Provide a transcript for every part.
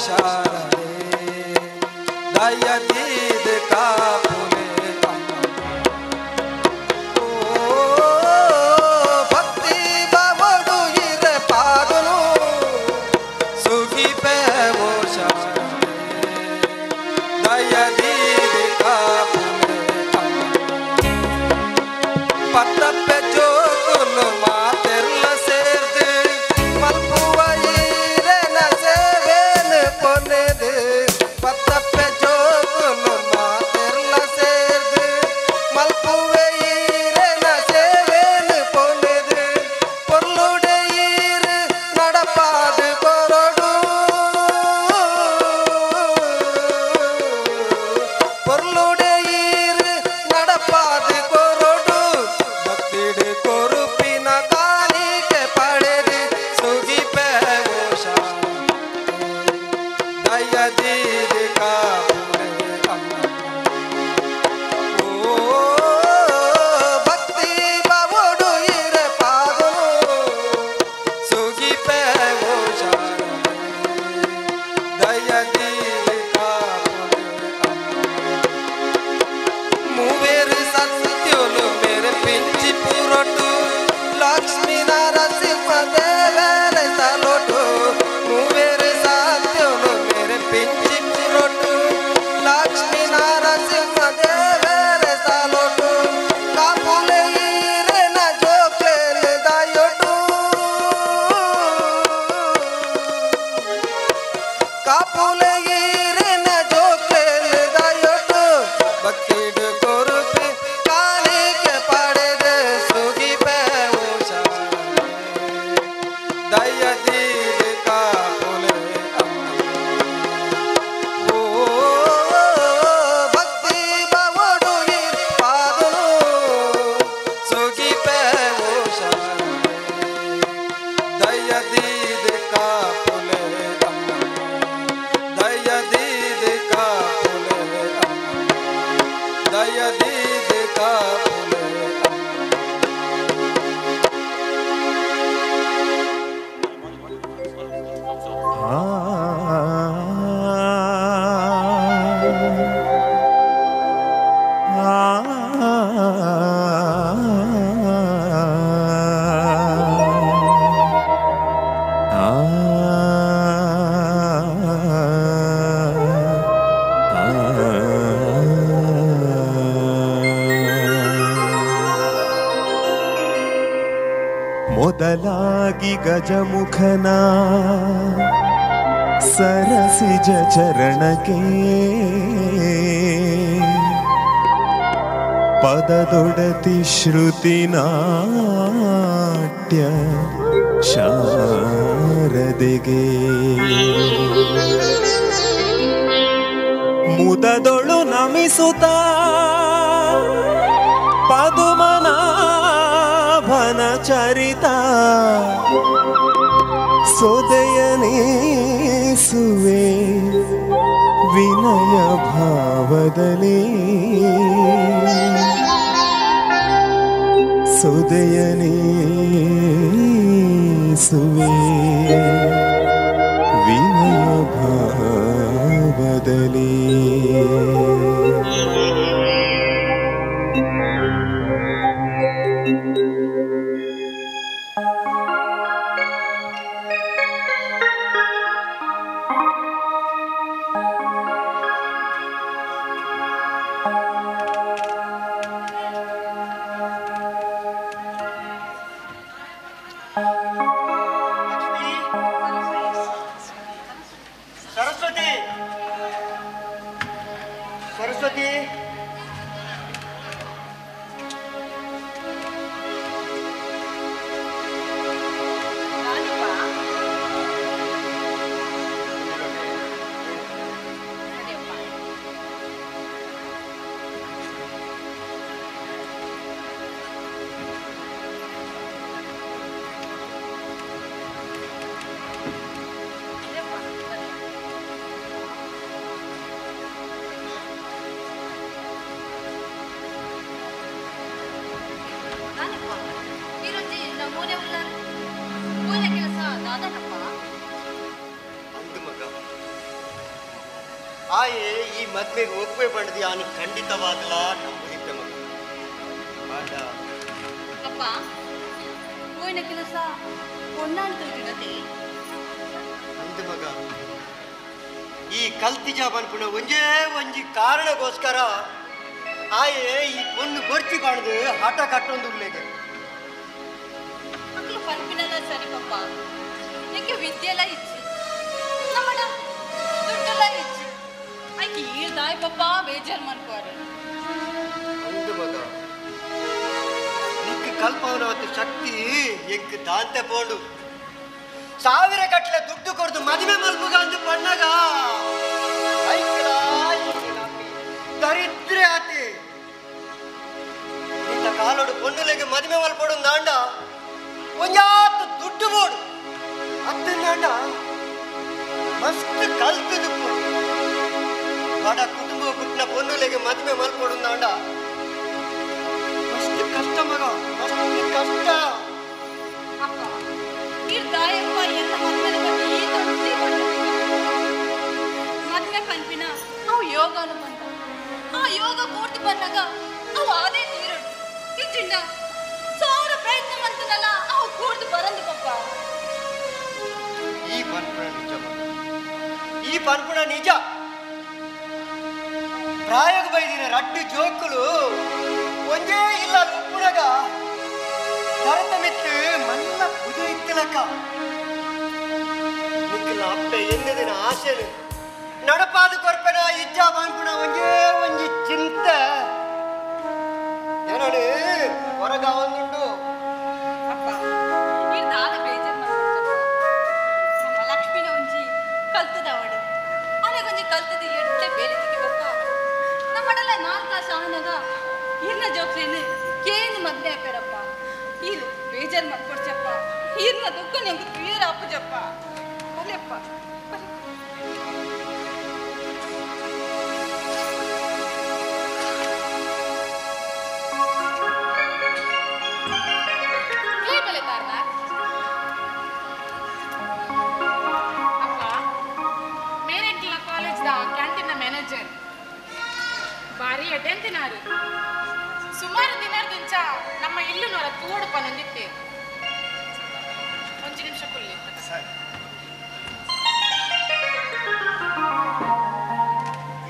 ಶಾರದೆ ದಯದೀದ ಕಾಪುಲೆ ಓ ಭಕ್ತಿ ಬಾವಡು ಇರೆ ಪಾದನು ಸುಗಿಪೆವೋ ಶಾರದೆ ದಯದೀದ ಕಾಪುಲೆ ಪತ್ತಪ್ಪೆ ಜೋಕುಲು ಮಾತೆರ್ಲ ಸೇರ್ದು ಮಲ್ಪುವ ಈರೆನ ಸೇವೇನು ಪೊನೆದು ಪತ್ತಪ್ಪೆ ಜೋಕುಲು ಮಾತೆರ್ಲ ಸೇರ್ದು ಮಲ್ಪುವ ಈರೆನ ಸೇವೇನು ಪೊನೆದು ಪೊರ್ಲುಡೆ ಈರು ನಡಪಾದು ಕೊರಡು ಪೊರ್ಲುಡೆ ಈರು ನಡಪಾದು ಕೊರಡು ಭಕ್ತಿಡು ಕೊರುಪಿನ ಕಾಣಿಕೆ ಪಡೆದು ಸುಗಿಪೆವೋ ಶಾರದೆ ದಯದೀದ ಕಾಪುಲೆ ಓ ಭಕ್ತಿ ಬಾವಡು ಇರೆ ಪಾದನು ಸುಗಿಪೆವೋ ಶಾರದೆ ದಯದೀದ ಕಾಪುಲೆ ಮೂವೇರು ಸತ್ಯುಲು ಮೇರೆ ಪಿಂಚಿ ಪುರೊಟು ಲಕ್ಷ್ಮೀ ನರಸಿಂಹ ದೇವರ ತಲೊಟು ಮೂವೇರು ಸತ್ಯುಲು ಮೇರೆ ಪಿಂಚಿ ಪುರೊಟು ಲಕ್ಷ್ಮೀ ನರಸಿಂಹ ದೇವರ ತಲೊಟು ಕಾಪುಲೆ ಈರೆನ ಜೋಕ್ಲೇನು ದಯೊಟು ಕಾಪುಲೆ ಈರೆನ ಜೋಕ್ಲೇನು ದಯೊಟು ಭಕ್ತಿಡು ಕೊರುಪಿ ಕಾಣಿಕೆ ಪಡೆದು ಸುಗಿಪೆವೋ ಶಾರದೆ ದಯದೀದ ಕಾಪುಲೆ ಓ ಭಕ್ತಿ ಬಾವಡು ಪಾದನು ಸುಗಿಪೆವೋ ಶಾರದೆ ದಯದೀದ ಕಾಪುಲೆ ದಯದೀದ ಕಾಪುಲೆ ದಯದೀದ ಕಾಪುಲೆ. ಮೊದಲಾಗಿ ಗಜಮುಖನ ಸರಸಿಜ ಚರಣಕ್ಕೆ ಪದದೊಡತಿ ಶ್ರುತಿ ನಾಟ್ಯ ಶಾರದೆಗೆ ಮುದದೊಳು ನಮಿಸುತ್ತ ಪದುಮನಾಭನ ಚರಿತ ಸೊದೆಯನೇಸುವೆ ವಿನಯ ಭಾವದಲ್ಲಿ ಸೊದೆಯನೇಸುವೆ ವಿನಯ ಭಾವದಲ್ಲಿ. ಆಯೆ ಈ ಮದ್ವೆಗೆ ಒಪ್ಪೆ ಪಡೆದು ಯಾನು ಖಂಡಿತವಾಗಲ ನಂಬುದಿದ್ದೆ ಮಗ. ಆಟ ಅಪ್ಪ ಹೋಯ್ನ ಕೆಲಸ ಹೊನ್ನಾಡ್ತೋಗಿರತ್ತೆ ಅಂದ ಮಗ. ಈ ಕಲ್ತಿಜ ಬನ್ಪುಣ ಒಂಜೇ ಒಂಜಿ ಕಾರಣಕ್ಕೋಸ್ಕರ ಆಯೆ ಈ ಪೊಣ್ಣು ಗೊರ್ಚಿ ಬಾಣದು ಆಟ ಕಟ್ಟೊಂದು ಉಲ್ಲೇಗೆ. ಮಕ್ಕಳು ಪನ್ಪಿನಲ್ಲ ಸರಿ ಪಪ್ಪ, ನಿಂಗೆ ವಿದ್ಯೆಲ್ಲ ಇಚ್ಚು, ನಮ್ಮಡ ದುಡ್ಡೆಲ್ಲ ಇಚ್ಚು, ಆಯ್ಕೆ ಈರ್ದಾಯ್ ಪಪ್ಪ ಬೇಜಾರು ಮಾಡ್ಕೋರು. ಅಂದು ಮಗ, ನಿಕ್ಕ ಕಲ್ಪವನವತ್ತು ಶಕ್ತಿ ಎಂಕ್ ದಾಂತೆ ಪೋಂಡು. ಸಾವಿರ ಗಟ್ಟಲೆ ದುಡ್ಡು ಕೊಡ್ದು ಮದುವೆ ಮಲ್ಪುಗ ಅಂದು ಪಣ್ಣಗ ದರಿದ್ರೆ ಆತಿ. ಇಂಥ ಕಾಲೋಡು ಪೊಣ್ಣುಲೆಗೆ ಮದುವೆ ಮಲ್ಪೋಡು ದಾಂಡ ಒಂಜಾತ್ ದುಡ್ಡು ಬೋಡು ಅತ್ತಿಂದಾಂಡ ಮಸ್ತ್ ಕಲ್ತದು ಬಡ ಕುಟುಂಬ ಪುಟ್ಟಿನ ಪೊಣ್ಣುಲೆಗೆ ಮದುವೆ ಮಲ್ಪೋಡು ದಾಂಡ ಮಸ್ತ್ ಕಷ್ಟ ಮಗ, ಮಸ್ತ್ ಕಷ್ಟ. ಅಪ್ಪ ದಾಯಪ್ಪ ಎಲ್ಲ ಮದ್ವೆದ ಬಗ್ಗೆ ಈ ತೊಡ್ತಿ ಮದ್ವೆ ಪನ್ಪಿನ ಅವು ಯೋಗನು ಬಂದ, ಆ ಯೋಗ ಪೂರ್ತಿ ಬಂದಾಗ ಅವು ಅದೇ ನೀರು ಇಜ್ಜಿಂಡ ಸಾವಿರ ಪ್ರಯತ್ನ ಮಂತನಲ್ಲ ಅವು ಕೂರ್ದು ಬರಂದು ಪಪ್ಪ. ಈ ಪನ್ಪುಣ ನಿಜ ಮಗ, ಈ ಪನ್ಪುಣ ನಿಜ. ಪ್ರಾಯೋಗ ಬೈದಿನ ರಡ್ಡು ಜೋಕುಲು ಒಂದೇ ಇಲ್ಲ ಉಪ್ಪುನಗ ಭರತ ಮಿತ್ತು ಮಲ್ಲ ಪುದು ಇತ್ತಲಕ್ಕ. ನಿಕ್ಕಲ ಅಪ್ಪೆ ಎನ್ನದಿನ ಆಸೆನು ನಡಪಾದ ಕೊರ್ಪೆನ ಇಜ್ಜ ಬಾಂಪುಣ ಒಂಜೇ ಒಂಜಿ ಚಿಂತೆ ಏನಡು ಹೊರಗ ಒಂದುಂಡು. ಅಪ್ಪ ನೀರ್ ಬೇಜಾರು ಮಾಡ್ಕೊಳ್ತಪ್ಪ. ನಮ್ಮ ಲಕ್ಷ್ಮಿನ ಒಂಜಿ ಕಲ್ತದವಳು, ಆನೆಗೊಂಜಿ ಕಲ್ತದ ಎಡ್ಡೆ ಬೇಲೆ ತಿಕ್ಕಿ ನಮ್ಮಡಲ್ಲ ನಾಲ್ಕು ಸಾಹನಗ ಇರ್ನ ಜೋಕ್ಲೇನು ಕೇನು ಮದ್ವೆ ಹಾಕ್ಯಾರಪ್ಪ. ಈರು ಬೇಜಾರು ಮಾಡ್ಕೊಡ್ಚಪ್ಪ, ಈರ್ನ ದುಃಖ ನಿಮ್ಗೆ ತೀರ ಅಪ್ಪಜಪ್ಪ. ಬರಲಿಯಪ್ಪ. ಅಪ್ಪ ಮೇರೆಕ್ಕಿನ ಕಾಲೇಜ್ದ ಕ್ಯಾಂಟೀನ್ ಮ್ಯಾನೇಜರ್ ಭಾರಿ ಎಡ್ಡೆಂತಿನಾರು. ಸುಮಾರು ದಿನದಿಂಚ ನಮ್ಮ ಇಲ್ಲು ನೋರ ತೂಡು ಪನೊಂದಿತ್ತೆ. ಒಂಜಿ ನಿಮಿಷ ಕುಲ್ಲಿ.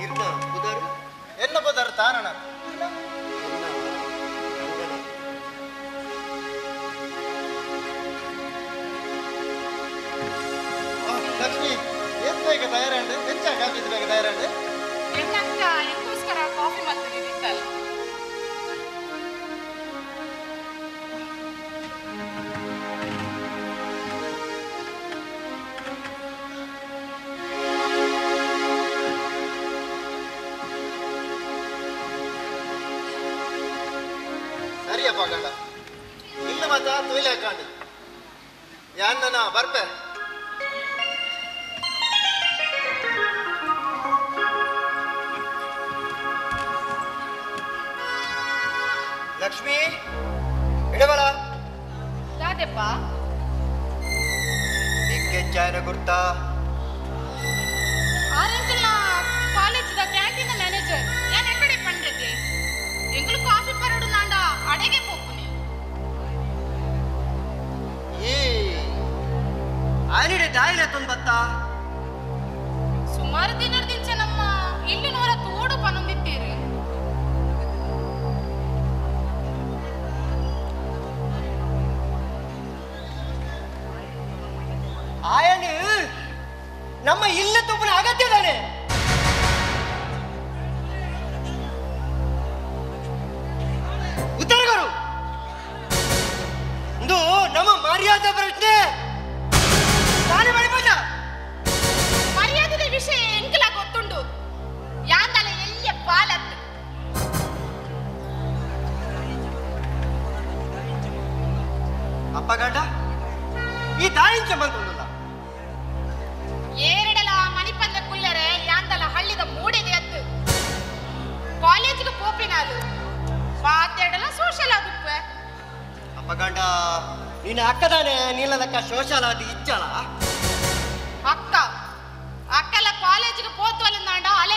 ಇರ್ನ ಪುದರು ಎನ್ನ ಪುದರು ತಾರಣ ಲಕ್ಷ್ಮಿ ಏತ್ ಬೇಗ ತಯಾರಂಡು ಹೆಚ್ಚ ಕಾಫಿ ಬೇಗ ತಯಾರಂಡು ಎನ್ನಕ್ಕ ಎಂಕೋಸ್ಕರ ಕಾಫಿ ಮಾಡ್ತಿದ್ದಿತ್ತಲ್ಲ. ಸರಿಯಪ್ಪ ಗಂಡ ಇಲ್ಲ ಮಾತಾ ತೊಯ್ಲೆ ಹಾಕೊಂಡು ಯಾನ್ನ ಬರ್ಪೆ. ಲಕ್ಷ್ಮಿ ಇಡಬಲ ಯಾದೆಪ್ಪ ನಿಕ್ಕೆಂಚಾಯನ ಗುರ್ತಾ ಆರೆಂಕಲ್ನ ಕಾಲೇಜ್ದ ಕ್ಯಾಂಟೀನ್ ಮ್ಯಾನೇಜರ್ ಯಾನ್ ಎಕ್ಕಡೆ ಪಂಡ್ರತೆ ಎಂಗಳು ಕಾಫಿ ಪರಡು ನಾಂಡ ಅಡೆಗೆ ಪೋಪುನಿ. ಈ ಆನಿಡೆ ದಾಯಿಲೆ ತೊಂಬತ್ತ ಸುಮಾರು ದಿನದಿಂಚ ನಮ್ಮ ಇಲ್ಲಿನವರ ತೋಡು ಪನೊಂದಿತ್ತೀರಿ. ಆಯನು ನಮ್ಮ ಇಲ್ಲ ತುಪ್ಪನ ಅಗತ್ಯದಾನೆ. ಉತ್ತರಗರು ಇಂದು ನಮ್ಮ ಮರ್ಯಾದೆ ಪ್ರಶ್ನೆ. ತಾನೇ ಬಳಿಪಂಡ ಮರ್ಯಾದೆದ ವಿಷಯ ಎಂಕಲ ಗೊತ್ತುಂಡು. ಯಾಂದಲ ಎಲ್ಲಿಯ ಪಾಲತ್ತು ಅಪ್ಪ ಗಂಡ ಈ ದಾಯಿಂಚ ಬಂತೊಂದಲ್ಲ. ಏರಡಲ ಮಣಿಪಂದ ಕುಲ್ಲರೆ ಯಾಂದಲ ಹಳ್ಳಿದ ಮೂಡೆದೆ ಅತ್ತು. ಕಾಲೇಜಿಗೆ ಪೋಪಿನಾಲು ಪಾತೆಡಲ ಸೋಷಲ್ ಆಗುಪ್ಪೆ. ಅಪ್ಪ ಗಂಡ ನೀನು ಅಕ್ಕದಾನೆ ನೀಲದಕ್ಕ ಸೋಷಲ್ ಅದು ಇಚ್ಚಲ. ಅಕ್ಕ ಅಕ್ಕಲ ಕಾಲೇಜಿಗೆ ಪೋತ್ವಲ್ಲ ನಾಂಡ ಅಲೆ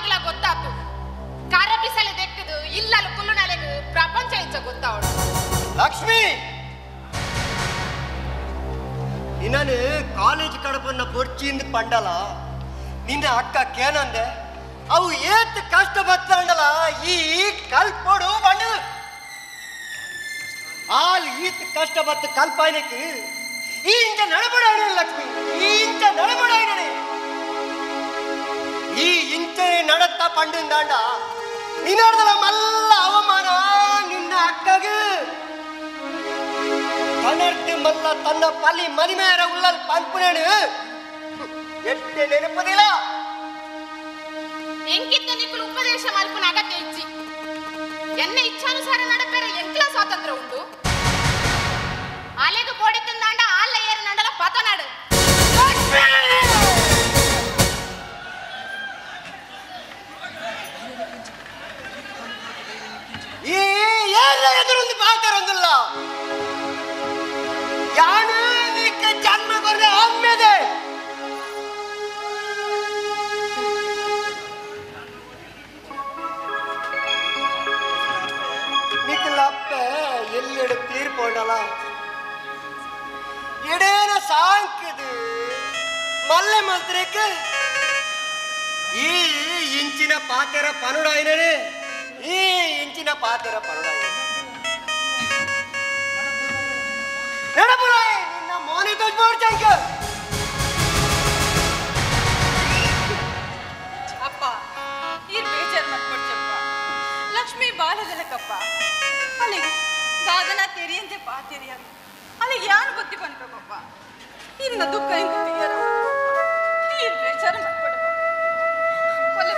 ಪೊನ್ನ ಬೊರ್ಚಿಂದ ಪಂಡಲ ನಿನ್ನ ಅಕ್ಕ ಕೇನಂದೆ ಅವು ಏತ್ ಕಷ್ಟ ಬತ್ತಂಡಲ ಈ ಕಲ್ಪೊಡು ಬಂಡದು ಆಲ್ ಈತ್ ಕಷ್ಟ ಬತ್ತ ಕಲ್ಪಾಯನಕ್ಕೆ ಈ ಇಂಚ ನಡಬಡಾಯಣ ಲಕ್ಷ್ಮಿ ಈ ಇಂಚ ನಡಬಡಾಯಣೆ ಈ ಇಂಚನೆ ನಡತ್ತ ಪಂಡಂದಾಂಡ ನಿನ್ನರ್ದಲ ಮಲ್ಲ ಅವಮಾನ ನಿನ್ನ ಅಕ್ಕಗೆ ತನರ್ದು ಮಲ್ಲ ತನ್ನ ಪಲಿ ಮನಿಮೇರ ಉಳ್ಳಲ್ ಪನ್ಪುನೇನು ಎಟ್ಟೆ ನೆನಪದಿಲ್ಲ ಎಂಕಿತ್ತ ನಿಕ್ಕಲು ಉಪದೇಶ ಮಲ್ಪುನ ಅಗತ್ಯ ಇಜ್ಜಿ ಎನ್ನ ಇಚ್ಛಾನುಸಾರ ನಡಪೆರ ಎಂಕ್ಲ ಸ್ವಾತಂತ್ರ್ಯ ಉಂಟು ಆಲೆಗೆ ಬೋಡಿತ್ತಂದಾಂಡ ಆಲ್ಲ ಏರು ನಂಡಲ ಪತನಾಡು ಈ ಏರ ಎದುರೊಂದು ಪಾತರೊಂದಿಲ್ಲ ಯಾನು ನಿಕ್ಕ ಜನ್ಮ ಕೊರ್ರೆ ಅಮ್ಮೆದೆ ನಿಕ್ಕಲಪ್ಪ ಎಲ್ಲೆಡೆ ತೀರ್ಪೊಂಡಲ ಎಡೇನ ಸಾಂಕದು ಮಲ್ಲೆ ಮಲ್ತ್ರೇಕ ಈ ಇಂಚಿನ ಪಾತೆರ ಪನುಡಾಯಿನೇ ಈ ಇಂಚಿನ ಪಾತೆರ ಪನುಡಾಯಿನ ನಡಪುರಾಯ್ ನಿನ್ನ ಮೋನಿ ತೋಜ್ಬೋಡ್ಚಂಕ ಅಪ್ಪ ಈರ್ ಬೇಜಾರ್ ಮಾಡ್ಕೊಡ್ಚಪ್ಪ ಲಕ್ಷ್ಮಿ ಬಾಲದಲಕಪ್ಪ ಅಲ್ಲಿಗೆ ದಾದನ ತೆರಿಯಂತೆ ಪಾತೆರಿಯಂತೆ ಅಲ್ಲಿಗೆ ಯಾರು ಬುದ್ಧಿ ಬಂದ್ಬೇಕಪ್ಪ ಇನ್ನ ದುಃಖ ಹಿಂಗೆ ತೆಗಿಯಾರ ಈರ್ ಬೇಜಾರು ಮಾಡ್ಕೊಡಪ್ಪ ಒಲೆ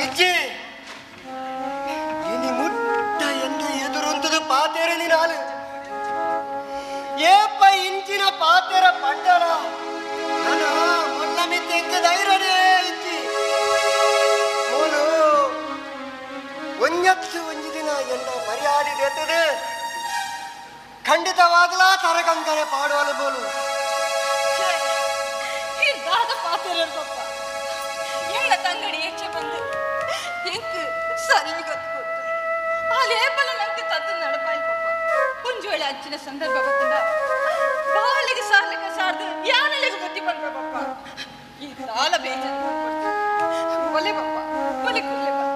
ಇಜ್ಜಿ ಇನಿ ಮುಟ್ಟ ಎಂದು ಎದುರುಂತದು ಪಾತೆರ ನೀನಾಲು ಏಪ ಇಂಚಿನ ಪಾತೆರ ಪಂಡಲ ನನ್ನ ಮೊಲ್ಲ ಮಿತ್ತೆಂಕ ಧೈರ್ಯನೇ ಇಜ್ಜಿ ಮೋನು ಒಂಜತ್ತು ಒಂಜಿ ದಿನ ಎಲ್ಲ ಮರ್ಯಾದೆ ಎತ್ತದು ಖಂಡಿತವಾಗಲಾ ತರಕಂಕನೆ ಪಾಡುವಲು ಬೋಲು ದಾದ ಪಾತೆರಪ್ಪ ಎಣ್ಣ ತಂಗಡಿ ಹೆಚ್ಚ ಬಂದು ಎಂಕ್ ಸರಿ ಗೊತ್ತು ಗೊತ್ತು ಆ ಲೇಪಲ ನಂಗೆ ತದ್ದು ನಡಪಾಯ್ ಪಪ್ಪ ಒಂಜೋಳೆ ಅಂಚಿನ ಸಂದರ್ಭ ಗೊತ್ತಿಲ್ಲ ಬಾಲಿಗೆ ಸಾರ್ಲಿಕ್ಕೆ ಸಾರ್ದು ಯಾನಲಿಗೆ ಬುದ್ಧಿ ಬಂದ ಪಪ್ಪ ಈ ಸಾಲ ಬೇಜಾರು ಮಾಡ್ಕೊಡ್ತೀನಿ ಒಲೆ ಪಪ್ಪ ಒಲೆ ಕುಲ್ಲೆ ಪಪ್ಪ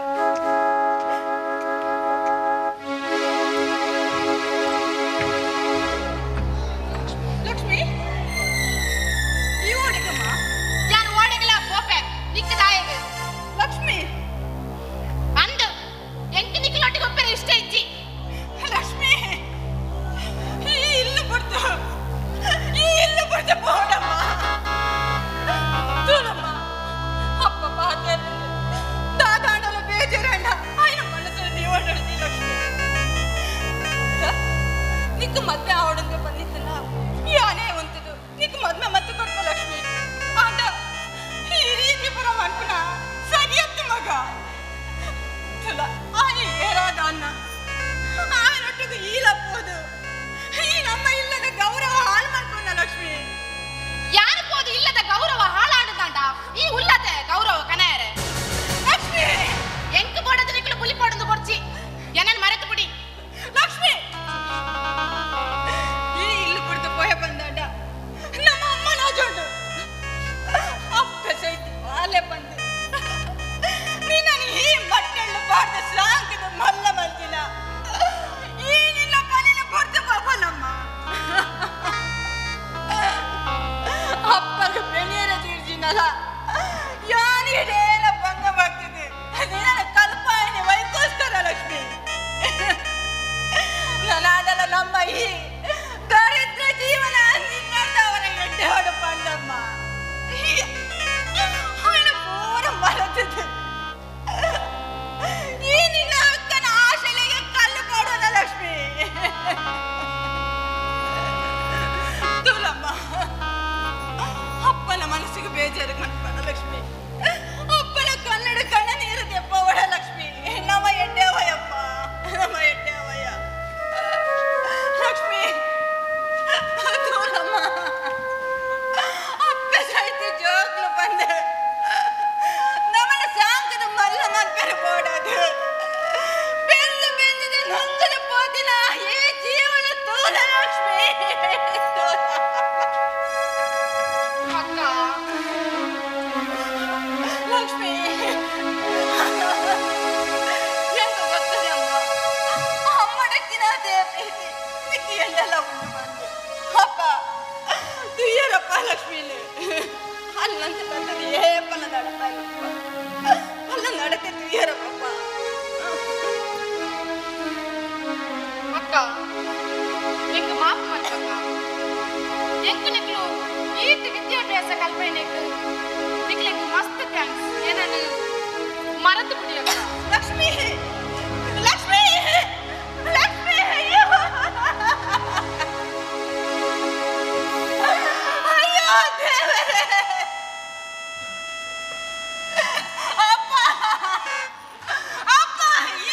ಲಕ್ಷ್ಮಿ ಈ ಓಡಿಗಮ್ಮ ಯಾರು ಓಡಗಲ ಪೋಪೆ ನಿಕ್ಕದಾಯಗೆ ಲಕ್ಷ್ಮಿ ಅಂದು ಎಂಕ್ ನಿಕ್ಕಲೊಟ್ಟಿಗೆ ಒಪ್ಪೆರ ಇಷ್ಟ ಇಜ್ಜಿ ಲಕ್ಷ್ಮಿ ಈ ಇಲ್ಲು ಬಿಡ್ತು ಈ ಇಲ್ಲು ಬಿಡ್ತು ಬೋಡಮ್ಮ ತೂಲಮ್ಮ ಅಪ್ಪ ಪಾತೆ ದಾದಾಂಡಲ ಬೇಜಾರಣ್ಣ ಆಯ್ನ ಮನಸ್ಸು ನೀವಡದಿ ಲಕ್ಷ್ಮಿ ನಿಕ್ಕ ಮದ್ವೆ ಆವಡಂದು ಬಂದಿತ್ತಲ್ಲ ಯಾನೇ ಉಂಟದು ನಿಕ್ಕ ಮದ್ವೆ ಮತ್ತೆ ಕೊಡ್ಪ ಲಕ್ಷ್ಮಿ ಆಂಡ ಈ ರೀತಿ ಪುರ ಮನ್ಪುನ ಸರಿಯತ್ತು ಮಗ ತುಲ ಆನೆ ಏರಾದ ಅನ್ನ ಆನೊಟ್ಟಿಗೆ ಈಲಪ್ಪೋದು ಈ ನಮ್ಮ ಇಲ್ಲದ ಗೌರವ ಹಾಳು ಮಾಡ್ಕೊಂಡ ಲಕ್ಷ್ಮಿ ಯಾರು ಪೋದು ಇಲ್ಲದ ಗೌರವ ಹಾಳಾಡುದಾಂಡ ಈ ಉಲ್ಲದೆ ಗೌರವ ಕನಾಯರೆ ಲಕ್ಷ್ಮಿ ಎಂಕ್ ಬೋಡದ ನಿಕ್ಕಲು ಪುಲಿ ಪೋಡಂದು ಕೊಡ್ಚಿ ಏನನ್ ಮರೆತು ಬಿಡಿ ಲಕ್ಷ್ಮಿ ಈ ಇಲ್ಲು ಕುಡಿದು ಪೋಯ ಬಂದಾಂಡ ನಮ್ಮ ಅಮ್ಮ ನಾಜೋಂಡು ಅಪ್ಪ ಸೈತಿ ಬಾಲೆ ಬಂದು ನೀನು ಈ ಮಟ್ಟೆಳ್ಳು ಬಾರ್ದ ಸಾಂಕದ ಮಲ್ಲ ಮಲ್ತಿನ ಈ ನಿನ್ನ ಕಲಿನ ಕೊಡ್ತು ಪಾಪನಮ್ಮ ಅಪ್ಪಗೆ ಬೆಳೆಯರ ತೀರ್ಜಿನಲ್ಲ ಯಾರಿಡೇನ ಭಂಗ ಮಾಡ್ತಿದ್ದೆ ನಿನ್ನ ಕಲ್ಪಾಯನೆ ವೈಕೋಸ್ಕರ ಲಕ್ಷ್ಮಿ ನಾನಾದಲ್ಲ ನಮ್ಮ ಈ ದರಿದ್ರ ಜೀವನ ನಿನ್ನವರ ಎಡ್ಡೆ ಹೊಡು ಪಂಡಮ್ಮ ಅವನ ಪೂರ ಮರೆತಿದ್ದೆ ಈ ನಿನ್ನ ಅಕ್ಕನ ಆಶೆಲೆಗೆ ಕಲ್ಲು ಕೊಡೋಣ ಲಕ್ಷ್ಮಿ ತುಲಮ್ಮ ಅಪ್ಪನ ಮನಸ್ಸಿಗೆ ಬೇಜಾರು ಮಾಡ್ಬೇಡ ಲಕ್ಷ್ಮಿ ಅಪ್ಪನ ಕನ್ನಡ ಕಣ್ಣ ನೀರು ದೆಪ್ಪವಡ ಲಕ್ಷ್ಮಿ ನಮ್ಮ ಎಡ್ಡೆವಯಪ್ಪ ನಮ್ಮ ಎಡ್ಡೆವಯ್ಯ ಲಕ್ಷ್ಮಿ ತೂಲಮ್ಮ ಅಪ್ಪ ಸಾಯ್ತು ಜೋಕ್ಲು ಬಂದೆ ನಮ್ಮನ್ನ ಸಾ ತುಯ್ಯರ ಪಪ್ಪ. ಅಕ್ಕ ಎಂಕ್ ಮಾಫ್ ಮಲ್ಪಕ್ಕ. ಎಂಕ್ ನಿಕ್ಲು ಈತ್ ವಿದ್ಯಾಭ್ಯಾಸ ಕಲ್ಪನೆಕ್ ನಿಕ್ಲೆಗ್ ಮಸ್ತ್ thanks. ಏನನ್ನು ಮರೆತು ಬಿಡಿಯಕ್ಕ. ಲಕ್ಷ್ಮಿ ಲಕ್ಷ್ಮಿ ಲಕ್ಷ್ಮಿ, ಅಯ್ಯೋ ಅಯ್ಯೋ ದೇವರೇ, ಅಪ್ಪ ಅಪ್ಪ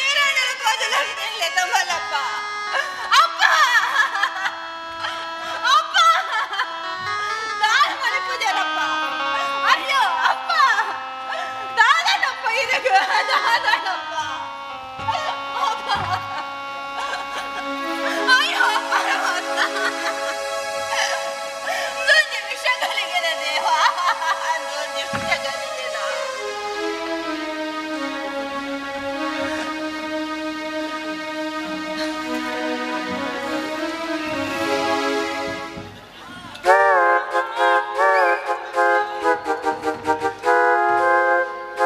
ಈರಣ್ಣನ ಕೋದ ಲಕ್ಷ್ಮಿ ತಮ್ಮಲ್ಲಪ್ಪ. ಅಪ್ಪ ಅಪ್ಪ ದಾನ ಮನೆ ಪೂಜಾರಪ್ಪ. ಅಯ್ಯೋ ಅಪ್ಪ ದಾದನಪ್ಪ, ಇದಕ್ಕೆ ದಾದನಪ್ಪ. ಅಪ್ಪ ಅಯ್ಯೋ ಪರಮಾತ್ಮ, ಒಂದು ನಿಮಿಷಗಳಿಗೆ ದೇವ, ಒಂದು ನಿಮಿಷಗಳಿಗೆ.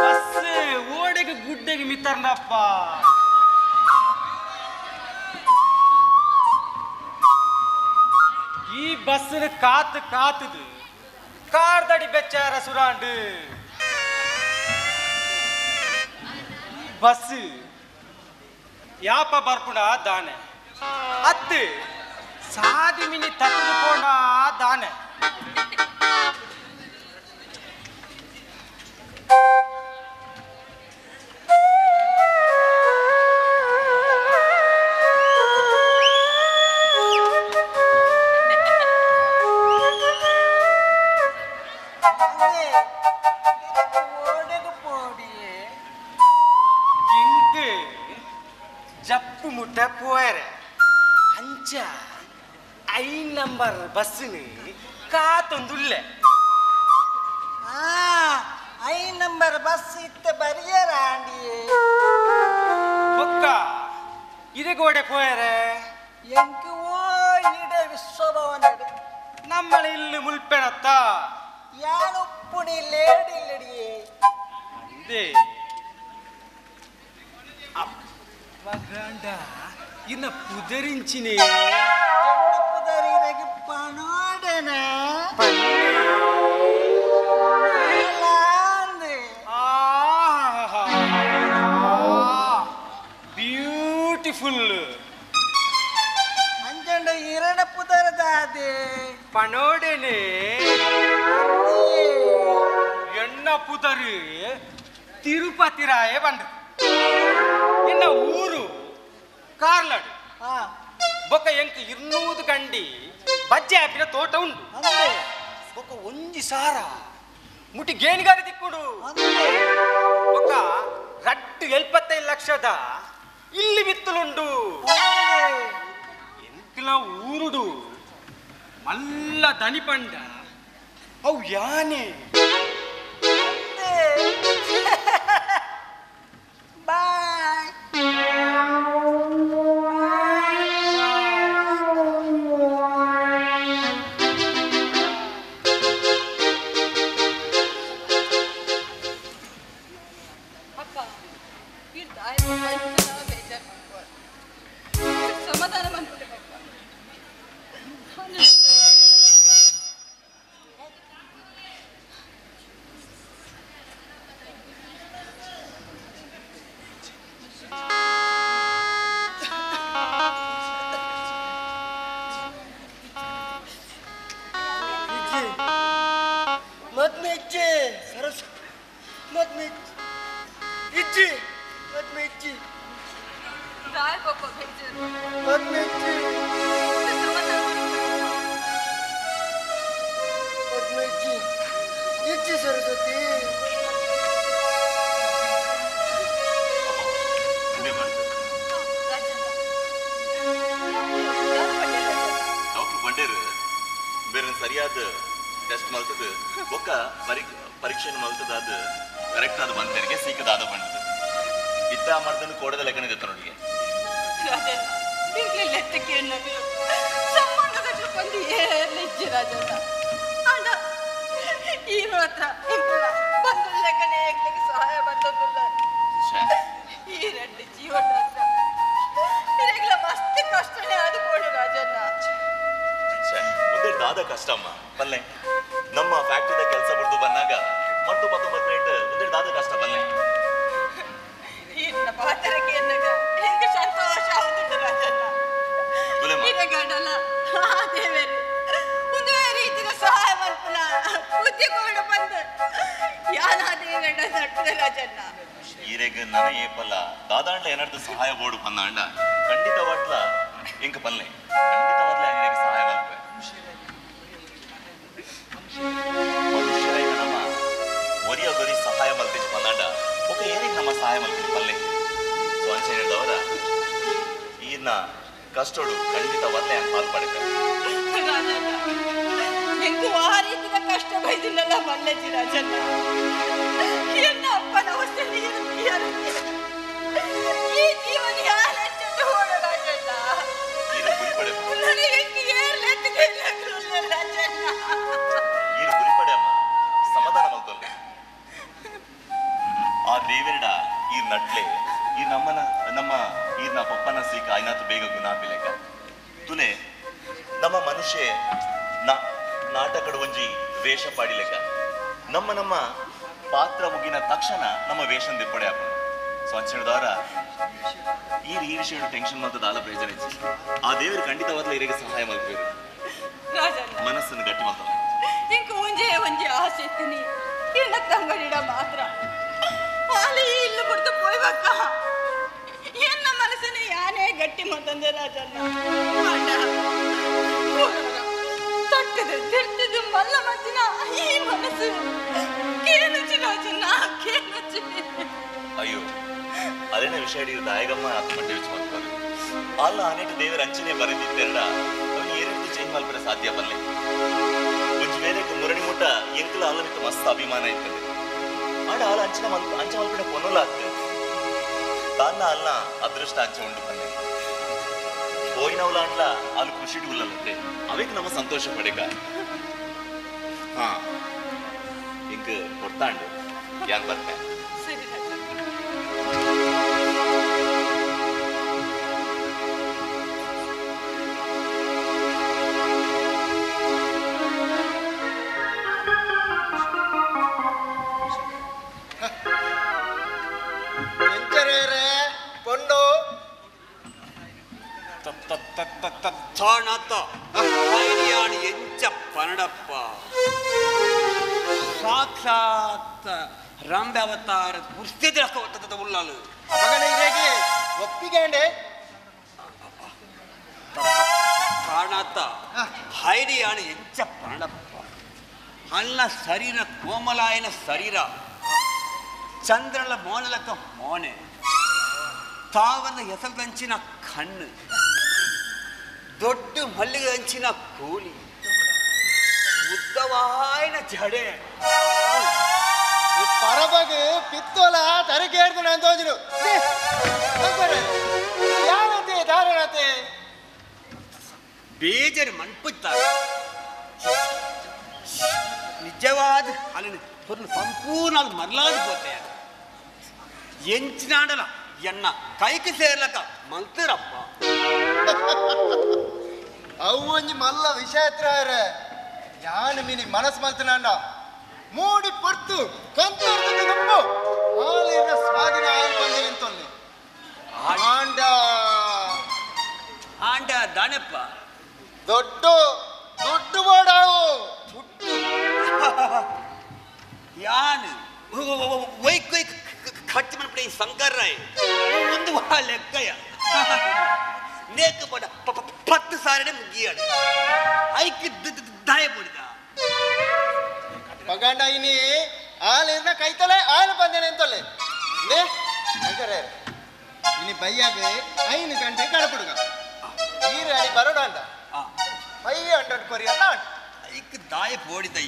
ಬಸ್ ಓಡೆಗೆ ಗುಡ್ಡೆಗೆ ಮಿತ್ತರ್ನಪ್ಪ. ಈ ಬಸ್ಸಿನ ಕಾತು ಕಾತದು ಕಾರ್ದಡಿ ಬೆಚ್ಚಾರ ಸುರಾಂಡು. ಬಸ್ ಯಾಪ ಬರ್ಪುಣ ದಾನೆ ಅತ್ತು ಸಾದಿ ಮಿನಿ ತಟ್ಟದು ಪೋಣ ದಾನೆ. ಇಂಕ್ ಜಪ್ಪು ಮುಟ್ಟ ಪೋಯರೆ ಅಂಚ I number ಬಸ್ಸಿನ ಕಾತೊಂದುಲ್ಲೆ. I number bus ಇತ್ತ ಬರಿಯರ ಆಂಡಿಯೇ. ಬೊಕ್ಕ ಇದೇ ಗೋಡೆ ಪೋಯರೆ. ಎಂಕ್ ಓ ಇಡ ವಿಶ್ವಭವನ. நம்மள ಇಲ್ಲಿ ಮುಲ್ಪೆಣತ್ತ ಯಾನುಪ್ಪುಣಿ ಲೇಡಿ ಇಲ್ಲಡಿಯೇ. ಅಂದೆ ಅಪ್ಪಗಂಡ ಇನ್ನ ಪುದರಿಂಚಿನಿ. ಎನ್ನ ಪುದರಿನಗೆ ಪಣೋಡನ ಬ್ಯೂಟಿಫುಲ್. ಅಂಜಂಡ ಇರಣ ಪುದರದಾದೆ ಪಣೋಡನೆ. ಎಣ್ಣ ಪುದರು ತಿರುಪತಿ ರಾಯ ಬಂದು ಎನ್ನ ಊರು ಕಾರ್ಲಾಡು. ಬೊಕ್ಕ ಎಂಕ್ 200 ಗಂಡಿ ಬಜ್ಜೆ ಆಪಿನ ತೋಟ ಉಂಡು. ಬೊಕ್ಕ ಒಂಜಿ ಸಾರ ಮುಟಿ ಗೇಣಿಗಾರಿ ದಿಕ್ಕುಡು. ಬೊಕ್ಕ ರಡ್ಡು 75 ಲಕ್ಷದ ಇಲ್ಲಿ ಬಿತ್ತಲುಂಡು. ಎಂಕ್ಲ ಊರುಡು ಮಲ್ಲ ದನಿಪಂಡ ಅವು ಯಾನೆ. ಬಾಯ್. ಅಕ್ಕ ಈ ತಾಯಿ ಪಪ್ಪ ಇಂತೆಲ್ಲ ಬೇಜಾರು ಮಾಡ್ಕೋರು. ಸಮಾಧಾನ ಮಾಡ್ಬಿಟ್ಟೆ ಪಪ್ಪ. ಇಜ್ಜಿ ಮದ್ಮೆ ಇಜ್ಜಿ ಸರಸ್ ಮದ್ಮೆ ಇಜ್ಜಿ ಮದ್ಮೆ ಇಜ್ಜಿ ತಾಯಿ ಪಪ್ಪ ಬೇಜಾರು. ಮದ್ಮೆ ಇಜ್ಜಿ ಸಮಾಧಾನ ಮಾಡ್ಬಿಟ್ಟೆ. ಮದ್ಮೆ ಇಜ್ಜಿ ಇಜ್ಜಿ ಸರಸ್ವತಿ. ಡಾಕ್ಟರ್ ಬಂಡೇರು ಬೇರೆ ಸರಿಯಾದ ಟೆಸ್ಟ್ ಮಲ್ತದ ಬೊಕ್ಕ ಪರೀಕ್ಷೆ ಮಲ್ತದ ಅದು ಕರೆಕ್ಟ್ ಆದ ಬಂತರಿಗೆ ಸೀಕದಾದ ಬಂದது ಇತ್ತ ಮರ್ದನ್ನು ಕೋಡದ ಲೆಕ್ಕನ ದೆತ್ತನೊಟ್ಟಿಗೆ. ರಾಜಣ್ಣ ಇಂಗ್ಲೆತ್ತೆ ನಗಲು ಸಂಬಂಧದట్లు ಬಂದು ಏರ್ಲಿಜ್ಜಿ ರಾಜಣ್ಣ. ಅಂಡ ಈ ಮಾತ್ರ ಇಂಕುಲ ಬಂದು ಲೆಕ್ಕನೆ ಎಂಕ್ಲೆಗೆ ಸಹಾಯ ಬಂದದ್ದಿಲ್ಲ. ಈ ರೆಡ್ಡಿ ಜೀವನ ಮಸ್ತ್ ಕಷ್ಟನೇ ಅದು ಬೋಡು ರಾಜಣ್ಣ. ಒಂದೇ ದಾದ ಕಷ್ಟಮ್ಮ ಬಲ್ಲೆ. ನಮ್ಮ ಫ್ಯಾಕ್ಟ್ರಿದ ಕೆಲಸ ಬಿಡ್ದು ಬಂದಾಗ ಮತ್ತು 19 ಮಿನಿಟ್ ಒಂದೇ ದಾದ ಕಷ್ಟ ಬಲ್ಲೆ. ಇನ್ನ ಪಾತ್ರಕ್ಕೆ ಎನ್ನಗ ಹೆಂಗ ಸಂತೋಷ ಆಗುದುಂಟು ರಾಜಣ್ಣ. ಇರಗಡಲ ಆ ದೇವರು ಒಂದೇ ರೀತಿಯ ಸಹಾಯ ಮಲ್ಪುನ ಬುದ್ಧಿ ಕೊಂಡು ಬಂದು ಯಾನ ದೇವರನ್ನ ನಟ್ಟದ ರಾಜಣ್ಣ. ಈರೆಗ್ ನನ ಏಪಲ್ಲ ದಾದಾಂಡ್ಲ ಏನಾರ್ದು ಸಹಾಯ ಬೋಡು ಪನ್ನಾಂಡ ಖಂಡಿತವಾಗ್ಲ ಇಂಕ ಪಲ್ಲೆ, ಖಂಡಿತವಾಗ್ಲ ಈರೆಗ್ ಸಹಾಯ ಮಲ್ಪೆ. ಮನುಷ್ಯರೈನ ನಮ್ಮ ಒರಿಯ ಗೊರಿ ಸಹಾಯ ಮಲ್ತಿಜ್ ಪನ್ನಾಂಡ ಒಕ್ಕ ಏರಿಗೆ ನಮ್ಮ ಸಹಾಯ ಮಲ್ಪಿನಿ ಪಲ್ಲೆ. ಸೊ ಅಂಚ ಹೇಳಿದವರ ಈರ್ನ ಕಷ್ಟೋಡು ಖಂಡಿತವಾಗ್ಲೇ ಪಾಲ್ ಪಡಕ. ಎಂಕು ಆ ರೀತಿಯ ಕಷ್ಟ ಬೈದಿಲ್ಲಲ್ಲ ಮಲ್ಲಜ್ಜಿ ರಾಜಣ್ಣ. ಎನ್ನ ಅಪ್ಪನ ಅವಸ್ಥೆ ಈ ಜೀವನ ಯಾರು ಹೋಡ ರಾಜಣ್ಣ. ರಾಜಣ್ಣ ಈರು ಗುರಿಪಡೆ ಅಮ್ಮ, ಸಮಾಧಾನ ಮಲ್ತೊಲ್ಲೆ. ಆ ದೇವೆರಡ ಈ ನಟ್ಲೆ ಈ ನಮ್ಮನ ನಮ್ಮ ಈರ್ನ ಪಪ್ಪನ ಸೀಕ ಐನಾತು ಬೇಗ ಗುಣ ಪಿಲೆಕ ತುಲೆ. ನಮ್ಮ ಮನುಷ್ಯ ನಾಟಕಡು ಒಂಜಿ ವೇಷ ಪಾಡಿಲೆಕ ನಮ್ಮ ನಮ್ಮ ಪಾತ್ರ ಮುಗಿನ ತಕ್ಷಣ ನಮ್ಮ ವೇಷ ದಿಪ್ಪಡೆ ಹಾಕೊಂಡು. ಸೊ ಅಂಚಿನದವರ ಈ ಈ ವಿಷಯ ಟೆನ್ಷನ್ ಮಾತ್ರ ದಾಲ ಪ್ರಯೋಜನ ಇತ್ತು. ಆ ದೇವರು ಖಂಡಿತವಾಗ್ಲೂ ಇರಿಗೆ ಸಹಾಯ ಮಲ್ಪೇರು, ಮನಸ್ಸನ್ನು ಗಟ್ಟಿ ಮಾಡ್ತಾರೆ. ಇಂಕ ಒಂಜೇ ಒಂಜಿ ಆಸೆ ಇತ್ತೀನಿ ಇನ್ನ ತಂಗಡಿಡ ಮಾತ್ರ ಅಲ್ಲಿ ಇಲ್ಲು ಬಿಡ್ತು ಪೋಯ್ಬಕ್ಕ. ಎನ್ನ ಮನಸ್ಸನ್ನು ಯಾನೇ ಗಟ್ಟಿ ಮಾತಂದೆ ರಾಜಣ್ಣ. ತಟ್ಟದು ತಿರ್ತದು ಮಲ್ಲ ಮತ್ತಿನ ಈ ಮನಸ್ಸು ಕೇನುಚಿ ರಾಜಣ್ಣ ಕೇನುಚಿ. ಅಯ್ಯೋ ಅದೇನ ವಿಷಯ ದಾಯಗಮ್ಮ ಆತ ಮಟ್ಟ which ಮಾಡ್ತಾರೆ ಅಲ್ಲ. ಆನೇಟ ದೇವರ ಅಂಚನೆ ಬರೆದಿದ್ದೆರಡ ಅವನು ಏರಿಟ್ಟು ಚೇಂಜ್ ಮಲ್ಪರೆ ಸಾಧ್ಯ ಬಲ್ಲೆ. ಒಂಜಿ ವೇಳೆ ಮುರಣಿ ಮುಟ್ಟ ಎಂಕಲ ಆಲಮಿತ ಮಸ್ತ್ ಅಭಿಮಾನ ಇರ್ತದೆ. ಆಡ ಆಲ ಅಂಚಿನ ಮಲ್ಪ ಅಂಚ ಮಲ್ಪಿನ ಕೊನೋಲ ಆಗ್ತದೆ. ತಾನ್ನ ಅಲ್ಲ ಅದೃಷ್ಟ ಅಂಚ ಉಂಡು ಬಲ್ಲೆ. ಹೋಯಿನವಲ ಅಂಡ್ಲ ಅಲ್ಲಿ ಖುಷಿ ಉಲ್ಲಂತೆ ಅವೇಕ್ ನಮ್ಮ ಸಂತೋಷ ಪಡೆಗ. ಹಾ ಇಂಕ ಕೊಡ್ತಾಂಡು ಯಾನ್ ಬರ್ತೆ. ಸರಿ ಎಂಚ ಪನಡಪ್ಪ ಸಾಕ್ಷಾತ್ ರಾಮದೇವತಾರ ಪುರ್ಸ್ತಿದ್ರೆ ಉಳ್ಳಾಲು ಒಪ್ಪಿಗೆ ಕಾಣಾತ ಹೈರಿಯಾಣ ಎಂಚ ಪನಡಪ್ಪ ಅಲ್ಲ ಶರೀರ ಕೋಮಲಾಯನ ಶರೀರ ಚಂದ್ರನ ಮೋನಲಕ ಮೋನೆ ತಾವನ ಹೆಸರುದಂಚಿನ ಕಣ್ಣು ದೊಡ್ಡ ಮಲ್ಲಿಗೆ ಅಂಚಿನ ಕೂಲಿ ಉದ್ದವಾಯನ ಜಡೆ ಪರಬಗ್ ಪಿತ್ತೋಲ ತರಕೇಡ್ದು ನಾನು ತೋಜನು ಯಾರಂತೆ ಧಾರಣತೆ ಬೇಜಾರು ಮನ್ಪುತ್ತಾರೆ ನಿಜವಾದ ಅಲ್ಲಿನ ಸಂಪೂರ್ಣ ಅದು ಮರಲಾದ ಪೋತೆ ಎಂಚಿನಾಡಲ ಎನ್ನ ಕೈಗೆ ಸೇರ್ಲಕ ಮಂತಿರಪ್ಪ. ಅವು ಒಂಜಿ ಮಲ್ಲ ವಿಷಯ ಹತ್ರ ಯಾನು ಮಿನಿ ಮನಸ್ಸು ಮಲ್ತನಾಂಡ ಮೂಡಿ ಪೊರ್ತು ಕಂತು ನಂಬು ಹಾಲಿನ ಸ್ವಾದಿನ ಆಯಲ್ ಬಂದೆ ಎಂತೊಲ್ಲೆ ಆಂಡ ಆಂಡ ದಾನಪ್ಪ ದೊಡ್ಡ ದೊಡ್ಡ ಬೋಡಾವು ದುಡ್ಡು ಯಾನು ಒಯ್ಕ್ ಒಯ್ಕ್ ಖರ್ಚು ಮಾಡ್ಬಿಡಿ ಶಂಕರ್ರಾಯ್ ಒಂದು ಲೆಕ್ಕಯ ನೇಕು ಬಡ 10 ಸಾವಿರ ಮುಗಿಯಾಡು ಐಕ್ ದಾಯ ಪಡಿದ ಪಗಂಡ ಇನಿ ಆಲಿನ ಕೈತಲೆ ಆಲು ಬಂದೇನೆ ಎಂತೊಲ್ಲೆ ಲೇ ಶಂಕರ್ರಾಯ್ ಇನಿ ಬೈಯಾಗ 5 ಗಂಟೆ ಕಳಪಡುಗ ಈರು ಅಡಿ ಬರೋಡ ಅಂಡ 500 ಕೊರಿಯಲ್ಲ ಐಕ್ ದಾಯ ಪೋಡಿದೈ.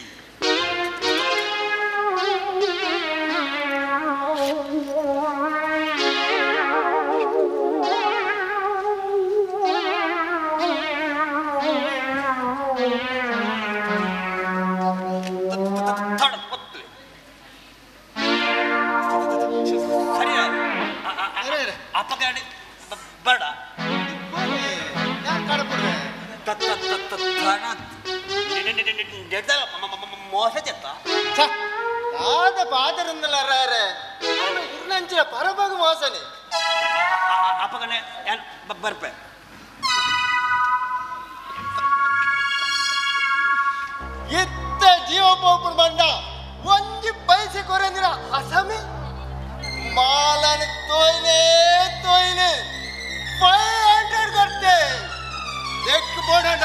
ಸರಿ. ಮೋಸ ಚೆತ್ತ ಆದ ಪಾದರಂದಲಾರೆ ಇರ್ನಂಚಿನ ಪರಬಾಗ ಮೋಸನೆ ಅಪ್ಪಗನೆ ಬರ್ಪೆ ಇತ್ತ ಜೀವ ಪೋಪುಡು ಬಂಡ ಒಂಜಿ ಪೈಸೆ ಕೊರಂದಿನ ಅಸಮಿ ಮಾಲನ ತೋಯ್ನೆ ತೋಯ್ನೆ 500 ಕೊಡ್ತೆ ದೆಕ್ ಬೋಡಂಡ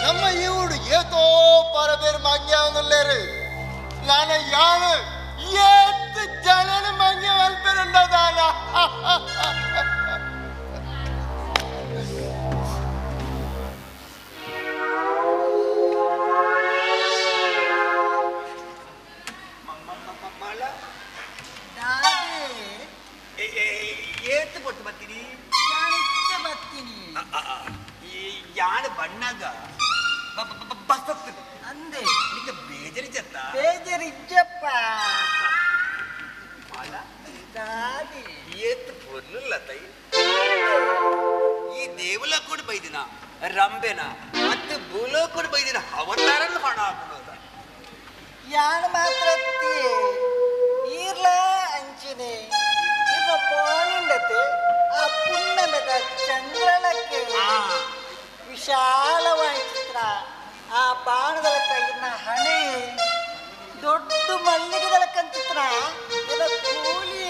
ನಮ್ಮ ಈವುಡು ಏತೋ ಪರಬೇರು ಮಂಗ್ಯಾವನುಲ್ಲೇರು ನಾನು ಯಾನು ಏತ್ ಜನನ ಮಂಗ್ಯ ಮಲ್ಪೆರುಂಡದಾನ ಏತ್ ಕೊಟ್ಟು ಬರ್ತೀನಿ ಯಾಣ ಬಣ್ಣಾಗ ಬಸ್ ಅಂದೆ ನಿಂಗೆ ಬೇಜಾರಿಜತ್ತ ಬೇಜಾರಿಜ್ಜಪ್ಪ ದಾದಿ ಏತ್ ಪೊರ್ಲುಲ್ಲ ತೈ ಈ ದೇವಲ ಕೂಡ ಬೈದಿನ ರಂಬೆನ ಮತ್ತು ಬೂಲೋ ಕೂಡ ಬೈದಿನ ಅವತಾರನ್ನು ಹಣ ಹಾಕೋದ ಯಾಣ ಮಾತ್ರ ಈರ್ಲ ಅಂಚಿನೆ ಇವ ಪೋಣಿಂಡತೆ ಆ ಪುಣ್ಣಮೆದ ಚಂದ್ರನಕ್ಕೆ ವಿಶಾಲವಾದ ಚಿತ್ರ ಆ ಬಾಣದಲ ಕೈನ ಹಣೆ ದೊಡ್ಡ ಮಲ್ಲಿಗೆದಲ ಕಂಚಿತ್ರ ಇರ ಕೂಲಿ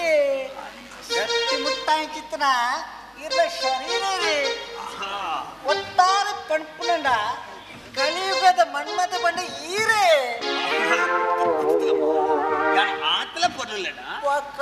ಗಟ್ಟಿ ಮುಟ್ಟಾಯಿ ಚಿತ್ರ ಇರ ಶರೀರ ಒಟ್ಟಾರೆ ಪಣ್ಪುನಂಡ ಕಲಿಯುಗದ ಮನ್ಮಥ ಬಂಡ ಈರೇ ಆತಲ ಪೊರ್ಲುಲ್ಲಡ ಒಕ್ಕ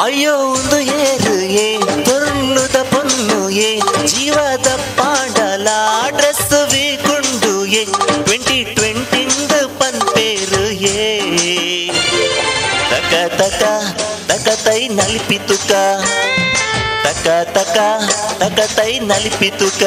ಅಯ್ಯೋ ಒಂದು ಏರು ಏ ಪೊರ್ಲುದ ಪೊನ್ನು ಏ ಜೀವದ ಪಾಂಡಲ ಡ್ರೆಸ್ ವೀಕುಂಡು ಏ 2020 ಪನ್ಪೇರು ಏ ತಕ ತಕ ತಕ ತೈ ನಲಿಪಿತುಕ ತಕ ತಕ ತಕ ತೈ ನಲಿಪಿತುಕ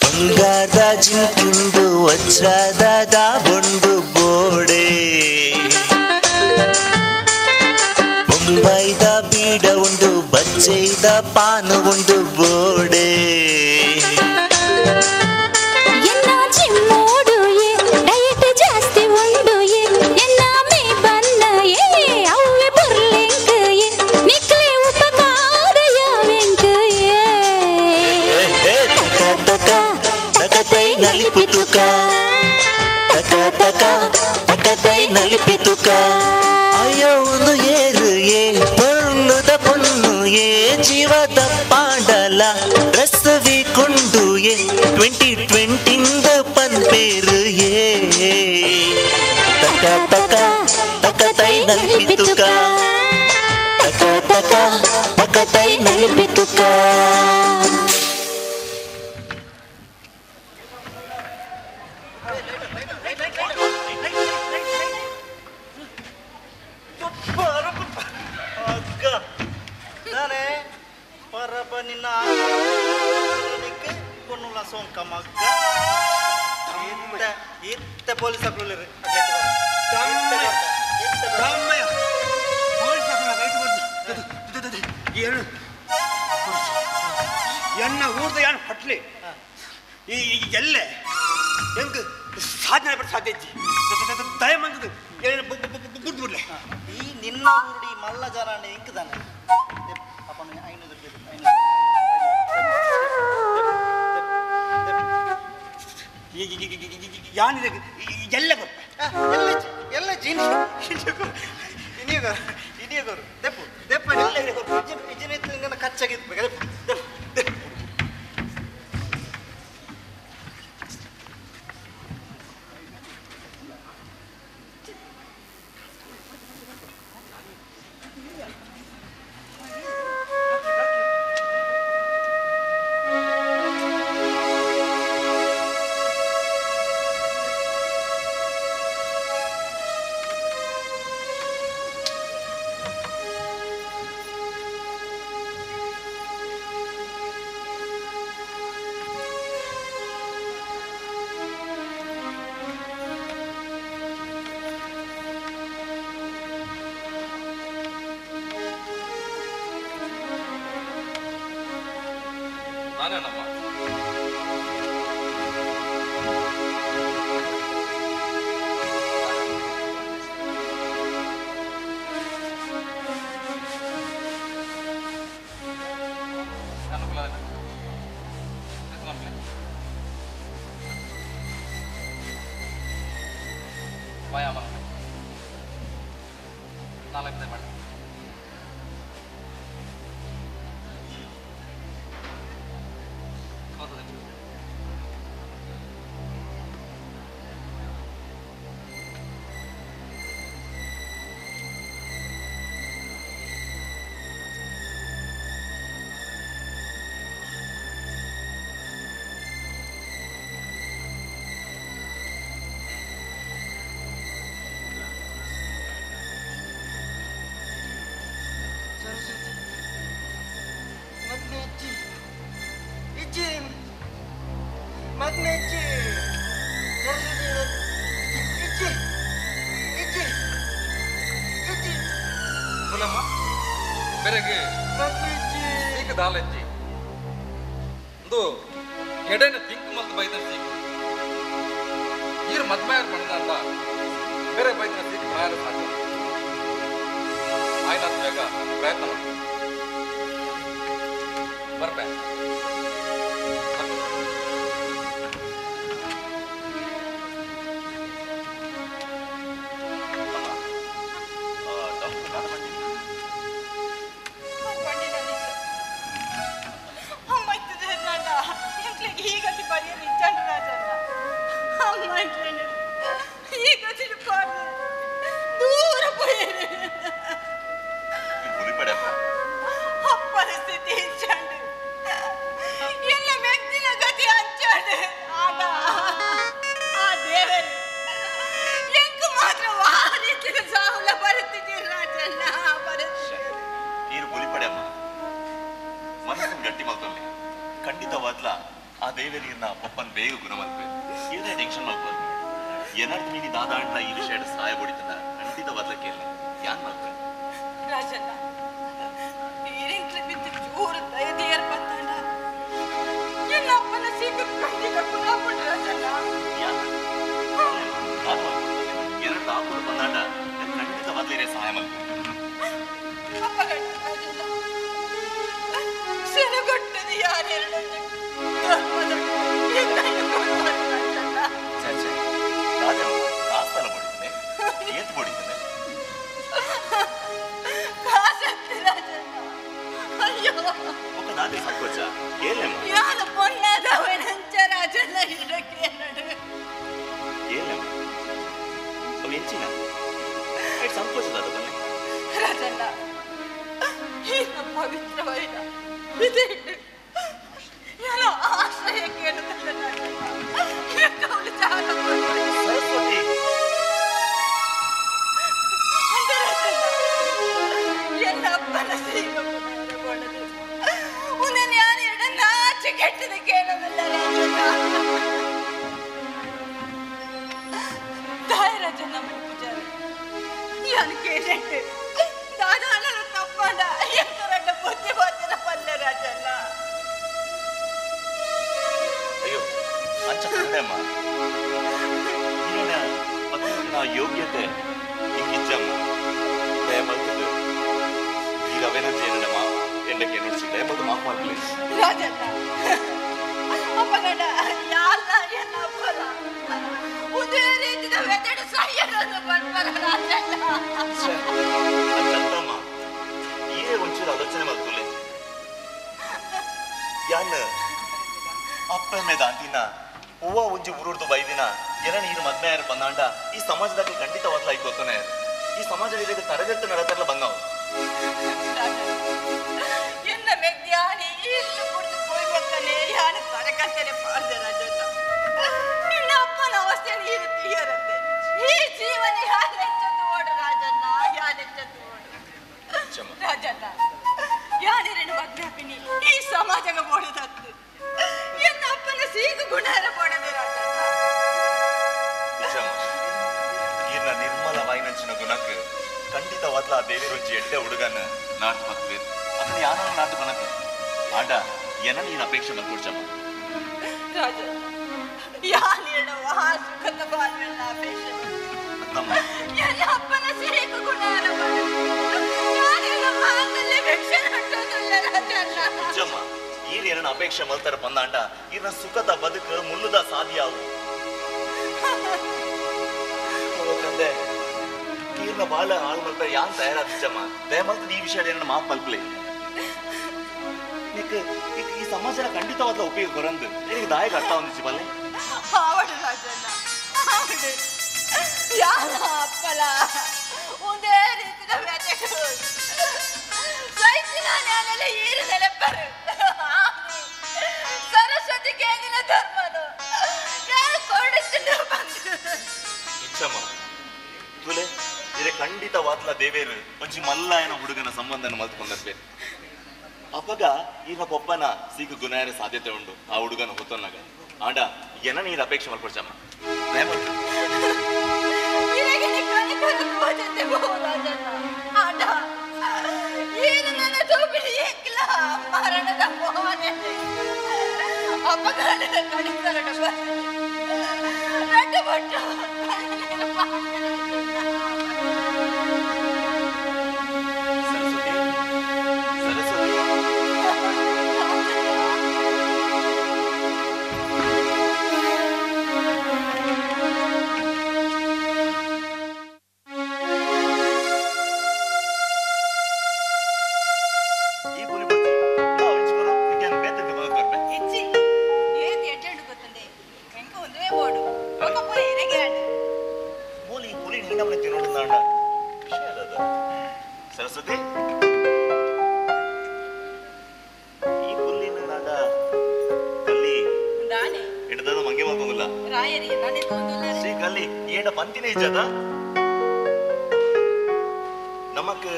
ಬಂಗಾರದ ಜಿಂಕಿಂದು ವಜ್ರದ ದಾಬೊಂಡು ಬೋಡೆ ಬೊಂಬೈದ ಬೀಡ ಉಂಡು ಬಜ್ಜೈದ ಪಾನು ಉಂಡು ಬೋಡೆ ನಲಿಪಿತುಕ ತಕ ತಕ ತಕ ತೈ ನಲಿಪಿತುಕ ಅಯ್ಯೋ ಒಂದು ಏರು ಏ ಪೊರ್ಲುದ ಪೊನ್ನು ಏ ಜೀವದ ಪಾಂಡಲ ಡ್ರೆಸ್ ಕೊಂಡು ಏ 2020 ಪನ್ಪೇರು ಏ ತಕ ತಕ ತಕ ತೈ ನಲಿಪಿತುಕ ತಕ ತಕ ತಕ ತೈ ನಲಿಪಿತುಕ. ನಿನ್ನ ಪೊನ್ನುಲ ಸೋಂಕ ಮಗ್ಗ ಇತ್ತ ಪೊಲೀಸ್ ಅಕ್ಲು ಎನ್ನ ಊರ್ದ ಯಾನ್ ಪಟ್ಲಿ ಈ ಎಲ್ಲೆ ಎಂಕ್ ಸಾಧನೆ ಪಡ ಸಾಧ್ಯ ಇಜ್ಜಿ ದಯಮಂತದ ಬುಡ್ಡು ಬಿಡ್ಲೆ ಈ ನಿನ್ನ ಊರುಡಿ ಮಲ್ಲ ಜನ ಎಂಕ್ದಾನೆ ಅಪ್ಪನ 500 ಯಾನ್ ಎಲ್ಲ ಗೊತ್ತ ಎಲ್ಲ ಜೀನಿ ಇನಿಯಗರು ದೆಪ್ಪು ದೆಪ್ಪ ಎಲ್ಲ ಇಜಿನ ಕಚ್ಚಾಗಿತ್ತು ದೆಪ್ಪು ದೆಪ್ಪು ಎಡೆನ ತಿಂಕ್ ಮಲ್ತ್ ಬೈದ ಸೀಕ್ ಈರ್ ಮದ್ಮಾಯರ್ ಪಂಡ ಬೇರೆ ಬೈದಿನ ಸೀಕ್ ಪ್ರಾಯ ಸಾಧ್ಯ ಆಯ್ತು ಬೇಗ ಪ್ರಯತ್ನ ಮಾಡಿ ಬರ್ಬೇ. ಖಂಡಿತವಾದ್ಲ ಆ ದೇವರಿಯನ್ನ ಪಪ್ಪನ್ ಬೇಗ ಗುಣಮಲ್ಪೆ ಏನೇ ಟೆನ್ಷನ್ ಮಾಡ್ಬಾರ್ದು. ಏನಾದ್ರು ನೀನು ದಾದಾಂಡ್ಲ ಈ ವಿಷಯ ಸಹಾಯ ಹೊಡಿತದ ಖಂಡಿತವಾದ್ಲ ಕೇಳ ಯಾನ್ ಮಾಡ್ತೆ ರಾಜಣ್ಣ ಈರಿಂಕ್ಲೆ ಬಿದ್ದು ಜೋರು ದಯದಿಯರ್ ಬಂದಾಂಡ ಎನ್ನ ಅಪ್ಪನ ಸೀಕ ಖಂಡಿತ ಗುಣ ರಾಜಣ್ಣ. ಎರಡು ಆಪುಡು ಬಂದಾಂಡ ಖಂಡಿತವಾದ್ಲೇ ಸಹಾಯ ಮಾಡ್ಬೇಕು. ರಾಜಣ್ಣ ಪವಿತ್ರವೈನ ಏನೋ ಆಶ್ರಯ ಕೇಳುತ್ತಲ್ಲ ಎಲ್ಲ ಅಪ್ಪನ ಎನರ್ಜಿ ಏನಮ್ಮ ಎಂಡಕ್ಕೆ ಎನರ್ಜಿ ದಯಮಾಡಿ ಮಾಫ್ ಮಾಡ್ಲಿ. ರಾಜಣ್ಣ ಅಪ್ಪಗಡ ಯಾರ ಎನ್ನ ಅಪ್ಪಲ ಉದೇ ರೀತಿದ ವೆದೆಡು ಸಯ್ಯರನ್ನು ಬಂದ್ಬರ ರಾಜಣ್ಣ. ಚಂದಮ್ಮ ಈರೇ ಒಂಚೂರು ಆಲೋಚನೆ ಮಾಡ್ಕೊಲೆ. ಯಾನ್ ಅಪ್ಪ ಮೇದಾಂತಿನ ಹೂವ ಒಂಜಿ ಊರುಡ್ದು ಬೈದಿನ ಎನ ನೀರು ಮದ್ಮೆ ಯಾರು ಬಂದಾಂಡ ಈ ಸಮಾಜದಾಗ ಖಂಡಿತವಾಗ್ಲ ಐಕೋತಾನೆ. ಈ ಸಮಾಜದಲ್ಲಿ ತರಗತಿ ನಡತರ್ಲ ಬಂದವು. ಎನ್ನ ಮೆಗ್ಯಾನಿ ಇಲ್ಲು ಕುಡಿದು ಹೋಗ್ಬೇಕಾನೆ ಯಾರು ತರಕತ್ತನೆ ಪಾಡ್ದೆ ರಾಜಣ್ಣ. ನಿನ್ನ ಅಪ್ಪನ ಅವಸ್ಥೆ ನೀರು ತೀಯರಂತೆ ಈ ಜೀವನ ಯಾರೆಚ್ಚತ್ತು ಓಡು ರಾಜಣ್ಣ, ಯಾರೆಚ್ಚತ್ತು ಓಡು ರಾಜಣ್ಣ. ಯಾನಿರನ್ನು ಮದ್ವೆ ಹಾಪಿನಿ ಈ ಸಮಾಜಗ ಬೋಡದತ್ತು ಎನ್ನ ಅಪ್ಪನ ಸೀಗು ಗುಣಾರ ಬೋಡದೆ ರಾಜಣ್ಣ. ಈರ್ನ ನಿರ್ಮಲ ವಾಯಿನಂಚಿನ ಗುಣಕ್ಕೆ ಖಂಡಿತವಾದ್ಲ ಆ ದೇವಿರೊಂಜಿ ಎಡ್ಡೆ ಹುಡುಗನ ನಾಟು ಪತ್ವೆ ಅದನ್ನ ಯಾರೋ ನಾಟು ಬನಕ ಆಡ ಎನ ನೀನು ಅಪೇಕ್ಷೆ ಮಲ್ಕೊಡ್ಚಮ್ಮ. ರಾಜಣ್ಣ ಯಾನಿರಣ ಸುಖದ ಬಾಳ್ವೆಲ್ಲ ಅಪೇಕ್ಷೆ ಎನ್ನ ಅಪ್ಪನ ಸೀಗು ಗುಣಾರ ನಿಜಮ್ಮ ಈರ್ ಏನನ್ನ ಅಪೇಕ್ಷೆ ಮಲ್ತಾರ ಬಂದಾಂಡ ಈರ್ನ ಸುಖದ ಬದುಕು ಮುಳ್ಳುದ ಸಾಧಿಯಾವು. ತಂದೆ ಈರ್ನ ಬಾಳ ಹಾಳು ಮಲ್ತಾರ ಯಾನ್ ತಯಾರಾದ ನಿಜಮ್ಮ. ದಯಮಲ್ತದ ಈ ವಿಷಯ ಏನನ್ನ ಮಾಫ್ ಮಲ್ಪಲೆ. ಈ ಸಮಾಜ ಖಂಡಿತವಾದ ಉಪಯೋಗ ಬರಂದು ನಿನಗೆ ದಾಯಕ ಅರ್ಥ ಒಂದು ಬಲ್ಲೆ. ಆವಡು ರಾಜಣ್ಣ ಆವಡು ಯಾರ ಅಪ್ಪಲ ಒಂದೇ ರೀತಿಯ ವ್ಯಥೆಗಳು ಸೈತಿನ ನ್ಯಾಯಾಲಯ ಈರು ನೆನಪರು ಸರಸ್ವತಿ ಕೇಂದ್ರ ಧರ್ಮನು ಯಾರು ಕೊಡಿಸಿದ್ದು ಬಂದು ಇಚ್ಚಮ್ಮ ತುಲೆ ಇದೇ ಖಂಡಿತವಾದ್ಲ ದೇವೇರು ಒಂಜಿ ಮಲ್ಲಾಯನ ಹುಡುಗನ ಸಂಬಂಧನ ಮಲ್ತ್ಕೊಂಡರ್ಬೇಕು. ಅಪ್ಪಗ ಈಗ ಪೊಪ್ಪನ ಸೀಕು ಗುಣಾಯರ ಸಾಧ್ಯತೆ ಉಂಟು ಆ ಹುಡುಗನ ಹೊತ್ತೊನ್ನಾಗ. ಆಂಡ ಎನ ನೀರು ಅಪೇಕ್ಷೆ ಮಲ್ಕೊಡ್ಚಮ್ಮ. ಸರಸ್ವತಿ ಸರಸ್ವತಿ ಸರಸ್ವತಿ ಈ ಪುಲ್ಲಿನ ನಾಡ ಕಲ್ಲಿ ಹಿಡ್ದದ ಮಂಗೆ ಮಲ್ಕೊಂದಿಲ್ಲ ಶ್ರೀ ಕಲ್ಲಿ ಏನ ಪಂತಿನೇ ಇಜ್ಜದ ನಮಕ್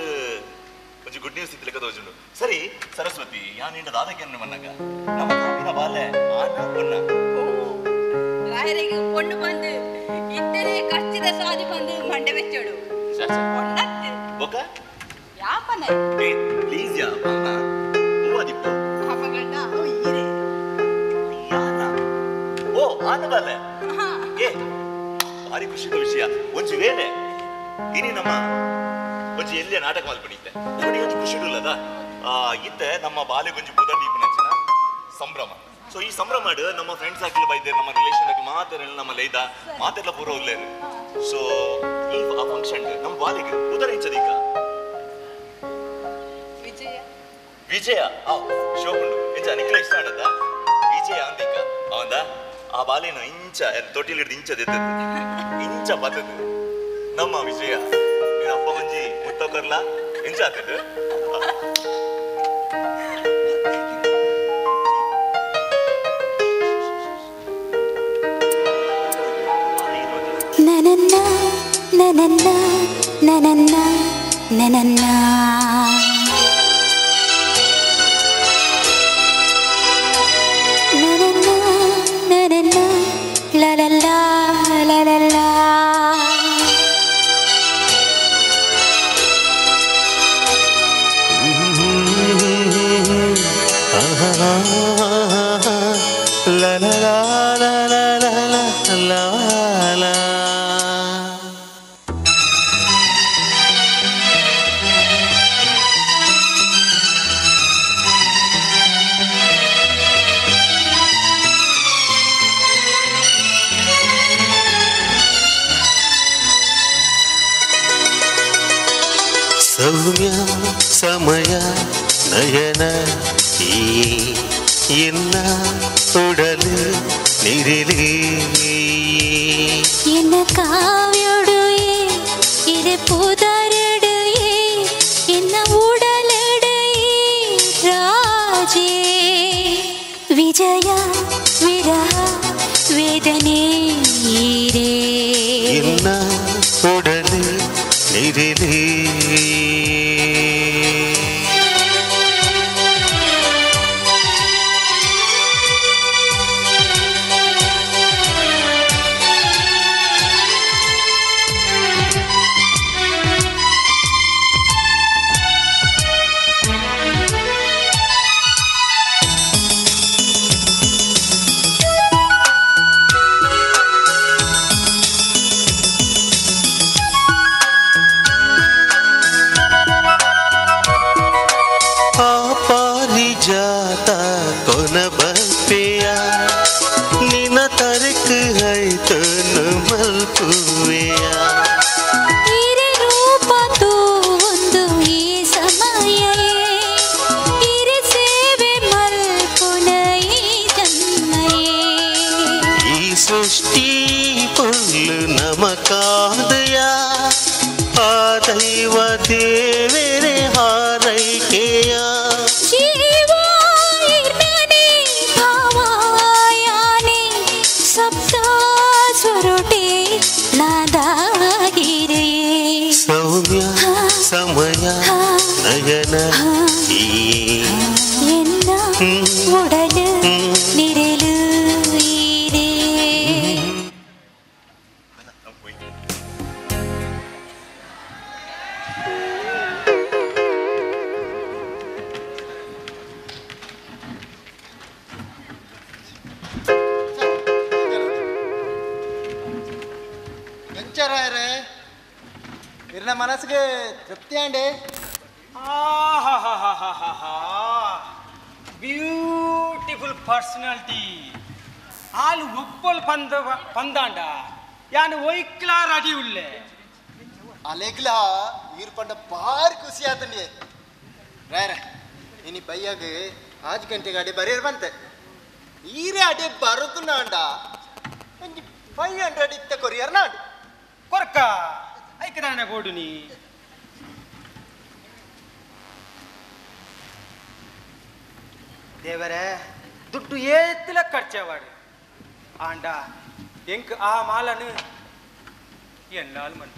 ಒಂಜಿ ಗುಡ್ ನ್ಯೂಸ್ ಇತ್ತು ಲೆಕ್ಕ ತೋಜುಂಡು. ಸರಿ ಸರಸ್ವತಿ ಯಾನ್ ಇಂಡ ದಾದಕ್ಕೆ ಮನ್ನಾಗ ನಮ್ಮ ಕಾಪಿನ ಬಾಲೆ ಆನ ಪೊನ್ನ ರಾಯರಿಗೆ ಪೊಣ್ಣು ಬಂದು ಇತ್ತನೆ ಕಚ್ಚಿದ ಸಾದಿ ಬಂದು ಮಂಡೆ ಬೆಚ್ಚೋಡು ಪೊಣ್ಣತ್ತು ಬೊಕ ಯಾಪನ ಏ ಪ್ಲೀಸ್ ಯಾ ಪನ್ನ ಹೂವ ದಿಪ್ಪು ಅಪಗಂಡ ಅವು ಈರೆ ಯಾನ ಓ ಆನ ಬಾಲೆ ಏ ಭಾರಿ ಖುಷಿದ ವಿಷಯ. ಒಂಜಿ ವೇಳೆ ಇನಿ ನಮ್ಮ ಒಂಜಿ ಎಲ್ಲಿಯ ನಾಟಕ ಮಲ್ಪಣಿತ್ತೆ ನೋಡಿ ಒಂಜಿ ಖುಷಿ ಇಲ್ಲದ ಇತ್ತೆ ನಮ್ಮ ಬಾಲೆಗೊಂಜಿ ಬುಧ ದೀಪನಂಚಿನ ಸಂಭ್ರಮ. ಸೊ ಈ ಸಂಭ್ರಮ ನಮ್ಮ ಫ್ರೆಂಡ್ಸ್ ಹಾಕಿ ಬೈದೆ ನಮ್ಮ ರಿಲೇಷನ್ ಹಾಕಿ ಮಾತೆಲ್ಲ ನಮ್ಮ ಲೈದ ಮಾತೆಲ್ಲ ಪೂರ ಉಲ್ಲೇರು. ಸೊ ಈ ಆ ಫಂಕ್ಷನ್ ನಮ್ಮ ಬಾಲಿಗೆ ಉದರ ಇಂಚದೀಗ ವಿಜಯ ವಿಜಯ ಆ ಶೋಕುಂಡು ಇಂಚ ನಿಕ್ಲ ಇಷ್ಟ ಆಡದ ವಿಜಯ ಅಂದಿಕ ಅವಂದ ಆ ಬಾಲಿನ ಇಂಚ ತೊಟ್ಟಿಲ್ ಹಿಡ್ದು ಇಂಚದ ಇಂಚ ಬತ್ತದು ನಮ್ಮ ವಿಜಯ ಅಪ್ಪ ಮಂಜಿ ಮುತ್ತಕರ್ಲ ಇಂಚ ಆಗ್ತದೆ. Na na na na na na na na na. Na na na na na la la la la la la. La la la la la la la la. ಸೌಮ್ಯ ಸಮಯ ನಯನ ಈ ಎನ್ನ ಉಡಲು ನಿರಿಲಿ ಎನ್ನ ಕಾವ್ಯೊಡು ಇರೆ ಪುದರಡು ಎನ್ನ ಉಡಲಡು ರಾಜೇ ವಿಜಯ ವಿರಹ ವೇದನೆ ರೇ ಎನ್ನ ಉಡಲು ನಿರಿಲಿ ಪಾರಿಜಾತ ಕೊನ ಬಪ್ಪೆಯ ನಿನ ತರಕ ಹೈತನು ಮಲ್ಪುವೆಯ ಇರೆ ರೂಪ ತೂ ಒಂದು ಈ ಸಮಯ ಇರೆ ಸೇವೆ ಮಲ್ಪುನ ಈ ಜನ್ಮಯೇ ಈ ಸೃಷ್ಟಿ ಪೊಲ್ಲು ನಮಕಾದಯ ಆ ದೈವ ದೇವರೇ ಹಾರೈಕೆಯ ಸೌಮ್ಯ ಸಮಯ ನಯನ ಎನ್ನ ಉಡಲು ನಿರಲು ಈರೇ ಎಂಚರಾಯರೇ ಇರ್ನ ಮನಸ್ಸಿಗೆ ತೃಪ್ತಿ ಆಂಡೆ. ಬ್ಯೂಟಿಫುಲ್ ಪರ್ಸನಾಲಿಟಿ ಆಲು ಉಪ್ಪಲ್ ಪಂದ ಪಂದಾಂಡ ಯಾನು ಒಯ್ಕ್ಲಾ ರೆಡಿ ಉಲ್ಲೆ ಅಲೆಗ್ಲ ಈರ್ ಪಂಡ ಬಾರಿ ಖುಷಿ ಆತಂಡಿ. ರಾಯರ ಇನಿ ಬೈಯಾಗ ಆಜ್ ಗಂಟೆಗೆ ಅಡೆ ಬರೀರ್ ಬಂತೆ ಈರೇ ಅಡೆ ಬರುದು ನಾಂಡ ಒಂಜಿ 500 ಇತ್ತ ಕೊರಿಯರ್ ನಾಡು ಕೊರ್ಕ ಐಕದಾನ ಗೋಡು ನೀ ದೇವರೇ ದುಡ್ಡು ಏತಿಲ ಖರ್ಚವಾಡು ಆಂಡ ಎಂಕ್ ಆ ಮಾಲನು ಎನ್ನಾಲ್ ಮನ್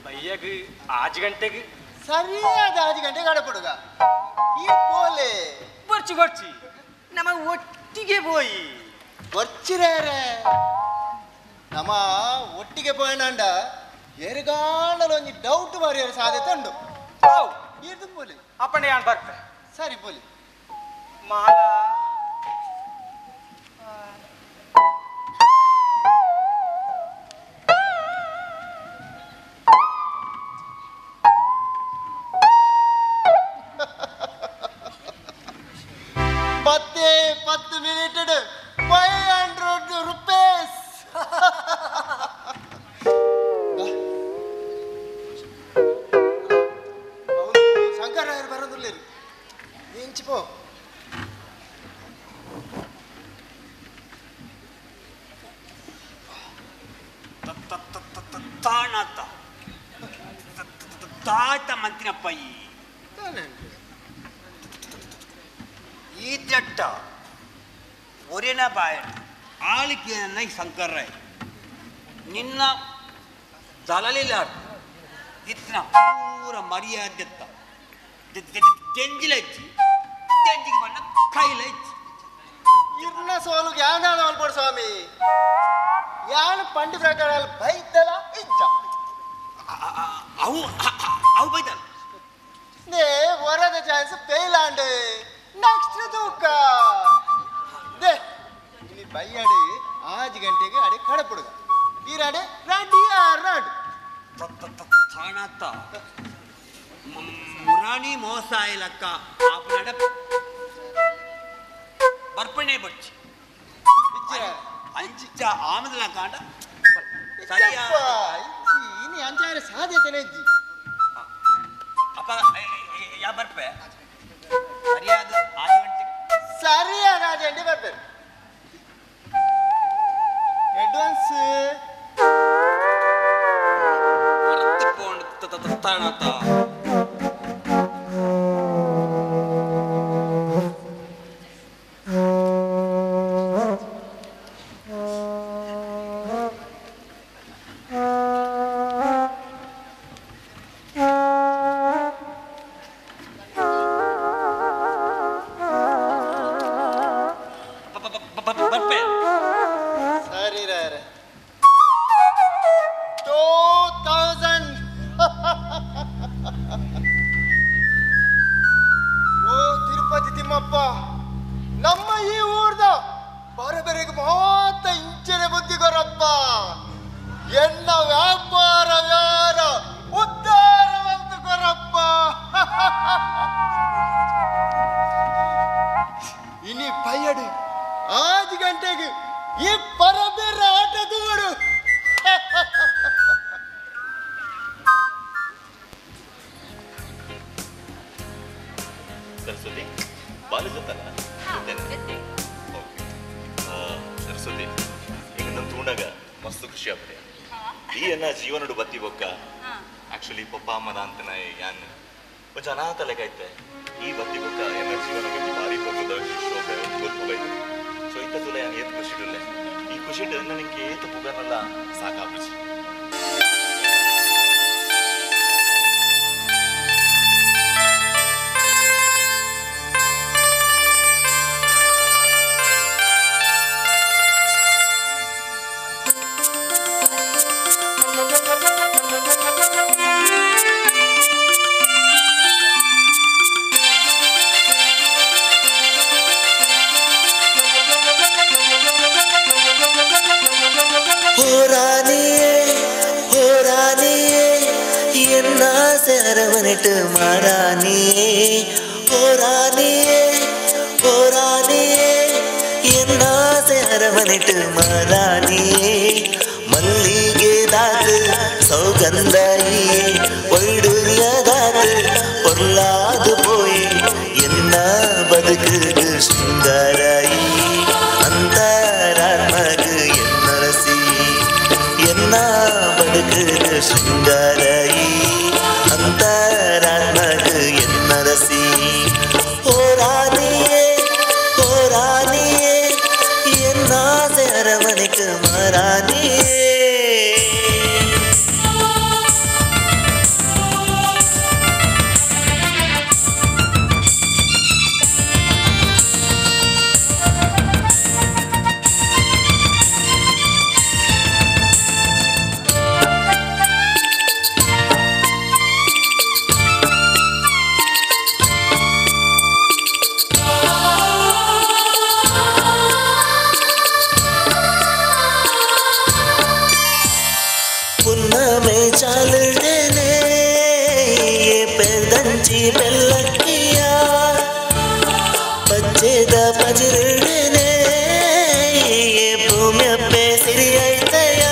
ಬೈಯಾಗ ಆಜ್ ಗಂಟೆಗೆ ಸರಿಯಾದ ಆಜ್ ಗಂಟೆಗೆ ಆಡಪಡುಗ ಈ ಪೋಲೆ ಬರ್ಚಿ ಬರ್ಚಿ ನಮ್ಮ ಒಟ್ಟಿಗೆ ಪೋಯಿ ಬರ್ಚಿರೇ ನಮ್ಮ ಒಟ್ಟಿಗೆ ಪೋಯಣಂಡ ಎರುಗಾಂಡಲ ಒಂಜಿ ಡೌಟ್ ಮಾರಿಯರ ಸಾಧ್ಯತೆ ಉಂಡು. ಇದು ಪೋಲಿ ಅಪ್ಪಣೆ ಯಾನ್ ಬರ್ತೆ ಸರಿ ಪೋಲಿ ಮಾಲ ಪತ್ತೆ 10 ಮಿನಿಟ್ 500 ರುಪೀಸ್. ಶಂಕರ ಬರೋದಿಲ್ಲ ಇಂಚಿಪೋ. ತಾಣಾತ ತಾತ ಮಂತಿನಪ್ಪ ಈ ಈ ಜಟ್ಟ ಒರೇನ ಬಾಯ ಆಳಿಕೆ ಶಂಕರ್ರಾಯ್ ನಿನ್ನ ದಲಲಿಲ್ಲ ಇತ್ತಿನ ಪೂರ ಮರ್ಯಾದೆತ್ತ ತೆಂಜಿಲಜ್ಜಿ ತೆಂಜಿಗೆ ಬಣ್ಣ ಕೈಲಜ್ಜಿ ಇರ್ನ ಸೋಲು ಯಾನ ಮಲ್ಪಡು ಸ್ವಾಮಿ ಯಾನು ಪಂಡಿ ಪ್ರಕಾರ ಬೈತಲ ಇಜ್ಜ ಅವು ಅವು ಬೈತಲ್ಲ ನೇ ವರದ ಚಾನ್ಸ್ ಫೇಲ್ ಆಂಡ್ ನೆಕ್ಸ್ಟ್ ತೂಕ they ಇನಿ ಬೈಯಾಡಿ ಆಜ್ ಗಂಟೆಗೆ ಅಡೆ ಕಡಪುಡುಗ ಈರಾಡೆ ರೆಡಿ ಆರ್ನಾಡು ತಾಣಾತ ಮುರಾಣಿ ಮೋಸ ಆಯ್ಲಕ್ಕ ಆಪನಾಡ ಬರ್ಪಣೆ ಬಡ್ಚಿ ಅಂಚ ಆಮದಲ ಕಾಂಡ ಸರಿಯಾ. ಸಾಧ್ಯತೆನೇ ಇಜ್ಜಿ. ಅಪ್ಪ ಯಾ ಬರ್ಪೆ ಸರಿಯಾದ ಆರು ಗಂಟೆ, ಸರಿಯಾದ 6 ಗಂಟೆ ಬರ್ಬೇಕು. ಅಡ್ವಾನ್ಸ್ ತಾಣತ ಬರ್ಪೆ. ಸರಿ ರೇ 2000. ಓ ತಿರುಪತಿ ತಿಮ್ಮಪ್ಪ, ನಮ್ಮ ಈ ಊರ್ದ ಬರಬರಿಗೆ ಮಾತ ಇಂಚನೆ ಬುದ್ಧಿ ಕೊರಪ್ಪ. ಎನ್ನ ವ್ಯಾಪಾರ ವ್ಯಾರ ಉದ್ಧಾರವಂತ ಕೊರಪ್ಪ. ಇನಿ ಪೈಯಡು 5 ಗಂಟೆಗೆ ಈ ಪರಬೇರ ಆಟ ದೂಡು. ಸರಸ್ವತಿ ಬಾಲು ಗೊತ್ತಲ್ಲ? ಓಕೆ ಸರಸ್ವತಿ, ಈಗ ನನ್ನ ತೂಂಡಾಗ ಮಸ್ತ್ ಖುಷಿ ಆಗ್ತದೆ. ಈ ಅನ್ನ ಜೀವನಡು ಬತ್ತಿ ಬೊಕ್ಕ ಆಕ್ಚುಲಿ ಪಪ್ಪ ಅಮ್ಮನ ಅಂತನ ಯಾನ್ ಒಂಚ ಅನಾಥ ಲೆಕ್ಕ ಐತೆ. ಈ ಬತ್ತಿ ಬೊಕ್ಕ ಎನ್ನ ಜೀವನ ಭಾರಿ ಪೊಕ್ಕದ ಶೋಭೆ ಗೊತ್ತು. ಸೊ ಇಂಥ ತುಲೆ ಯಾನ್ ಏತ್ ಖುಷಿ ಇಡಲೆ. ಈ ಖುಷಿ ನನಗೆ ಏತು ಪುಗನಲ್ಲ ಸಾಕಾಗ್ಬಿಡ್ಸಿ. அரவனிட்டு மாறானியே ஓரானியே ஓரானியே என் ஆசை அரவனிட்டு மாறானியே மல்லிகை தாத்து சௌகந்தாயே ஒய்டுரியதாத்து பொருளாது போய் என்ன ಬದುಕು ಶೃಂಗಾರಾಯಿ ಅಂತರಾತ್ಮகு என்னரசி என்ன ಬದುಕು ಶೃಂಗಾರಾಯಿ ಅಂತರಾತ್ಮகு என்னரசி ಓ ರಾಣಿಯೇ ಓ ರಾಣಿಯೇ என்னாசை அரவணைக்கு மாறானியே. ಬೆಲ್ಲಕ್ಕಿಯ ಪಚ್ಚೆದ ಪಜಿರುಡನೆ ಭೂಮಿಯಪ್ಪೆ ಸಿರಿಯೈತಯ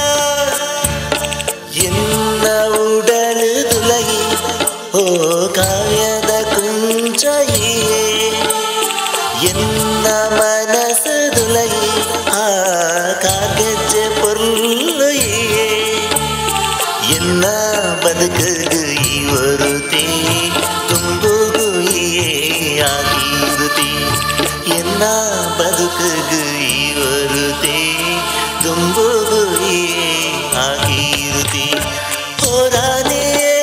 ಎನ್ನ ಉಡಲು ತುಲಗಿ ಓ ಕಾವ್ಯದ ಕುಂಚಯಿಯೇ ಎನ್ನ ಮನಸ್ಸು ತುಲಗಿ ಆ ಕಾಗೆಜ್ಜೆ ಪೊರ್ಲುಯಿಯೇ ಎನ್ನ ಬದುಕು ಇವರುತಿ ಎನ್ನ ಬದುಕು ಇವರುತಿ ತುಂಬುಗುಯಿಯೇ ಆಗಿರುತಿ ಓ ರಾಣಿಯೇ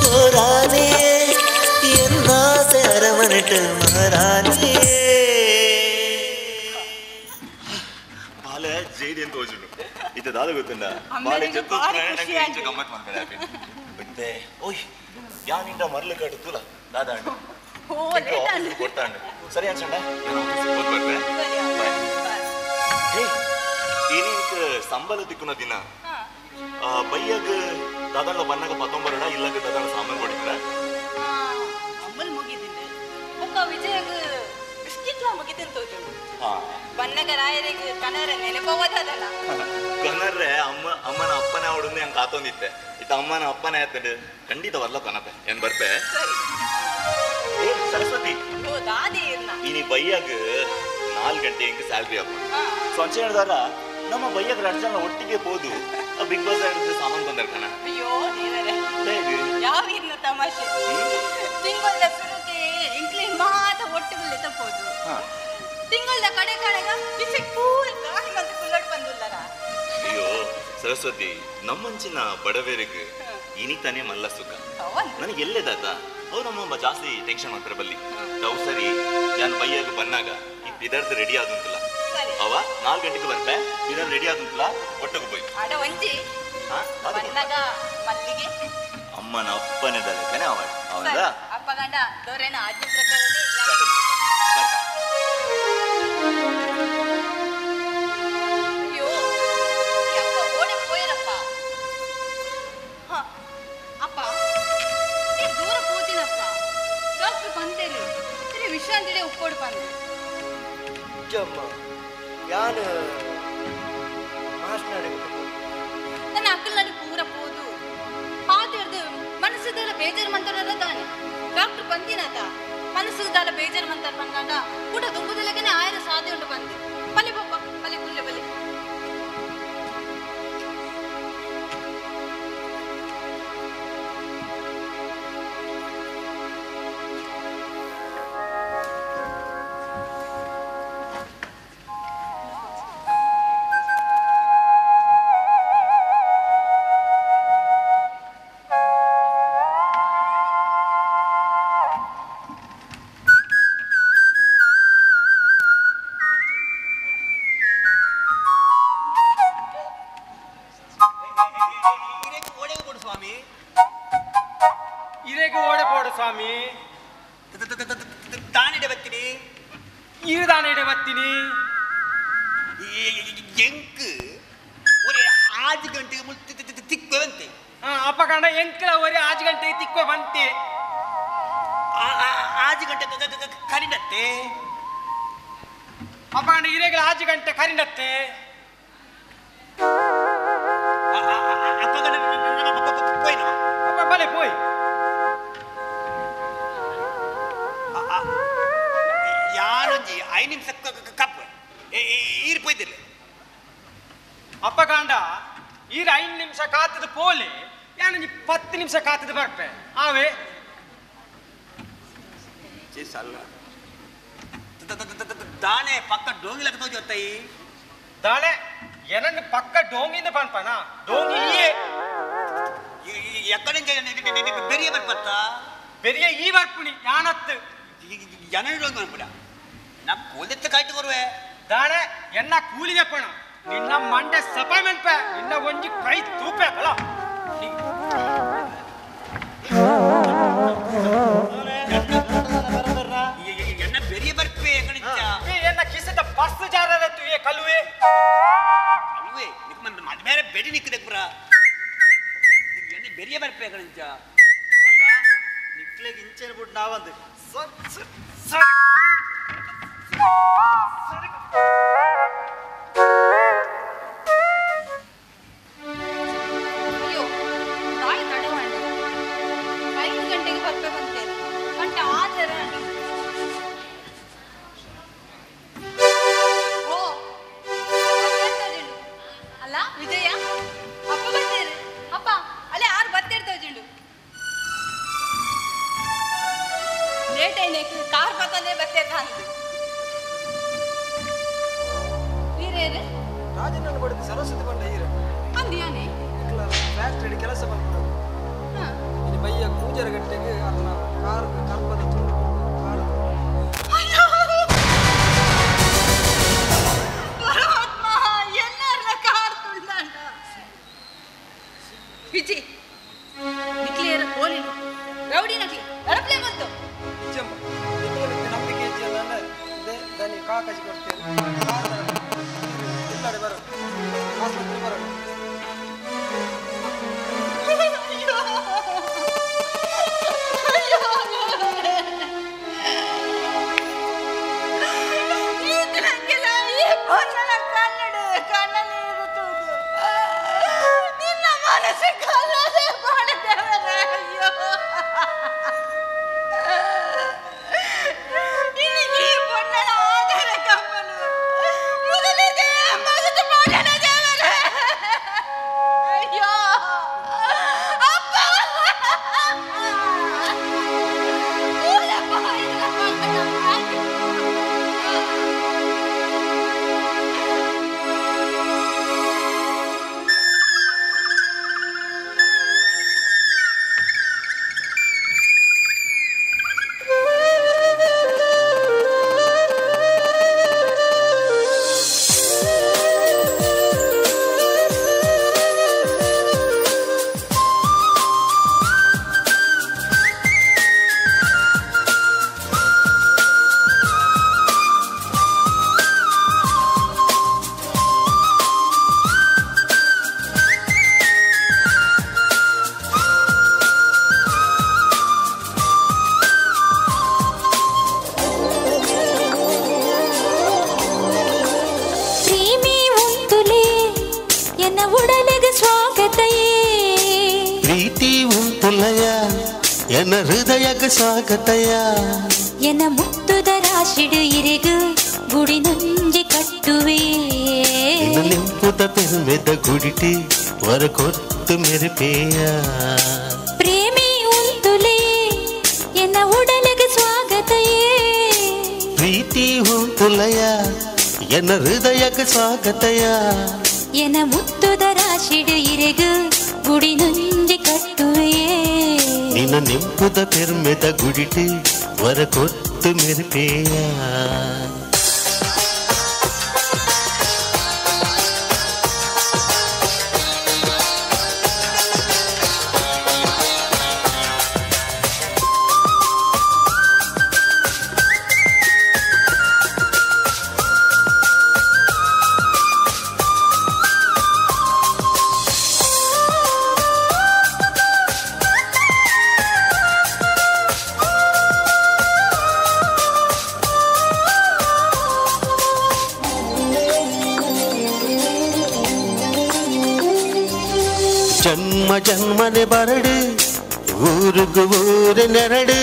ಓ ರಾಣಿಯೇ ಎನ್ನಾಸೆ ಅರವನಿಟ್ಟು ಮಹಾರಾಣಿಯೇ. ಬಾಲೆ ಜೈಡಿ ಅಂತ ಹೋಜುಂಡು ಇತ್ತ ದಾದ ಗೊತ್ತುಂಡ ಬಾಲೆ ಜೊತೆ ಗಮ್ಮತ್ ಮಾಡ್ತಾರೆ ಬಿಟ್ಟೆ ಓಯ್ ಯಾನಿಂದ ಮರಳು ಕಟ್ಟು ತೂಲ ದಾದಾಂಡು ಕೊಡ್ತಾಂಡು ಸರಿ ಅನ್ಸಂಡ ಏನೇನಕ್ಕೆ ಸಂಬಳ ತಿಕ್ಕುನ ದಿನ ಬೈಯಾಗ ದಾದಾಂಡ ಬನ್ನಾಗ ಪತ್ತೊಂಬರಡ ಇಲ್ಲಾಗ ದಾದಾಂಡ ಸಾಮಾನು ಕೊಡಿದ್ರ ಅಮ್ಮಲ್ ಮುಗಿದಿಲ್ಲ ಒಕ್ಕ ವಿಜಯಗ ಬಿಸ್ಕಿಟ್ಲ ಮುಗಿದಿನ ತೋಜುಂಡು ಬನ್ನಗ ರಾಯರಿಗೆ ಕನರ ನೆನಪವದಲ್ಲ ಕನರ್ರೆ ಅಮ್ಮ ಅಮ್ಮನ ಅಪ್ಪನ ಅವಡನ್ನು ಹೆಂಗೆ ಕಾತೊಂದಿತ್ತೆ. ಇತ್ತ ಅಮ್ಮನ ಅಪ್ಪನ ಆಯ್ತಂಡು ಖಂಡಿತ ವರ್ಲ ಕನಪೆ ಏನ್ ಬರ್ಪೆ. ಏ ಸರಸ್ವತಿ, ಇನಿ ಬೈಯಾಗ 4 ಗಂಟೆ ಹಿಂಗ ಸ್ಯಾಲ್ರಿ ಅಪ್ಪ. ಸೊ ಅಂಚೆ ಹೇಳಿದಾರ ನಮ್ಮ ಬೈಯಾಗ 2 ಜನ ಒಟ್ಟಿಗೆ ಹೋದು ಬಿಗ್ ಬಾಸ್ ಸಾಮಾನು ಬಂದರ್ ಕಣ. ಅಯ್ಯೋ ದೇವರೇ, ಯಾವ ಇನ್ನ ತಮಾಷೆ. ತಿಂಗಳ ಸುರುಕೆ ಇಂಕ್ಲಿನ್ ಮಾತ ಒಟ್ಟುಗುಲ್ಲೆ ತಪ್ಪೋದು. ತಿಂಗಳ ಕಡೆ ಕಡೆಗ ಬಿಸಿ ಪೂರ ಗಾಳಿ ಮಂದಿ ಕುಲ್ಲಡ್ ಬಂದುಲ್ಲರ. ಅಯ್ಯೋ ಸರಸ್ವತಿ, ನಮ್ಮಂಚಿನ ಬಡವರಿಗೆ ಇನಿತಾನೆ ಮಲ್ಲ ಸುಖ. ನನಗೆ ಎಲ್ಲೇದಾತ ಅವ್ರು ನಮ್ಮಮ್ಮ ಜಾಸ್ತಿ ಟೆನ್ಷನ್ ಮಾಡ್ತಾರೆ ಬಲ್ಲಿ. ತಾವು ಸರಿ ಯಾನ್ ಬೈಯಾಗ ಬಂದಾಗ ಈ ಬಿದರ್ದು ರೆಡಿ ಆದಂತಲ್ಲ, ಅವ 4 ಗಂಟೆಗೆ ಬರ್ಪೆ, ಬಿದರ್ ರೆಡಿ ಆದಂತಲ್ಲ ಒಟ್ಟಿಗೆ ಹೋಯ್. ಅಮ್ಮನ ಅಪ್ಪನೇ ದಲಕನೆ ಅವ ಅವನದ ಅಪ್ಪ ಗಂಡ ದೊರೆನ ಆಜ್ಞೆ ಪ್ರಕಾರನೇ. ಅಯ್ಯೋ ಅಪ್ಪ ಓಡಿ ಹೋಯರಪ್ಪ. ಅಪ್ಪ ದೂರ ಹೋದಿನಪ್ಪ, ಡಾಕ್ಟರ್ ಬಂದೇರಿ ಸರಿ ವಿಶ್ರಾಂತಿ ಉಪ್ಪೋಡು ಬಂದೆ. ಯಾನು ಮಾಸ್ನಾಡಿ ನನ್ನ ಅಕ್ಕಲ್ನಲ್ಲಿ ಪೂರ ಹೋದು ಪಾತಿರ್ದು ಮನಸ್ಸುದಲ್ಲ ಬೇಜಾರು ಮಂತಾರ ತಾನೆ. ಡಾಕ್ಟರ್ ಬಂದಿನಾತ ಮನಸ್ಸುದಲ್ಲ ಬೇಜಾರು ಮಂತಾರ ಬಂದಾಂಡ ಕೂಡ ದುಂಬುದಲಗನೆ ಆಯರ ಸಾಧ್ಯ ಉಂಟು ಬಂದೆ. ಬಲೆ ಪಪ್ಪ ಬಲೆ ಕುಲ್ಲೆ ಬಲೆ. ಕನ್ನಡ ಕಣ್ಣಲ್ಲಿ ಇರುತ್ತದೆ. ನಿನ್ನ ಮನಸ್ಸು ಕಲ್ಲದೆ ಉಂತುಲಯ ಎನ್ನ ಹೃದಯಕ್ಕೆ ಸ್ವಾಗತಯ ಎನ್ನ ಮುತ್ತುದ ರಾಶಿಡು ಇರೆಗು ಗುಡಿ ನಂಜಿ ಕಟ್ಟುವೆ ನಿಂಪುದ ಪೆರುಮೆದ ಗುಡಿಟಿ ವರ ಕೊರ್ತು ಮೆರುಪೇಯ ಪ್ರೇಮಿ ಉಂತುಲೆ ಎನ್ನ ಉಡಲಿಗೆ ಸ್ವಾಗತಯೇ ಪ್ರೀತಿ ಉಂತುಲಯ ಎನ್ನ ಹೃದಯಕ್ಕೆ ಸ್ವಾಗತಯ ಎನ್ನ ಮುತ್ತುದ ರಾಶಿಡು ಇರೆಗು ಗುಡಿ ನಂಜಿ ಕಟ್ಟುವೆ ನಿನ್ನ ನಿಂಪುದ ಪೆರುಮೆದ ಗುಡಿಟಿ ವರ ಕೊರ್ತು ಮೆರುಪೇಯ ಜನ್ಮ ಜನ್ಮನೆ ಬರಡು ಊರುಗು ಊರು ನೆರಡು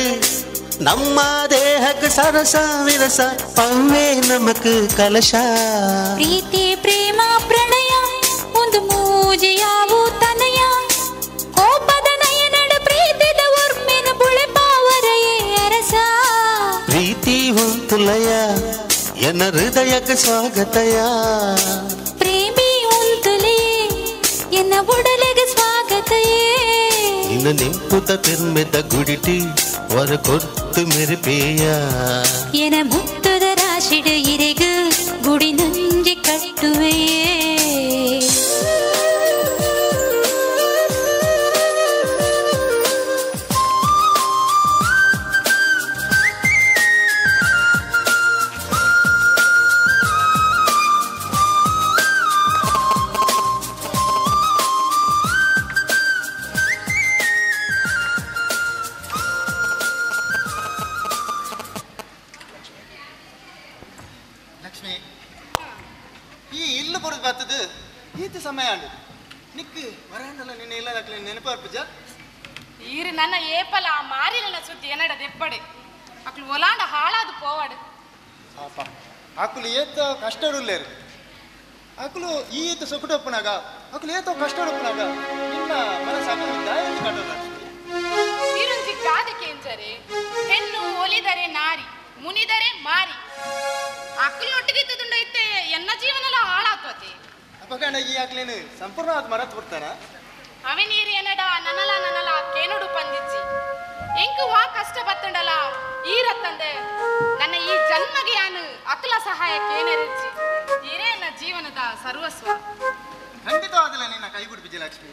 ನಮ್ಮ ದೇಹಕ್ಕೆ ಸರಸ ವಿರಸ ಪವ್ವೇ ನಮಕ್ ಕಲಶ ಪ್ರೀತಿ ಪ್ರೇಮ ಪ್ರಣಯ ಒಂದು ಮೂಜಿಯಾವು ತನಯ ಕೋಪದ ನಯನಡ ಪ್ರೀತಿದ ಒರ್ಮೆನ ಬುಳೆಪಾವರೆಯೇ ಅರಸ ಪ್ರೀತಿ ಉಂತುಲಯ ಎನ್ನ ಹೃದಯಕ್ಕೆ ಸ್ವಾಗತಯ ಪ್ರೇಮಿ ಉಂತುಲೇ ಎನ್ನ ಉಡಲಿಗೆ ಸ್ವಾಗತಯೇ ನಿನ್ನ ನಿಂಪುತ ಪೆರ್ಮೆದ ಗುಡಿಟಿ ವರ ಕೊರ್ತು ಮೆರುಪೇಯ ಎನ ಮುತ್ತುದ ರಾಶಿಡು ಇರೆಗು ಗುಡಿ ನಂಜಿ ಕಟ್ಟುವೆಯೇ ಲಕ್ಷ್ಮಿ ಈ ಇಲ್ಲು ಬರೋದು ಬರ್ತದ ಈತ ಸಮಯ ಆಂಡು ನಿಕ್ಕು ವರಾಂಡಲ ನಿನ್ನ ಇಲ್ಲ ದಾಖಲೆ ನೆನಪಾರ್ಪುಜ ಈರು ನನ್ನ ಏಪಲ ಆ ಮಾರಿನ ಸುದ್ದಿ ಏನಡ ದೆಪ್ಪಡೆ ಅಕ್ಲು ಒಲಾಂಡ ಹಾಳಾದು ಪೋವಾಡು ಪಾಪ ಆಕುಲು ಏತ ಕಷ್ಟ ಉಲ್ಲೇರು ಆಕುಲು ಈ ಏತ ಸೊಕುಟೊಪ್ಪನಾಗ ಆಕುಲು ಏತೋ ಕಷ್ಟ ಉಪ್ಪನಾಗ ನಿನ್ನ ಮನಸ್ಸಾಕಲು ದಾಯಲ್ಲಿ ಕಟ್ಟೋದು ಲಕ್ಷ್ಮಿ ಈರುಂಜಿ ಗಾದೆ ಕೇಂಜರೆ ಹೆಣ್ಣು ಒಲಿದರೆ ನಾರಿ ಮುನಿದರೆ ಮಾರಿ ಅಕ್ಲು ಒಟ್ಟಿಗಿತ್ತದುಂಡೈತೆ ಎನ್ನ ಜೀವನಲ ಹಾಳಾತ್ವತೆ ಅಪಗಣ ಈ ಆಕ್ಲೇನು ಸಂಪೂರ್ಣವಾದ ಮರತ್ ಬಿಡ್ತಾರ ಅವೆನೀರು ಏನಡ ನನಲ ನನಲ ಕೇನುಡು ಪಂದಿಜ್ಜಿ ಎಂಕು ವಾ ಕಷ್ಟ ಬತ್ತಂಡಲ ಈರತ್ತಂದೆ ನನ್ನ ಈ ಜನ್ಮಗೆ ಯಾನು ಅಕುಲ ಸಹಾಯ ಕೇನೆರಿಜ್ಜಿ ಈರೇ ನನ್ನ ಜೀವನದ ಸರ್ವಸ್ವ ಖಂಡಿತವಾದಲ್ಲ ನಿನ್ನ ಕೈ ಬಿಡ್ಬಿಜೆ ಲಕ್ಷ್ಮಿ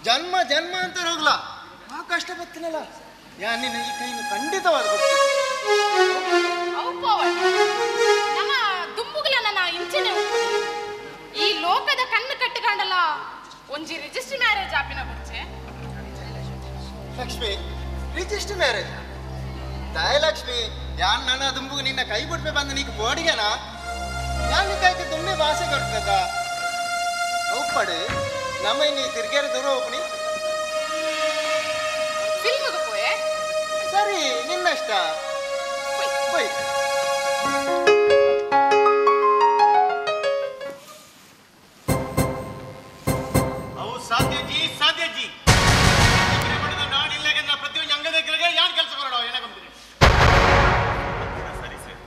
ಜನ್ಮ ಜನ್ಮ ಅಂತ ಹೋಗ್ಲ ಆ ಕಷ್ಟ ಬತ್ತಿನಲ್ಲ ಯಾ ನಿನ್ನ ಈ ಕೈನು ಖಂಡಿತವಾದ ಅವು ಪೋವಡ್ ನಮ್ಮ ದುಂಬುಗುಲ ನನ್ನ ಇಂಚನೆ ಉಪ್ಪುನಿ. ಈ ಲೋಕದ ಕಣ್ಣು ಕಟ್ಟಿಕೊಂಡಲ್ಲ ಒಂಜಿ ರಿಜಿಸ್ಟರ್ ಮ್ಯಾರೇಜ್ ಆಪಿನ ಬುಡ್ಚೆ ಲಕ್ಷ್ಮಿ ರಿಜಿಸ್ಟರ್ ಮ್ಯಾರೇಜ್ ತಾಯಿ ಲಕ್ಷ್ಮಿ ಯಾನ್ ನನ್ನ ದುಂಬುಗು ನಿನ್ನ ಕೈ ಬಿಡ್ಬೆ ಬಂದು ನೀಕು ಬೋಡಿಗೆನಾ ಯಾನ್ ಕೈಗೆ ದುಂಬೆ ಭಾಷೆ ಕೊಡ್ತದ ಒಪ್ಪಡು ನಮ್ಮ ಇನ್ನಿ ತಿರ್ಗೇರ ದೂರ ಹೋಗ್ನಿ ಫಿಲ್ಮ್ಗೆ ಪೋಯೆ ಸರಿ ನಿನ್ನಷ್ಟ ಪೋಯ್ ಅವು ಸಾಧ್ಯಜಿ ಸಾಧ್ಯಜಿ ನಾಡಿಲ್ಲ ಪ್ರತಿಯೊಂದು ಅಂಗದ ಯಾನ್ ಕೆಲಸ ಕೊರಡ ಏನಕಂತೀನಿ ಸರಿ ಸರ್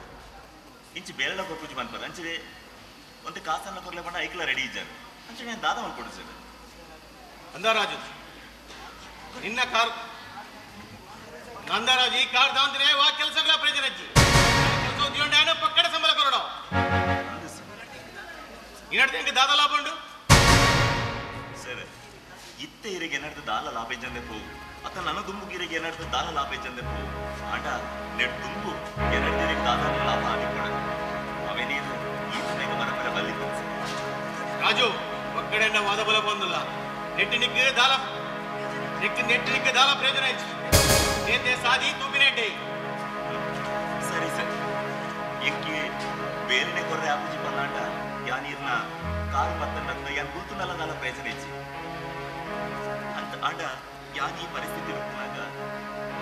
ಇಂಚು ಬೇರೆಲ್ಲ ಕೊರ್ಪುಜಿ ಮನ್ಪದ ಅಂಚೆ ಒಂದು ಕಾಸನ್ನ ಕೊರ್ಲೆ ಪಂಡ ಐಕ್ಲ ರೆಡಿ ಇದ್ದಾರೆ ಅಂಚೆ ನಾನು ದಾದ ಮಲ್ಕೊಡು ಸರ್ ಅಂದರಾಜು ನಿನ್ನ ಕಾರ್ ನಂದರಾಜು ಈ ಕಾರ್ ದಾಂತಿನೇ ವಾ ಕೆಲಸಗಳ ಪ್ರಯೋಜನ ಅಜ್ಜಿ ಕೆಲಸ ಉದ್ಯೋಗ ಪಕ್ಕಡ ಸಂಬಳ ಕೊರಡ ಇನ್ನಡ್ದು ದಾದ ಲಾಭ ಉಂಡು ಸರ್ ಇತ್ತೆ ಇರೆಗೆ ಏನಾಡ್ದು ದಾಲ ಲಾಭ ಇಜ್ಜಂದೆ ಪೋವು ಅತ್ತ ನನ್ನ ದುಂಬು ಇರೆಗೆ ಏನಾಡ್ದು ದಾಲ ಲಾಭ ಇಜ್ಜಂದೆ ಪೋವು ಆಂಡ ನೆಟ್ ದುಂಬು ಏನಾಡ್ದು ಇರೆಗೆ ದಾದ ಲಾಭ ಆದಿಕೊಡ ಅವೇನೇನು ಈ ಸಮಯಕ್ಕೆ ಮರಪರ ಬಲ್ಲಿ ರಾಜು ಒಕ್ಕಡೆಂಡ ವಾದ ಬಲ ಬಂದಿಲ್ಲ ನೆಟ್ಟು ನಿಕ್ ದಾಲ ನೆಕ್ ನೆಟ್ಟು ನಿಕ್ ದಾಲ ಪ್ರಯೋಜನ ಇಚ್ಚು ನೇತೆ ಸಾದಿ ತೂಪಿನೆಡ್ಡೆ ಸರಿ ಸರ್ ಎಕ್ಕೆ ಬೇರೆನೆ ಕೊರ್ರೆ ಆಪುಜಿ ಪನ್ನಾಟ ಯಾನೀರ್ನ ಕಾರು ಪತ್ತಂಡತ್ತ ಯಾನ್ ಗುಲ್ತುನಲ್ಲ ದಾಲ ಪ್ರಯೋಜನ ಇಚ್ಚಿ ಅಂತ ಆಂಡ ಯಾನ್ ಈ ಪರಿಸ್ಥಿತಿ ರೂಪನಾಗ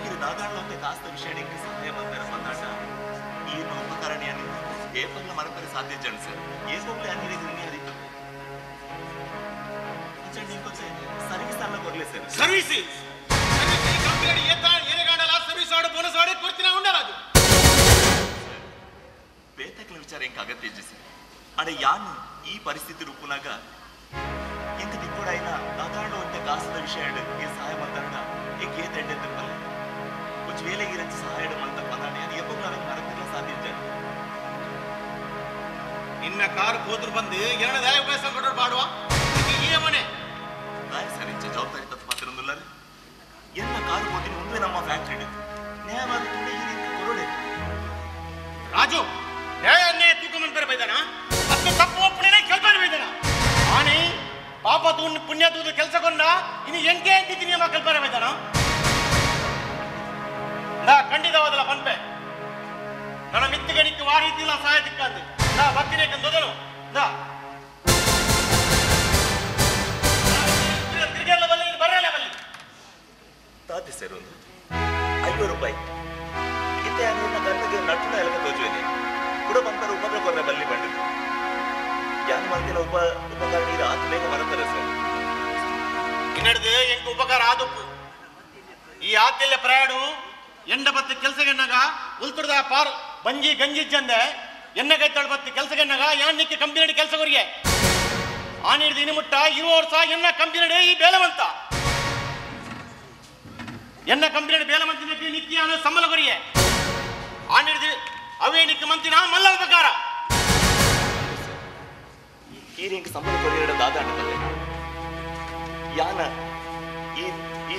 ಇದು ದಾದಾಳಂತೆ ಕಾಸ್ತ ವಿಷಯ ಸಹಾಯ ಮಾಡ್ತಾರೆ ಬಂದಾಟ ಈ ಉಪಕರಣೆಯನ್ನು ಏಪಗ್ಲ ಮರಪರೆ ಸಾಧ್ಯ ಜನ ಸರ್ ಏಪಗ್ಲ ಅನ್ನಿರಿ ಅದಿತ್ತು ಸರ್ವಿಸ್ ಅಲ್ಲ ಕೊಡ್ಲಿ ಸರ್ ಸರ್ವಿಸ್ ಕಂಪನಿ ಏನೆಗಾಡಲ್ಲ ಸರ್ವಿಸ್ ಆಡು ಬೋನಸ್ ಆಡಿ ಕೊಡ್ತೀನಿ ಉಂಡಲ್ಲ ಅದು ಬೇತಕ್ಲ ವಿಚಾರ ಎಂಕ ಅಗತ್ಯ ಇಜ್ಜಿ ಸರ್ ಅಡೆ ಯಾನು ಈ ಪರಿಸ್ಥಿತಿ ರೂಪನಾಗ ಎಂತ ದಿಕ್ಕೋಡಾಯಿನ ದಾದಾಳು ಅಂತ ಕಾಸದ ವಿಷಯ ಈ ಸಹಾಯ ಮಾಡ್ತಾರ ಎಂಕ ಏತ್ ಎಡ್ಡೆ ತಿಪ್ಪಲ್ಲ ಒಂಜಿ ವೇಳೆಗೆ ಇರಂಚಿ ಸಹಾಯ ಮಂತ ಪದಾಣಿ ಅದು ಎಪ್ಪಗ್ಲ ಅವೆಂಗೆ ಮರತಿರ್ಲ ಸಾಧ್ಯ ಇಜ್ಜ ನಿನ್ನ ಕಾರ್ ಹೋದ್ರು ಬಂದು ಎರಡು ದಾಯ ಉಪಯೋಗ ಕೊಟ್ಟರು ಬಾಡುವ ಈ ಮನೆ ದಾಯ ಸರ್ ಇಂಚ ಜವಾಬ್ದಾರಿ ತಪ್ಪು ಪಾತ್ರೊಂದುಲ್ಲಾರೆ ಎನ್ನ ಕಾರು ಹೋದಿನ ಮುಂದೆ ನಮ್ಮ ಫ್ಯಾಕ್ಟ್ರಿ ನ್ಯಾಯವಾದ ತುಳಿ ಕೊರಡೆ ರಾಜು ನ್ಯಾಯ ಅನ್ಯಾಯ ತೂಕ ಮನ್ಪೇರೆ ಬೈದಾನ ಅಷ್ಟು ತಪ್ಪು ಒಪ್ಪಣೆ ಕೇಳ್ತಾರೆ ಬೈದಾನ ಆನೆ ಪಾಪ ತೂ ಪುಣ್ಯ ತೂದು ಕೆಲಸ ಕೊಂಡ ಇನ್ನು ಎಂಕೆ ನೀತಿ ನಿಯಮ ಕಲ್ಪನೆ ಬೈದಾನ ನಾ ಖಂಡಿತವಾದಲ್ಲ ಪನ್ಪೆ ನನ್ನ ಮಿತ್ತಿಗೆ ವಾರೀತಿಲ್ಲ ಸಹಾಯ ತಿಕ್ಕಂದು ನಾ ಬತ್ತಿನೇ ಕಂದೋದನು ನಾ ತಿರುಗಲ್ಲ ಬಲ್ಲಿ ಬರಲ್ಲ ಬಲ್ಲಿ ತಾತೆ ಸರ್ ಒಂದು 500 ರೂಪಾಯಿ ಇತ್ತೆ ನಿನ್ನ ಕಣ್ಣಿಗೆ ನಟ್ಟುನ ಎಲಕ ತೋಜುವೇನೆ ಕೂಡ ಬಂದರೆ ಉಪದ್ರ ಕೊರ್ರೆ ಬಲ್ಲಿ ಬಂಡಿದ್ದು ಯಾನ್ ಮಾಡ್ತಿನ ಉಪಕಾರ ನೀರು ಆತ ಬೇಗ ಮರತಾರೆ ಸರ್ ಇನ್ನಡ್ದು ಎಂಕ ಉಪಕಾರ ಆದಪ್ಪು ಈ ಆತಿಲ್ಲ ಪ್ರಯಾಡು ಎಂಡ ಬತ್ತಿ ಕೆಲಸಗೆಣ್ಣಗ ಉಲ್ತುರ್ದ ಪಾರ್ ಬಂಜಿ ಗಂಜಿ ಜಂದೆ ಎನ್ನ ಕೈ ತಳಬತ್ತಿ ಕೆಲಸಗೆಣ್ಣಗ ಯಾನ್ ನಿಕ್ಕೆ ಕಂಪನಿ ಕೆಲಸಗೊರಿಗೆ ಆನಿಡ್ದು ಇನ್ನು ಮುಟ್ಟ ಇರುವ ವರ್ಷ ಎನ್ನ ಕಂಪನಿ ಈ ಬೇಲವಂತ ಎನ್ನ ಕಂಪನಿ ಬೇಲವಂತ ನಿಕ್ಕಿ ಅವನು ಸಂಬಳ ಕೊರಿಗೆ ಆನಿಡ್ದು ಅವೇ ನಿಕ್ಕ ಮಂತಿನ ಮಲ್ಲ ಉಪಕಾರ ಕೀರಿಂಗ್ ಸಂಬಳ ಕೊರಿಯಡ ದಾದಾಣ ಬಲ್ಲೆ ಯಾನ ಈ ಈ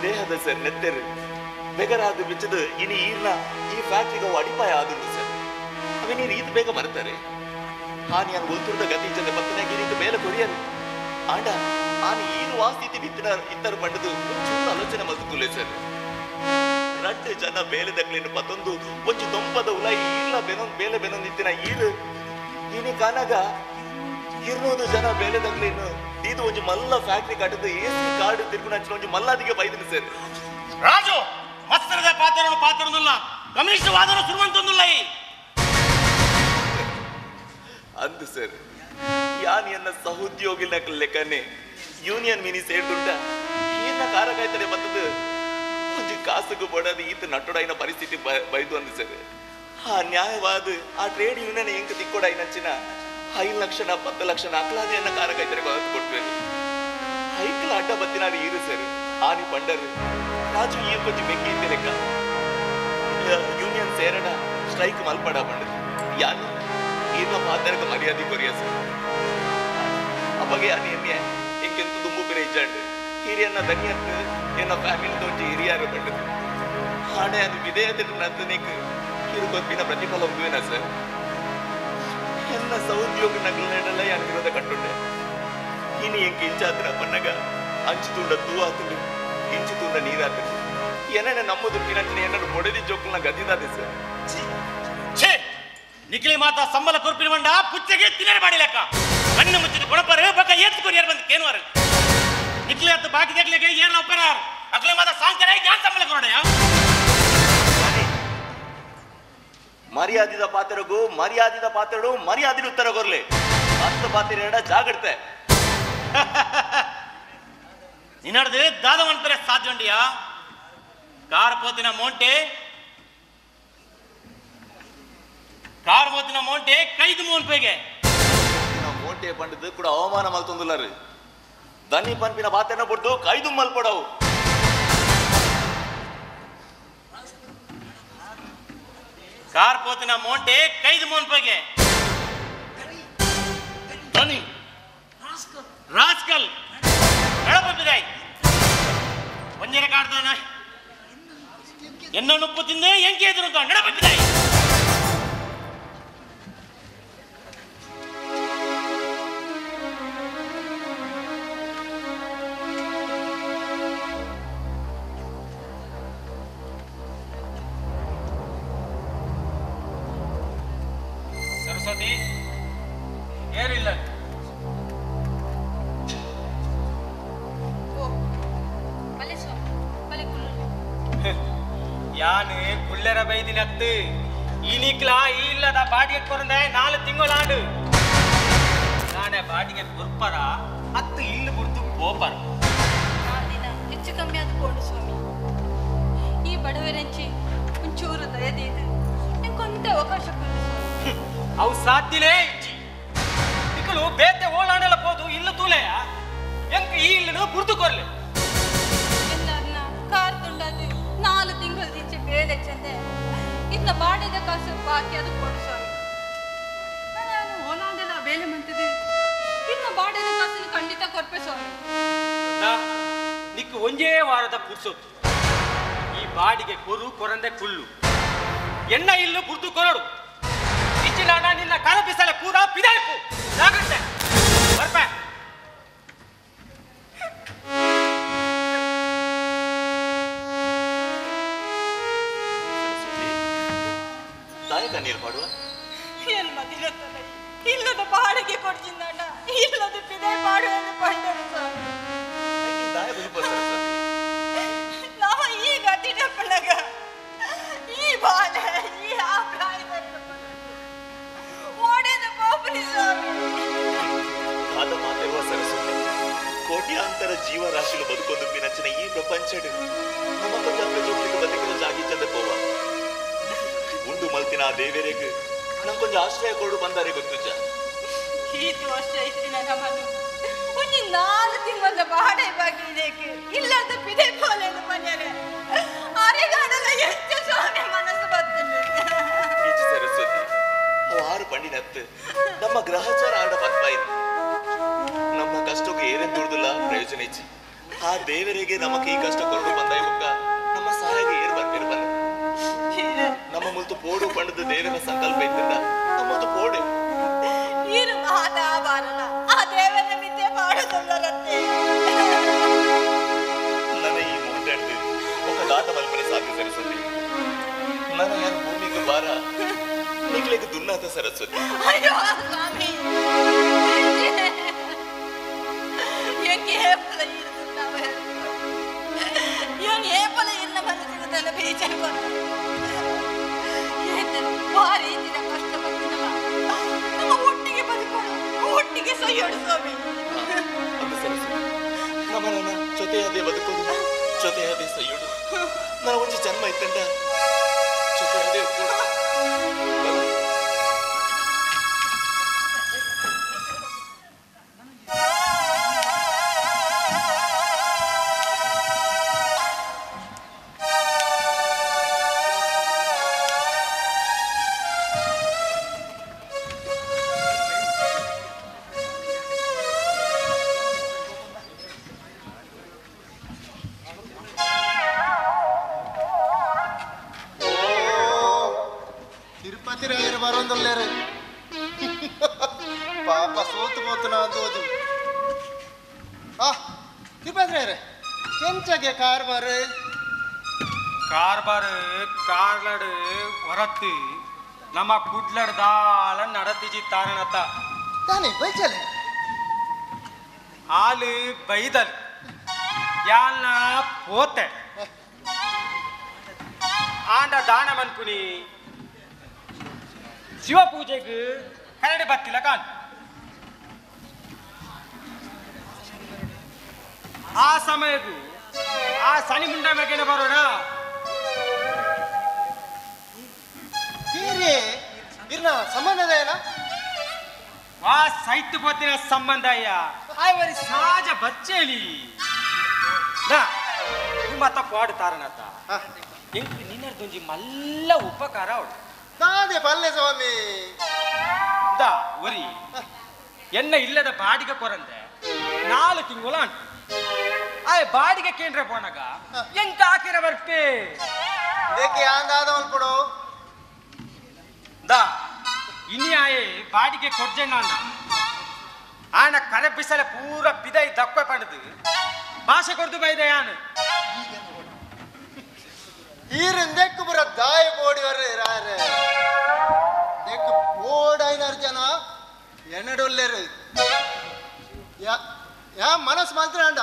ದೇಹದ ಸರ್ ನೆತ್ತೆರು ಬೆಗರಾದ ಬಿಚ್ಚದು ಇನಿ ಈರ್ನ ಈ ಫ್ಯಾಕ್ಟ್ರಿಗೆ ಅವು ಅಡಿಪಾಯ ಆದುಂಡು ಸರ್ ಅವೇ ನೀರು ಈತ ಬೇಗ ಮರ್ತಾರೆ ಹಾನಿ ಯಾನು ಒಲ್ತುರ್ದ ಗತಿ ಇಚ್ಚದೆ ಬತ್ತನಾಗಿ ಈರಿಂಗ್ ಮೇಲೆ ಕೊರಿಯರು ಆಂಡ ಆನಿ ಈರು ವಾಸ್ತಿತಿ ಬಿತ್ತಿನ ಇತ್ತರ ಪಂಡದು ಒಂಚೂರು ಆಲೋಚನೆ ಮಲ್ತುಲೆ ಸರ್ ರಡ್ಡು ಜನ ಬೇಲೆ ದಕ್ಲೇನು ಪತ್ತೊಂದು ಒಂಚು ದೊಂಪದ ಉಲ ಈರ್ಲ ಬೆನೊಂದು ಬೇಲೆ ಬೆನೊಂದು ಇತ್ತಿನ ಈರು ಇನಿ ಕಾನಾಗ 200 ಜನ ಬೇಲೆ ದಕ್ಲೇನು ಇದು ಒಂಜಿ ಮಲ್ಲ ಫ್ಯಾಕ್ಟ್ರಿ ಕಟ್ಟದು ಎಸಿ ಕಾರ್ಡ್ ತಿರ್ಗುಣ ಒಂಜಿ ಮಲ್ಲಾದಿಗೆ ಬೈದನು ಸರ್ ರಾಜು ಮತ್ಸರದ ಪಾತ್ರನು ಪಾತ್ರನಲ್ಲ ಕಮ್ಯುನಿಸ್ಟ್ ವಾದನ ಸುರುವಂತೊಂದುಲ್ಲ ಈ ಅಂದು ಸರ್ ಯಾನ್ ಎನ್ನ ಸಹೋದ್ಯೋಗಿ ಲೆಕ್ಕನೆ ಯೂನಿಯನ್ ಮಿನಿ ಸೇರ್ದುಂಟ ಈರ್ನ ಕಾರ ಕಾಯ್ತಾರೆ ಬತ್ತದು ಒಂಜಿ ಕಾಸುಗು ಬಡದು ಈತ ನಟ್ಟೊಡಾಯಿನ ಪರಿಸ್ಥಿತಿ ಬೈದು ಅಂದು ಸರ್ ಆ ನ್ಯಾಯವಾದ ಆ ಟ್ರೇಡ್ ಯೂನಿಯನ್ ಎಂಕ ತಿಕ್ಕೊಡಾಯಿನಂಚಿನ 5 ಲಕ್ಷನ 10 ಲಕ್ಷನ ಅಕ್ಲಾದೆ ಎನ್ನ ಕಾರ ಕಾಯ್ತಾರೆ ಕೊಟ್ಬೇಕು ಐಕಲ ಅಡ್ಡ ಬತ್ತಿನಾರು ಈರು ಸರ್ ಆನಿ ಪಂಡರು ರಾಜು ಈ ಕೊಂಚ ಮೆಕ್ಕಿ ಇದ್ದೆ ಲೆಕ್ಕ ಯೂನಿಯನ್ ಸೇರಡ ಸ್ಟ್ರೈಕ್ ಮಲ್ಪಡ ಪಂಡರು ಯಾನು ಈರ್ನ ಪಾತ್ರಕ್ಕೆ ಮರ್ಯಾದೆ ಕೊರಿಯ ಸರ್ ಅವಾಗ ಯಾನು ಎನ್ನೆ ಎಂಕೆಂತ ದುಂಬು ಬೇರೆ ಇಜ್ಜಾಂಡು ಹಿರಿಯನ್ನ ಧನ್ಯತ್ತು ಎನ್ನ ಫ್ಯಾಮಿಲಿ ತೋಚಿ ಹಿರಿಯಾರು ಪಂಡದು ಹಾಡೆ ಅದು ವಿಧೇಯತೆ ನರ್ತನಿಕ್ ಕಿರು ಕೊಪ್ಪಿನ ಪ್ರತಿಫಲ ಒಂದುವೇನ ಸರ್ ಎನ್ನ ಸಹೋದ್ಯೋಗ ನಗಲನೆಲ್ಲ ಯಾನು ವಿರೋಧ ಕಟ್ಟುಂಡೆ ಇನಿ ಎಂಕ ಇಂಚಾತ್ರ ಪನ್ನಗ ಅಂಚು ತುಂಡ ತೂ ಆತುಂಡು ಇಂಚು ತುಂಡ ನೀರಾತುಂಡು ಏನೇನೆ ನಮ್ಮದು ಪಿನಂಚಿನ ಏನನ್ನು ಬೊಡೆದಿ ಜೋಕಲ್ನ ಗದ್ದಿದಾದೆ ಸರ್ ಛೇ ನಿಖಿಲಿ ಮಾತಾ ಸಂಬಳ ಕೊರ್ಪಿನ ಮಂಡ ಪುಚ್ಚಗೆ ತಿನ್ನರೆ ಮಾಡಿ ಲೆಕ್ಕ ಕಣ್ಣು ಮುಚ್ಚಿದ ಕೊಣಪರು ಬಕ್ಕ ಏತ್ ಕೊರಿಯರ್ ಬಂದು ಕೇನುವರು ನಿಖಿಲಿ ಅತ್ತ ಬಾಕಿ ದಗ್ಲಿಗೆ ಏರ್ಲ ಒಪ್ಪರಾರು ಅಕ್ಲೆ ಮಾತಾ ಸಾಂಕರೆ ಯಾನ್ ಸಂಬಳ ಕೊರಡೆಯ ಮರ್ಯಾದಿದ ಪಾತ್ರಗೂ ಮರ್ಯಾದಿದ ಪಾತ್ರಡು ಮರ್ಯಾದಿನ ಉತ್ತರ ಕೊರ್ಲೆ ಅತ್ತ ಪಾತ್ರ ಎರಡ ಜಾಗಡ್ತೆ ನಿನ್ನಡ್ದು ದಾದವನ್ ಪೆರೆ ಸಾಧ್ಯ ಉಂಡಿಯಾ ಕಾರ್ ಪೋತಿನ ಮೋಂಟೆ ಕಾರ್ ಪೋತಿನ ಮೋಂಟೆ ಕೈದು ಮೋನ್ ಪೇಗೆ ಮೋಂಟೆ ಪಂಡದು ಕೂಡ ಅವಮಾನ ಮಲ್ತೊಂದುಲ್ಲಾರು ದನಿ ಪನ್ಪಿನ ಬಾತೆನ ಪೊಡ್ದು ಕೈದು ಮಲ್ಪಡವು ಕಾರ್ ಪೋತಿನ ಮೋಂಟೆ ಕೈದು ಮೋನ್ ಪೇಗೆ ದನಿ ರಾಸ್ಕಲ್ ಎಳಪಪ್ಪಿದಾಯ್ ಒಂಜರ ಕಾಡ್ದಾನ ಎನ್ನ ನುಪ್ಪು ತಿಂದೆ ಎಂಕೆ ಎದುರು ನಡಪಪ್ಪಿದಾಯ್ ಸರಸ್ವತಿ ಏರಿಲ್ಲ ಓ ಯಾನು ಕುಳ್ಳೆರ ಬೈದಿನತ್ತು ಇನಿಕ್ಲಾ ಇಲ್ಲದ ಬಾಡಿಗೆ ಕೊರಂದೆ 4 ತಿಂಗಳಾಂಡು ನಾನೇ ಬಾಡಿಗೆ ಕೊರ್ಪರ ಹತ್ತು ಇಲ್ಲು ಬಿಡ್ತು ಪೋಪರ ದಿನ ಹೆಚ್ಚು ಕಮ್ಮಿ ಆದ ಪೋಡು ಸ್ವಾಮಿ ಈ ಬಡವರಂಚಿ ಒಂಚೂರು ದಯದೀದು ನಿಂಗೊಂತೆ ಅವಕಾಶ ಕೊಡು ಸ್ವಾಮಿ. ಅವು ಸಾಧ್ಯಲೇ ಇಜ್ಜಿ ಇಕ್ಕಲು ಬೇತೆ ಓಲಾಂಡೆಲ್ಲ ಪೋದು ಇಲ್ಲು ತೂಲೆಯ ಎಂಕ್ ಈ ಇಲ್ಲನು ಬುರ್ದು ಕೊರ್ಲೆ ಎಲ್ಲಾರ್ನ ಕಾರ್ ತುಂಡಾದು 4 ತಿಂಗಳು ಈಚೆ ಬೇಲೆ ಚಂದೆ ಇನ್ನ ಬಾಡಿದ ಕಾಸು ಬಾಕಿ ಅದು ಕೊಡು ಸ್ವಾಮಿ. ನಾನು ಓಲಾಂಡೆಲ್ಲ ಬೇಲೆ ಮಂತಿದೆ ಇನ್ನ ಬಾಡಿದ ಕಾಸನ್ನು ಖಂಡಿತ ಕೊರ್ಪೆ ಸ್ವಾಮಿ. ನಿಕ್ಕು ಒಂದೇ ವಾರದ ಪುರ್ಸೊತ್ತು ಈ ಬಾಡಿಗೆ ಕೊರು ಕೊರಂದೆ ಕುಲ್ಲು ಎಣ್ಣ ಇಲ್ಲು ಬುರ್ದು ಕೊರಡು ಇಚ್ಚಿಲಾನ ನಿನ್ನ ಕರ ಬಿಸಲೆ ಪೂರಾ ಪಿದಾಯ್ಪು ಜಾಗ್ರತೆ ಬರ್ಪೆ. ತಾಯಿ ಕಣ್ಣೀರು ಮಾಡುವ ಏನು ಮದಿರತ್ತಲ್ಲ ಇಲ್ಲದ ಬಾಡಿಗೆ ಕೊಡ್ತಿದ್ದಾಣ ಇಲ್ಲದ ಪಿದಾಯ್ ಮಾಡುವ ಪಂಡರು ಸ್ವಾಮಿ. ದಾಯ ಬದುಕುವ ಸರಸ್ವತಿ ನಾವು ಈಗ ಅತಿಟಪ್ಪನಾಗ ಈ ಬಾಲೆ ಈ ಆ ಪ್ರಾಯದ ಓಡೇದ ಪಾಪನಿ ಸ್ವಾಮಿ. ಆದ ಮಾತಿರುವ ಸರಸ್ವತಿ ಕೋಟ್ಯಾಂತರ ಜೀವರಾಶಿಗಳು ಬದುಕೊಂದು ಪಿನಂಚಿನ ಈ ಪ್ರಪಂಚಡು ನಮ್ಮ ಕೊಂಚ ಪ್ರಜೋಕ್ಲಿಗೆ ಬದುಕಿನ ಜಾಗಿಚ್ಚದ ಪೋವ ಉಂಡು ಮಲ್ತಿನ ಆ ದೇವರಿಗೆ ನಮ್ ಕೊಂಚ ಆಶ್ರಯ ಕೊಡು ಬಂದಾರೆ ಗೊತ್ತುಜ ಈತು ವರ್ಷ ಇತ್ತಿನ ನಮ್ಮನು ಒಂಜಿ 4 ತಿಂಗಳ ಬಾಡೆ ಬಾಕಿ ಇದಕ್ಕೆ ಇಲ್ಲದ ಪಿದೆ ಪೋಲೇನು ಮನೆಯರೆ ಅರೆಗಾಡಲ ಹೆಚ್ಚು ಸ್ವಾಮಿ ಮನಸ್ಸು ಬರ್ತದೆ. ಹೆಚ್ಚು ಸರಸ್ವತಿ ಅವು ಆರು ಪಂಡಿನತ್ತು ನಮ್ಮ ಗ್ರಹಚಾರ ಆಡ ಪತ್ಪಾಯಿನ ನಮ್ಮ ಕಷ್ಟಕ್ಕೆ ಏನೇನ್ ದುಡ್ದಿಲ್ಲ ಪ್ರಯೋಜನ ಇಚ್ಚಿ ಆ ದೇವರಿಗೆ ನಮಕ್ ಈ ಕಷ್ಟ ಕೊರಡು ಬಂದಾಯ ಮುಕ್ಕ ನಮ್ಮ ಸಹಾಯಕ್ಕೆ ಏರ್ ಬರ್ತಿರ್ ಬಲ್ಲ ನಮ್ಮ ಮುಲ್ತು ಪೋಡು ಪಂಡದ ದೇವರ ಸಂಕಲ್ಪ ಇದ್ದಿಂದ ನಮ್ಮ ಮುಲ್ತು ಪೋಡೆ ನೀರು ಮಾತಾ ಬಾರಲ್ಲ ಆ ದೇವರ ಮಿತ್ತೆ ಪಾಡದೊಲ್ಲರತ್ತೆ. ನನ್ನ ಈ ಮೂಟೆಡ್ದು ఒక ದಾತ ಮಲ್ಪನೆ ಸಾಧ್ಯ ಸರಸ್ವತಿ ನನ್ನ ಯಾರು ಭೂಮಿಗೆ ಬಾರ ನಿಕ್ಲೆಗೆ ದುನ್ನಾತ ಸರಸ್ವತಿ. ಅಯ್ಯೋ ಸ್ವಾಮಿ ಏಪಲ ಏಪಲ ಇನ್ನ ಮನಸ್ಸಿಗೆ ಬೇಜಾರು ಭಾರಿ ದಿನ ಕಷ್ಟ ಬರ್ತೀನಲ್ಲ ನಮ್ಮ ಒಟ್ಟಿಗೆ ಬದುಕೋಣ ಒಟ್ಟಿಗೆ ಸೊಯ್ಯೋಡು ಸ್ವಾಮಿ. ಅದು ಸರಸ್ವತಿ ನಮ್ಮ ನನ್ನ ಜೊತೆಯಾದೆ ಬದುಕೋದು ಜೊತೆಯಾದೆ ಸೊಯ್ಯೋಡು ನನ್ನ ಒಂಜಿ ಜನ್ಮ ಇತ್ತಂಡ ಜೊತೆಯಾದೆ ಒಪ್ಪೋಡು. ತಿರುಪತಿ ರಾಯರು ಬರೋಂದಲ್ಲೇರೆ ಪಾಪ ಸೋತು ಪೋತನ ಅಂದೋದು. ಆ ತಿರುಪತಿ ರಾಯರೇ ಕೆಂಚಗೆ ಕಾರ್ಬಾರ್ ಕಾರ್ಬಾರ್ ಕಾರ್ಲಡು ಹೊರತ್ತು ನಮ್ಮ ಕುಡ್ಲಡ್ದಾಲ ನಡತಿಜಿ ತಾರಣತ ತಾನೇ ಬೈಚಲೆ ಹಾಲು ಬೈದಲ್ ಯಾಲ್ನ ಪೋತೆ ಆಂಡ ದಾನ ಮನ್ಪುನಿ ಶಿವ ಪೂಜೆಗೆ ಕರಡಿ ಬತ್ತಿಲ್ಲ ಕಾಣ್ ಆ ಸಮಯಕ್ಕೂ ಆ ಸನಿ ಮುಂಡ ಮೇಕೆನ ಬರೋಣ ಇರ್ನ ಸಂಬಂಧದ ಏನ ವಾ ಸೈತ್ ಪೋತಿನ ಸಂಬಂಧ ಅಯ್ಯ ಆಯ್ ಸಹಜ ಬಚ್ಚೇಲಿ ನಾ ಮತ್ತ ಪಾಡುತ್ತಾರನತ್ತ ಎಂಕ್ ನಿನ್ನರ್ದೊಂಜಿ ಮಲ್ಲ ಉಪಕಾರ ಅವಳು ತಾನೇ ಪಲ್ಲೆ ಸ್ವಾಮಿ ದಾ ಒರಿ ಎನ್ನ ಇಲ್ಲದ ಬಾಡಿಗೆ ಕೊರಂದೆ 4 ತಿಂಗಳು ಅಂಟು ಆಯ್ ಬಾಡಿಗೆ ಕೇಂದ್ರ ಪೋನಾಗ ಎಂಕ ಹಾಕಿರ ಬರ್ಪೆ ಇದಕ್ಕೆ ಯಾಂದಾದ ಮಲ್ಪಡು ದಾ ಇನಿ ಆಯೆ ಬಾಡಿಗೆ ಕೊಡ್ಜೆಣ್ಣ ಆನ ಕರೆ ಬಿಸಲೆ ಪೂರ ಪಿದೈ ದಕ್ಕ ಪಡೆದು ಭಾಷೆ ಕೊಡ್ದು ಬೈದೆ ಯಾನು ಈರಿಂದೆಕ್ಕು ಬರ ದಾಯ ಬೋಡಿ ಬರ್ರಿ ರಾಯರೇ ದೆಕ್ಕು ಬೋಡೈನಾರು ಜನ ಎನ್ನಡೊಲ್ಲೇರು ಯಾ ಯಾ ಮನಸ್ಸು ಮಾತ್ರ ಅಂಡ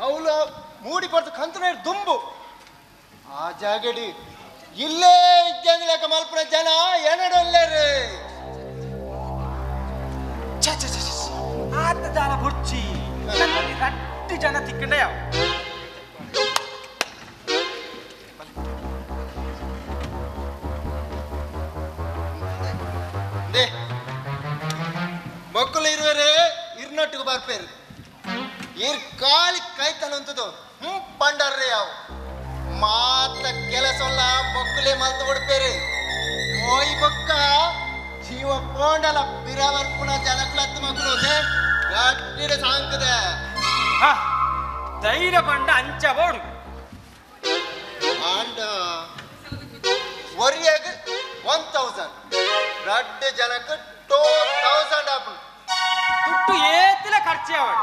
ಅವಳು ಮೂಡಿ ಪಡ್ತು ಕಂತನ ದುಂಬು ಆ ಜಾಗಡಿ ಇಲ್ಲೇ ಇದ್ದಂಗ್ಲೇಕ ಮಲ್ಪುನ ಜನ ಎನಡೊಲ್ಲೇರು. ಆತ ಜಾಲ ಬುರ್ಚಿ ರಟ್ಟು ಜನ ತಿಕ್ಕಂಡ ಯಾವ ಮಕ್ಕಳು ಇರುವರೆ ಇರ್ನೊಟ್ಟಿಗೆ ಬರ್ಪೇರು ಇರ್ ಕಾಲಿ ಕೈತಲಂತದು ಹ್ಞೂ ಪಂಡರ್ರೆ ಯಾವ ಮಾತ ಕೆಲಸಲ್ಲ ಮಕ್ಕಳೇ ಮಲ್ತು ಬಿಡ್ಪೇರು ಓಯ್ ಬೊಕ್ಕ ಜೀವ ಪೋಂಡಲ ಬಿರವರ್ಪುಣ ಜನಕುಲತ್ತು ಮಕ್ಕಳು ಗಟ್ಟಿಡ ಸಾಂಕದೆ ಧೈರ್ಯ ಬಂಡ ಅಂಚ ಬೋಡು ಆಂಡ ಒರಿಯಾಗ 1000 ರಡ್ಡು ಜನಕ್ಕೆ 2000 ಆಪು ದುಡ್ಡು ಏತಿಲ ಖರ್ಚು ಅವಡು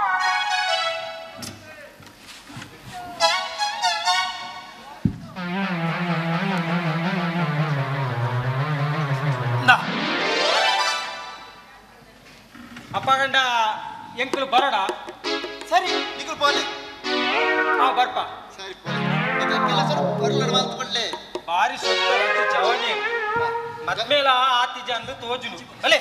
ಅಪ್ಪ ಗಂಡ ಎಂಕುಲು ಬರೋಡ ಸರಿ ನಿಕುಲು ಪೋಲಿ ಹಾ ಬರ್ಪ ಸರಿ ಪೋಲಿ ಕೆಲಸ ಬರ್ಲಡ ಮಾತು ಬಾರಿ ಸುತ್ತ ಜವಣಿ ಮದ್ಮೇಲ ಆತಿಜ ಅಂದು ತೋಜುನು ಅಲೆ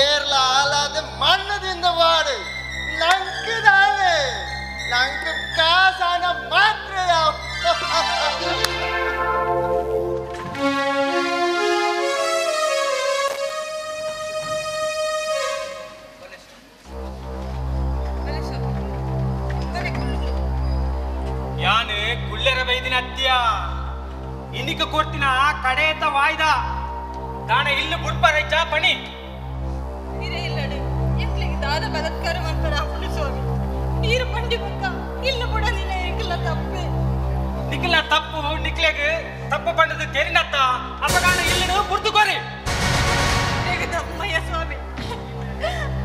ಏರ್ಲ ಆಲಾದ ಮಣ್ಣದಿಂದ ವಾಡು ನಂಕುದಾನೆ ನಂಕ ಕಾಸಾನ ಮಾತ್ರ ಯಾವ ಯಾನು ಕುಳ್ಳೆರ ಬೈದಿನ ಅತ್ಯ ಇನ್ನಿಕ ಕೊಡ್ತಿನ ಕಡೇತ ವಾಯ್ದ ದಾಣ ಇಲ್ಲು ಬುಡ್ಪರೈಚ ಪಣಿ ಇರೇ ಇಲ್ಲಡು ಎಂಕ್ಲಿಗೆ ದಾದ ಬಲತ್ಕಾರ ಮಾಡ್ತಾರೆ ಅಪ್ಪನು ಸ್ವಾಮಿ ನೀರು ಪಂಡಿ ಬೊಕ್ಕ ಇಲ್ಲು ಬುಡ ನಿನ್ನ ಎಂಕಲ ತಪ್ಪೆ ನಿಕ್ಲ ತಪ್ಪು ನಿಕ್ಲೆಗ್ ತಪ್ಪು ಪಂಡದು ತೆರಿನತ್ತ ಅಪಗಾಣ ಇಲ್ಲನು ಬುಡ್ದುಕೋರಿ ತಮ್ಮಯ್ಯ ಸ್ವಾಮಿ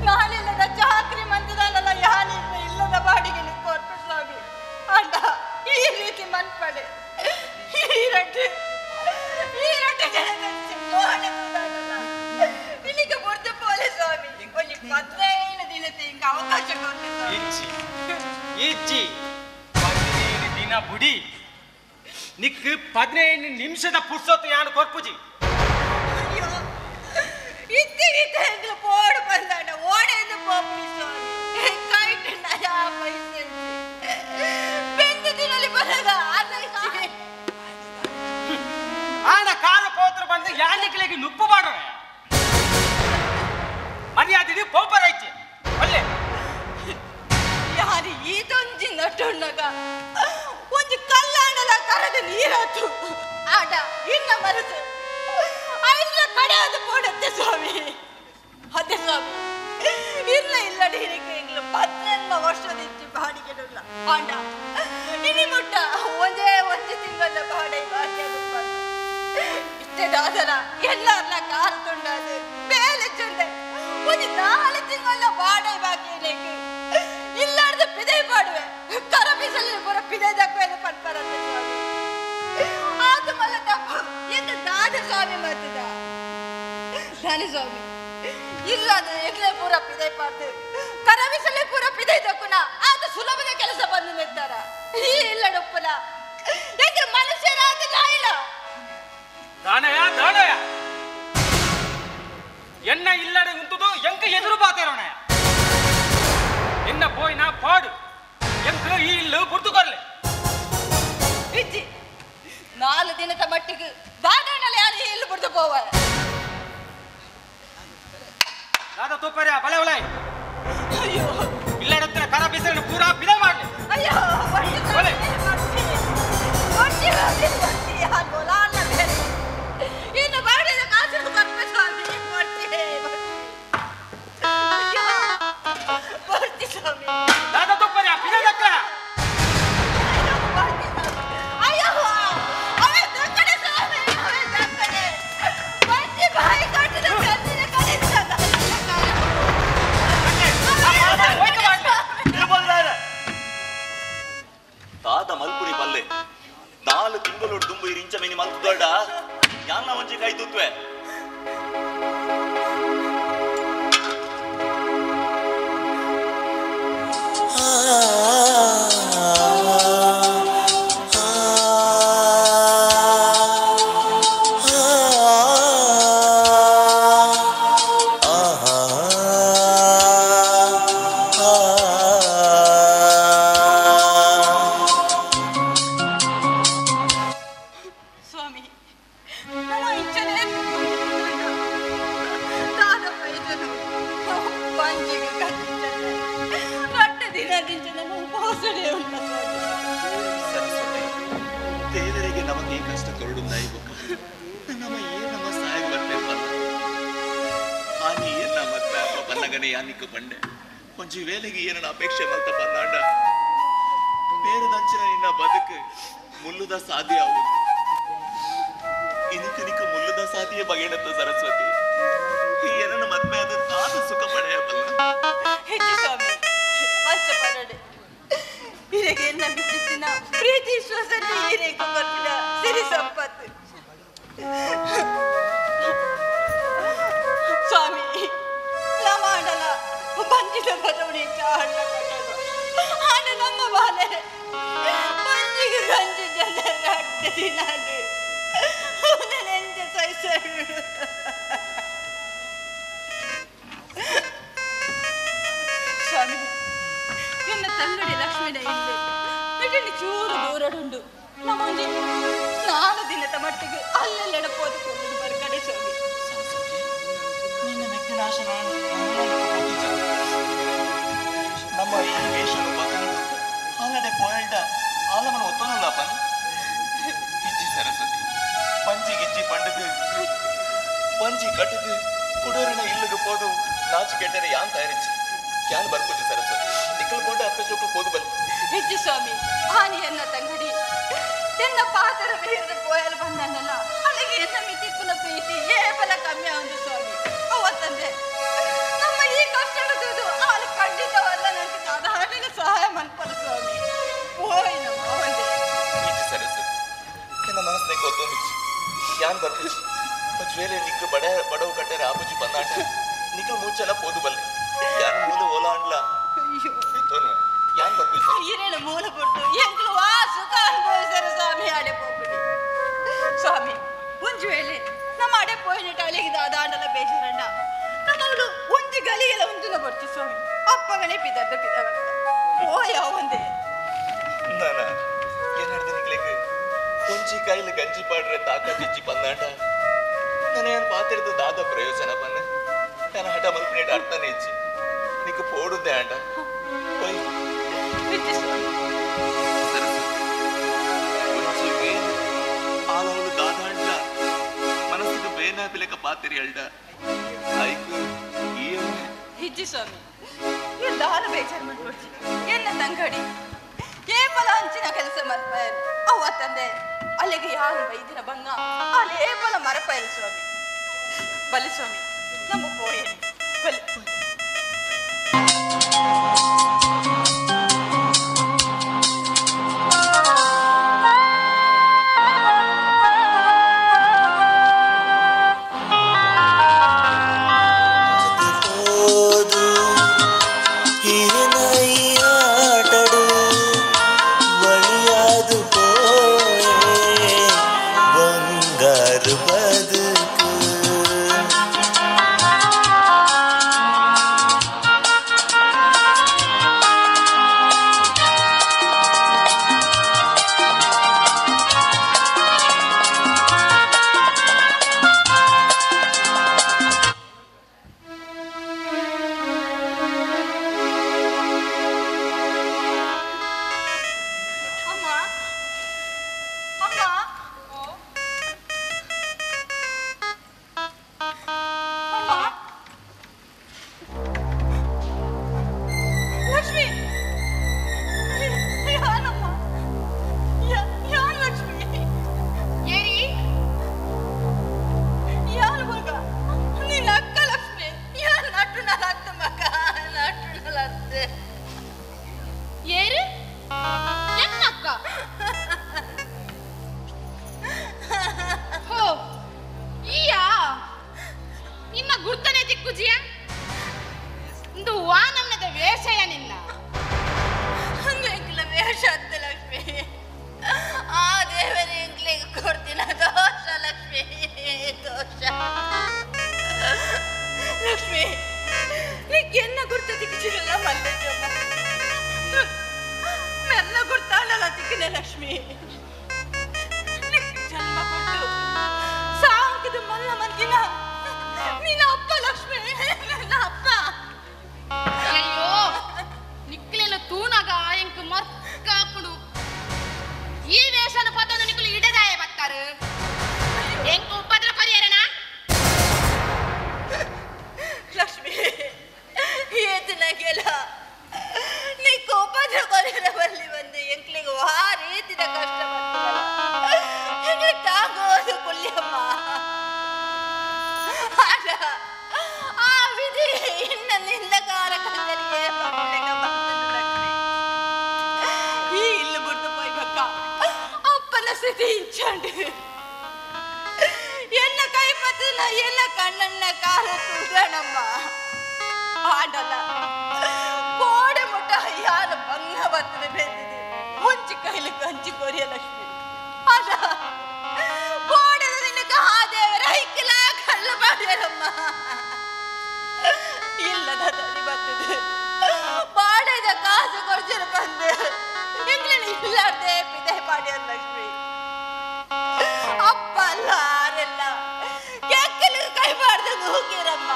ನಾನಿಲ್ಲದ ಚಾಕ್ರಿ ಮಂತದಾನಲ್ಲ ಯಾನಿಲ್ಲ ಇಲ್ಲದ ಬಾಡಿಗೆ ನಿಕ್ಕೋರ್ಪು ಸ್ವಾಮಿ ಅಣ್ಣ ಈ ರೀತಿ ಮನ್ಪಡೆ ಈ ರೊಟ್ಟಿ ಈ ರೊಟ್ಟಿ ಇಲ್ಲಿಗೆ ಬುಡ್ದು ಪೋಲೆ ಸ್ವಾಮಿ ಒಂಜಿ 15 ದಿನತೆ ಹಿಂಗ ಅವಕಾಶ ಕೊಡ್ಲಿ ಇಜ್ಜಿ ಇಜ್ಜಿ 15 ದಿನ ಬುಡಿ ನಿಕ್ 15 ನಿಮಿಷದ ಪುರ್ಸೊತ್ತು ಯಾನು ಕೊರ್ಪುಜಿ ಅಯ್ಯೋ ಇತ್ತಿ ಇತ್ತೆ ಎಂಗ್ಲು ಪೋಡು ಬಂದಾಣ ಓಡೆಂದು ಪೋಪುನಿ ಸ್ವಾಮಿ ಕೈಟ್ ನಯ ಪೈಸೆ ಬೆಂದು ದಿನಲಿ ಬರಗ ಆತೈಚಿ ಆನ ಕಾರ ಪೋತ್ರ ಬಂದು ಯಾನಿಕ್ಲೆಗೆ ನುಪ್ಪು ಮಾಡೋಣ ಮರ್ಯಾದೆ ಪೋಪರೈಚಿ ಒಳ್ಳೆ ಯಾರು ಈತೊಂಜಿ ನಟುಣ್ಣಗ ಒಂಜಿ ಕಲ್ಲಾಣಲ ಕರೆದ ನೀರಾತು ಆಟ ಇನ್ನ ಮನಸ್ಸು ಐದ್ಲ ಕಡೆಯಾದ ಪೋಡತ್ತೆ ಸ್ವಾಮಿ ಅದೇ ಸ್ವಾಮಿ ಇಲ್ಲ ಇಲ್ಲಡಿ ಹಿರಿಕೆ ಇಂಗ್ಲು 18 ವರ್ಷದಿಂಚಿ ಬಾಡಿಗೆಡುಲ್ಲ ಆಂಡ ಇನಿ ಮುಟ್ಟ ಒಂದೇ ಒಂಜಿ ತಿಂಗಳ ಬಾಡೆ ಬಾಕಿ ಇಷ್ಟೇ ದಾದಲ ಎಲ್ಲಾರ್ಲ ಕಾರು ತುಂಡಾದು ಬೇಲೆ ಚುಂಡೆ ಒಂಜಿ 4 ತಿಂಗಳ ಬಾಡೆ ಬಾಕಿ ಇರಕ್ಕೆ ಇಲ್ಲಾರ್ದ ಪಿದೆ ಪಾಡುವೆ ಕರ ಬಿಸಲಿ ಪೂರ ಪಿದೆ ದಕ್ಕುವೆ ಪನ್ಪರಂತೆ ಸ್ವಾಮಿ ಆತು ಮಲ್ಲ ತಪ್ಪು ಎಂತ ದಾದ ಸ್ವಾಮಿ ಮತ್ತದ ದಾನಿ ಸ್ವಾಮಿ ಇಲ್ಲಾದ್ರೆ ಎಗ್ಲೆ ಪೂರ ಪಿದೆ ಪಾಡ್ದು ಕರ ಬಿಸಲಿ ಪೂರ ಪಿದೆ ದಕ್ಕುನ ಆತ ಸುಲಭದ ಕೆಲಸ ಬಂದು ನಿಂತಾರ ಈ ಇಲ್ಲಡೊಪ್ಪನ ಎಂದ್ರೆ ಮನುಷ್ಯರಾದ ನಾಯಿಲ ದಾನಯ ದಾನಯ ಎನ್ನ ಇಲ್ಲಡೆ ಉಂಟುದು ಎಂಕ ಎದುರು ಬಾತೇರೋಣಯ ಎನ್ನ ಪೋಯ್ನ ಪಾಡು ಎಂಕ ಈ ಇಲ್ಲು ಬುಡ್ದುಕೊರ್ಲೆ ಇಜ್ಜಿ 4 ದಿನದ ಮಟ್ಟಿಗೆ ದಾದಣ್ಣಲ್ಲಿ ಯಾರು ಈ ಇಲ್ಲು ಬುಡ್ದು ಪೋವ ದಾದ ತೋಪರ್ಯ ಬಲೆ ಬಲೆ ಅಯ್ಯೋ ಇಲ್ಲಡತ್ತಿನ ಕರ ಬಿಸಿಲನ್ನು ಪೂರಾ ಪಿದೆ ಮಾಡ್ಲಿ ಅಯ್ಯೋ ಬಲೆ ಒಟ್ಟಿ ಒಟ್ಟಿ ಒಟ್ಟಿ ಯಾರು ಬೋಲಾಲ ಬೇರೆ ಇನ್ನು ಬಾಡಿದ ಕಾಸು ಕೊರ್ಪೆ ಸ್ವಾಮಿ ಒಟ್ಟಿ ಬರ್ತಿ ಸ್ವಾಮಿ ದಾದ ತೋಪರ್ಯ ಪಿದೆ ದಕ್ಕ ಅಯ್ಯೋ ಅವೇ ದಕ್ಕಡೆ ಸ್ವಾಮಿ ಅವೇ ದಕ್ಕಡೆ ಬರ್ತಿ ಬಾಯಿ ಕಟ್ಟಿದ ಕಣ್ಣಿನ ಕಡೆ ತಾದ ಪೋನಗನೆ ಯಾನಿಕ್ ಪಂಡೆ ಒಂಜಿ ವೇಲೆಗೆ ಏನನ್ನ ಅಪೇಕ್ಷೆ ಮಲ್ತ ಬಂದಾಂಡ ಬೇರೆದಂಚಿನ ನಿನ್ನ ಬದುಕು ಮುಲ್ಲುದ ಸಾಧ್ಯ ಆವುದು ಇನಿಕ ನಿಕ್ಕ ಮುಲ್ಲುದ ಸಾಧಿಯ ಬಗೆಣತ್ತ ಸರಸ್ವತಿ ಏನನ್ನ ಮದ್ಮೆ ಆದ ತಾದ ಸುಖ ಪಡೆಯಬಲ್ಲ ಹೆಚ್ಚು ಸ್ವಾಮಿ ಅಂಚ ಪಡಡೆ ಹಿರೇಗೆ ಎನ್ನ ಬಿಚ್ಚಿನ ಪ್ರೀತಿ ವಿಶ್ವಾಸನೇ ಹಿರೇಗೆ ಬರ್ಪಿನ ಸಿರಿ ಸಂಪತ್ತು ಸ್ವಾಮಿ ನಮಾಡಲ ಬಂಜಿದ ಬದವಣಿ ಚಾಹಣ್ಣ ಕಟ್ಟದು ಆಡ ನಮ್ಮ ಬಾಲೆ ಬಂಜಿಗೆ ಗಂಜಿ ಜನರ ಅಡ್ಡ ದಿನಾಡು ನೆಂಜ ಸಹಿಸರು ಸ್ವಾಮಿ ಎನ್ನ ತಂಗಡಿ ಲಕ್ಷ್ಮೀನ ಇಲ್ಲಿ ಮಿಟಣಿ ಚೂರು ದೂರಡುಂಡು ನಮ್ಮೊಂಜಿ ನಾಲ್ಕು ದಿನದ ಮಟ್ಟಿಗೆ ಅಲ್ಲೆಲ್ಲೆಡ ಪೋದುಕೊಂಡು ಬರ್ಕಡೆ ಸ್ವಾಮಿ. ನಿನ್ನ ಮೆಗ್ಗಿನಾಶ ನಮ್ಮ ಈ ವೇಷನು ಬದಲು ಆಲಡೆ ಪೋಯಲ್ಡ ಆಲಮನ ಒತ್ತೋನುಲ್ಲಪ್ಪ ಇಜ್ಜಿ ಸರಸ್ವತಿ ಪಂಜಿ ಗಿಜ್ಜಿ ಪಂಡದು ಪಂಜಿ ಕಟ್ಟದು ಕುಡೋರಿನ ಇಲ್ಲಿಗೆ ಪೋದು ನಾಚು ಕೆಟ್ಟರೆ ಯಾನ್ ತಯಾರಿಚ್ಚಿ ಯಾನ್ ಬರ್ಪುಜಿ ಸರಸ್ವತಿ ನಿಕ್ಕಲ್ ಕೊಂಡ ಅಪ್ಪ ಚೋಕು ಪೋದು ಬಲ್ ಹೆಚ್ಚು ಸ್ವಾಮಿ ಆನಿ ಎನ್ನ ತಂಗಡಿ ಎನ್ನ ಪಾತರ ಬೇರೆ ಪೋಯಲು ಬಂದನಲ್ಲ ಅಲ್ಲಿಗೆ ಎನ್ನ ಮಿತಿಪ್ಪನ ಪ್ರೀತಿ ಏಬಲ ಕಮ್ಮಿ ಒಂದು ಸ್ವಾಮಿ ಅವತ್ತಂದೆ ನಮ್ಮ ಈ ಕಷ್ಟ ಅಲ್ಲಿ ಖಂಡಿತವಲ್ಲ ನನಗೆ ಸಾಧಾರಣ ಸಹಾಯ ಮನ್ಪಲ್ಲ ಸ್ವಾಮಿ ಪೋಯ್ ನಮ್ಮ ಅವಂದೆ ಇಜ್ಜಿ ಸರಸ್ವತಿ ಎನ್ನ ಮನಸ್ಸಿನ ಗೊತ್ತೊಂದಿಚ್ಚಿ ಯಾನ್ ಬರ್ಪುಜಿ ಜ್ವೇಲೆ ನಿಕ್ಕ ಬಡ ಬಡವು ಕಟ್ಟರೆ ಆಪುಜಿ ಬಂದಾಟ ನಿಕ್ಕಲ್ ಮೂಚಲ ಪೋದು ಬಲ್ಲೆ ಯಾನ್ ಮೂಲ ಓಲಾ ಅಂಡ್ಲ ತೋನ್ವೆ ಯಾನ್ ಬರ್ಪುಜಿ ಹಿರೇಣ ಮೂಲ ಪುಟ್ಟು ಎಂಕ್ಲು ವಾ ಸುಖ ಅನುಭವಿಸರು ಸ್ವಾಮಿ ಆಡೆ ಪೋಪಿಡಿ ಸ್ವಾಮಿ ಒಂಜು ವೇಳೆ ನಮ್ಮ ಅಡೆ ಪೋಯಿನ ಅಲ್ಲಿಗೆ ದಾದಾಂಡಲ ಬೇಜಾರಣ್ಣ ನಮ್ಮವಳು ಒಂಜಿ ಗಲಿಗೆಲ್ಲ ಒಂಜುನ ಬರ್ತಿ ಸ್ವಾಮಿ ಅಪ್ಪಗನೇ ಪಿದರ್ದ ಪಿದ ಓ ಯಾವಂದೆ ನಾನ ಏನ್ ಹಿಡ್ದು ನಿಕ್ಲೆಗ್ ಒಂಜಿ ಕೈಲಿ ಗಂಜಿ ಪಾಡ್ರೆ ತಾಕ ಜಿಜ್ಜಿ ಬಂದಾಂಡ ನಾನು ಏನ್ ಪಾತಿರ್ದು ದಾದ ಪ್ರಯೋಜನ ಬನ್ನ ನಾನು ಹಠ ಮಲ್ಪನೇಟ್ ಅರ್ಥನೇ ಇಜ್ಜಿ ನಿಕ್ ಪೋಡುದೆ ಅಂಡ ಪೋಯ್ ಒಂಜಿ ವೇಲೆ ಆಲವಲು ದಾದಾಂಡ್ಲ ಮನಸ್ಸಿಗೆ ಬೇನಾಪಿಲೆಕ ಪಾತಿರಿ ಅಲ್ಡ ಐಕು ಈಯವನೇ ಹಿಜ್ಜಿ ಸ್ವಾಮಿ ನೀವು ದಾನ ಬೇಜಾರು ಮಾಡ್ಕೊಡ್ಸಿ ಎನ್ನ ತಂಗಡಿ ಕೇವಲ ಹಂಚಿನ ಕೆಲಸ ಮಲ್ಪಯರು ಅವ್ವ ತಂದೆ ಅಲ್ಲಿಗೆ ಯಾರು ಬೈದಿನ ಬಂಗ ಅಲ್ಲೇ ಬಲ ಮರಪಯರು ಸ್ವಾಮಿ ಬಲಿ ಸ್ವಾಮಿ ನಮ್ಮ ಪೋಯೆ ಬಲಿ. ಲಕ್ಷ್ಮಿ ಜನ್ಮ ಕೊಟ್ಟು ಸಾಂಕದ ಮಲ್ಲ ಮಂದಿನ ನಿನ್ನ ಅಪ್ಪ ಲಕ್ಷ್ಮಿ ನನ್ನ ಅಪ್ಪ. ಅಯ್ಯೋ ನಿಕ್ಲೆಲ್ಲ ತೂನಗ ಎಂಕ್ ಮರ್ಕಾಪುಡು ಈ ವೇಷನ ಪತ್ತೊಂದು ನಿಕ್ಕಲು ಇಡದಾಯ ಬತ್ತಾರು ಎಂಕ್ ಉಪದ್ರ ಪರಿಯರನಾ ಲಕ್ಷ್ಮಿ ಪರಿಸ್ಥಿತಿ ಇಂಚಂಡು ಎನ್ನ ಕೈ ಪತ್ತನ ಎನ್ನ ಕಣ್ಣನ್ನ ಕಾರ ತುದಣಮ್ಮ ಆಡಲ್ಲ ಕೋಡೆ ಮುಟ್ಟ ಯಾರ ಬಂಗ ಬತ್ತದ ಬೆಂದಿದೆ ಮುಂಚಿ ಕೈಲಿ ಕಂಚಿ ಕೊರಿಯ ಲಕ್ಷ್ಮಿ ಅಲ್ಲ ಕೋಡದ ನಿನಗ ಆ ದೇವರ ಐಕ್ಲ ಕಳ್ಳ ಮಾಡ್ಯಾರಮ್ಮ ಇಲ್ಲದ ತಡಿ ಬರ್ತದೆ ಬಾಡದ ಕಾಸು ಕೊಡ್ಸಿರ ಬಂದೆ ಇಲ್ಲಾರ್ದೆ ಪಿದೆ ಪಾಡ್ಯಾರ ಲಕ್ಷ್ಮಿ ಅಪ್ಪ ಅಲ್ಲ ಆರೆಲ್ಲ ಕೆಕ್ಕಲಿಗೆ ಕೈ ಮಾಡ್ದೆ ಹೋಗಿರಮ್ಮ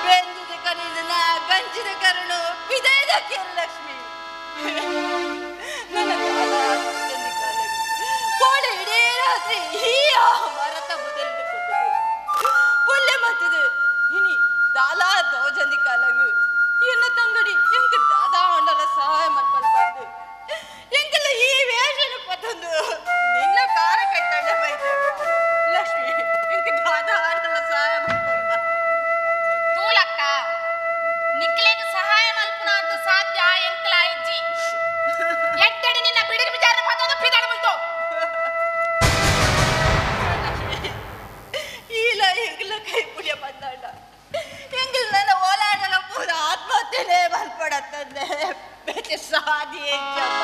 ಬೆಂದಿದ ಕನಿದನ ಗಂಜಿದ ಕರುಣು ಪಿದೆದ ಲಕ್ಷ್ಮಿ ನನ್ನ ಕೋಡೆ ಇಡೀ ರಾತ್ರಿ ಈ ಮರತ ಮೊದಲು ಪುಲ್ಲೆ ಮತ್ತದು ಇನಿ ದಾಲಾ ದೋಜಂದಿ ಕಾಲಗು ಎನ್ನ ತಂಗಡಿ ಎಂಕ ದಾದಾ ಅಂಡಲ ಸಹಾಯ ಮಲ್ಪಲ್ ಬಂದು ಎಂಕಲ್ಲ ಈ ವೇಷನ ಪತ್ತೊಂದು ನಿನ್ನ ಕಾರ ಕೈ ತಳ್ಳೆ ಬೈದೆ ಲಕ್ಷ್ಮಿ ಎಂಕ ದಾದಾ ಅಂಡಲ ಸಹಾಯ ಮಲ್ಪಲ್ ತೂಲಕ್ಕ ನಿಕ್ಲೇಗ ಸಹಾಯ ಮಲ್ಪುನ ಅಂತ ಸಾಧ್ಯ ಎಂಕಲ ಇಜ್ಜಿ ಎಟ್ಟಡಿ ನಿನ್ನ ಬಿಡಿರ್ ವಿಚಾರ ಪತ್ತೊಂದು ಪಿದಾಡ ಬಂತು ಈಲ ಎಂಕಲ ಕೈ ಪುಡಿಯ ಬಂದಾಂಡ ಎಂಕಲ್ ನನ್ನ ಓಲಾಡಲ ಪೂರ ಆತ್ಮಹತ್ಯೆನೇ ಮಲ್ಪಡತ್ತಂದೆ ಬೇಟೆ ಸಾಧಿ ಎಂಚಮ್ಮ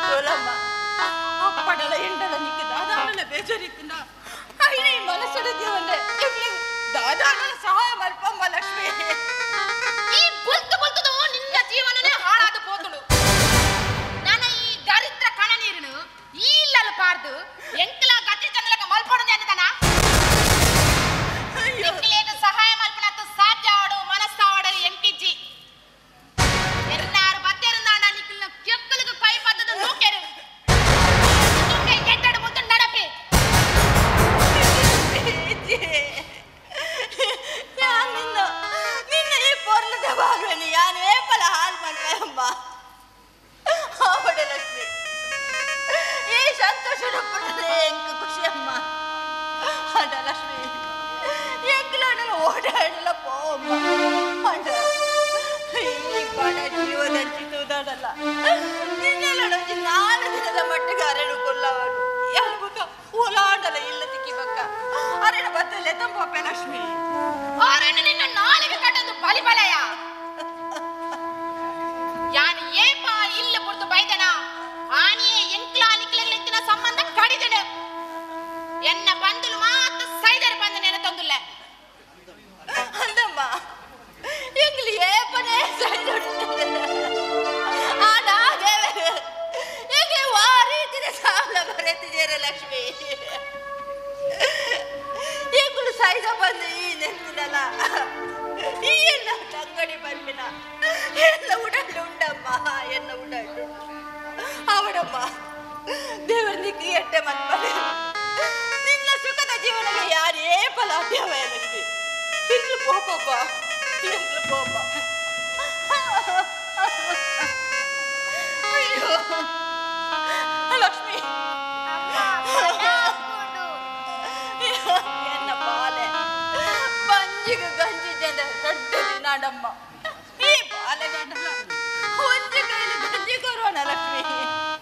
ತೋಲಮ್ಮ ಅಪ್ಪಡಲ ಎಂಡಲ ನಿಕ್ಕ ದಾದಾನಲ ಬೇಜಾರಿತ್ತಿನ ಐನ ಈ ಮನಸ್ಸಡ ದೇವಂದೆ ದಾದಾನಲ ಸಹಾಯ ಮಲ್ಪಮ್ಮ ಲಕ್ಷ್ಮಿ ಈ ಬುಲ್ತು ಬುಲ್ತದು ನಿನ್ನ ಜೀವನನೇ ಹಾಳಾದ ಪೋತುಡು ನನ್ನ ಈ ದರಿದ್ರ ಕಣ ನೀರುನು ಈ ಇಲ್ಲಲು ಪಾರ್ದು ಎಂಕಲ ಗತಿ ಚಂದ್ರಕ ಮಲ್ಪಡದೆ ಅನ್ನದನ ನಿಕ್ಲೇಗ ಸಹಾಯ ಮಲ್ಪನತ್ತು ಸಾಧ್ಯ ಆಡು ಮನಸ್ಸಾವಡು ಎಂಕಿಜ್ಜಿ ಎನ್ನಾರು ಬತ್ತೆರುಂದಾಂಡ ನಿಕ್ಲಿನ ಕೆಕ್ಕಲಿಗೆ ಕೈ ಪದ್ದದ ನೂಕೆರು ತುಕ್ಕೆ ಎಟ್ಟಡು ಮುತ್ತು ನಡಪೆ ಯಾನ್ ನಿನ್ನ ನಿನ್ನ ಈ ಪೊರ್ಲದ ಬಾಲ್ವೆನಿ ಯಾನ್ ಏಪಲ ಹಾಲ್ ಮಾಡ್ಬೇಕಮ್ಮ ಆವಡೆ ಲಕ್ಷ್ಮಿ ಈ ಸಂತೋಷ ಪುಟ್ಟದೆ ಎಂಕ ಖುಷಿ ಅಮ್ಮ ಅಡ ಲಕ್ಷ್ಮಿ ಎಂಕಲಾಡಲ ಓಡಾಡಲ ಪೋಮ್ಮ ಅಡ ಈ ಬಡ ಜೀವನ ಚಿತ್ತುದಾಡಲ್ಲ ನಿನ್ನೆಲ್ಲ ನಾಲ್ಕು ದಿನದ ಮಟ್ಟಿಗೆ ಅರೆಡು ಕೊಲ್ಲವನು ಯಾರು ಓಲಾಡಲ ಇಲ್ಲ ತಿಕ್ಕಿ ಬಕ್ಕ ಅರೆಡು ಬತ್ತಲೆ ತಂಪಪ್ಪೆ ಲಕ್ಷ್ಮಿ ಆರಣ್ಣ ನಿನ್ನ ನಾಲಿಗೆ ಕಟ್ಟೊಂದು ಬಲಿ ಬಲಯ ಯಾನು ಏಪ ಇಲ್ಲ ಪುರ್ತು ಬೈದನ ಆನಿಯೇ ಎಂಕ್ಲ ನಿಕ್ಲೆಗಳಿತ್ತಿನ ಸಂಬಂಧ ಕಡಿದೆನು ಎನ್ನ ಬಂದುಲು ಮಾತ್ರ ಸೈದರ್ ಬಂದ ನೆನ ತಂದುಲ್ಲ ಅಂದಮ್ಮ ಎಂಗ್ಲಿ ಏಪನೇ ಆಡ ದೇವರು ಎಂಗ್ಲಿ ವಾ ರೀತಿಯ ಸಾಲ ಬರೆತಿದ್ದೀರ ಲಕ್ಷ್ಮಿ ಎಂಗುಳು ಸೈದ ಬಂದು ಈ ನೆನ್ಪಿನಲ್ಲ ಈ ಎಲ್ಲ ತಂಗಡಿ ಬಂದಿನ ಎಲ್ಲ ಉಡಲ್ಲು ಉಂಡಮ್ಮ ಎಲ್ಲ ಉಡಲ್ಲು ಅವಡಮ್ಮ ದೇವನಿಗೆ ಎಟ್ಟೆ ಮನ್ಪಲೆ ನಿನ್ನ ಸುಖದ ಜೀವನಕ್ಕೆ ಯಾರೇ ಫಲ ಲಕ್ಷ್ಮಿ ಎಂಗ್ಲು ಪೋಪಪ್ಪ ಎಂಗ್ಲು ಪೋಪ ಅಯ್ಯೋ ಲಕ್ಷ್ಮಿ ಎನ್ನ ಬಾಲೆ ಬಂಜಿಗೆ ಗಂಜಿ ಜನ ದೊಡ್ಡ ದಿನಾಡಮ್ಮ ಈ ಬಾಲೆ ಗಂಡಲ ಒಂಜಿ ಕೈಲಿ ಗಂಜಿ ಕೊರೋಣ ಲಕ್ಷ್ಮಿ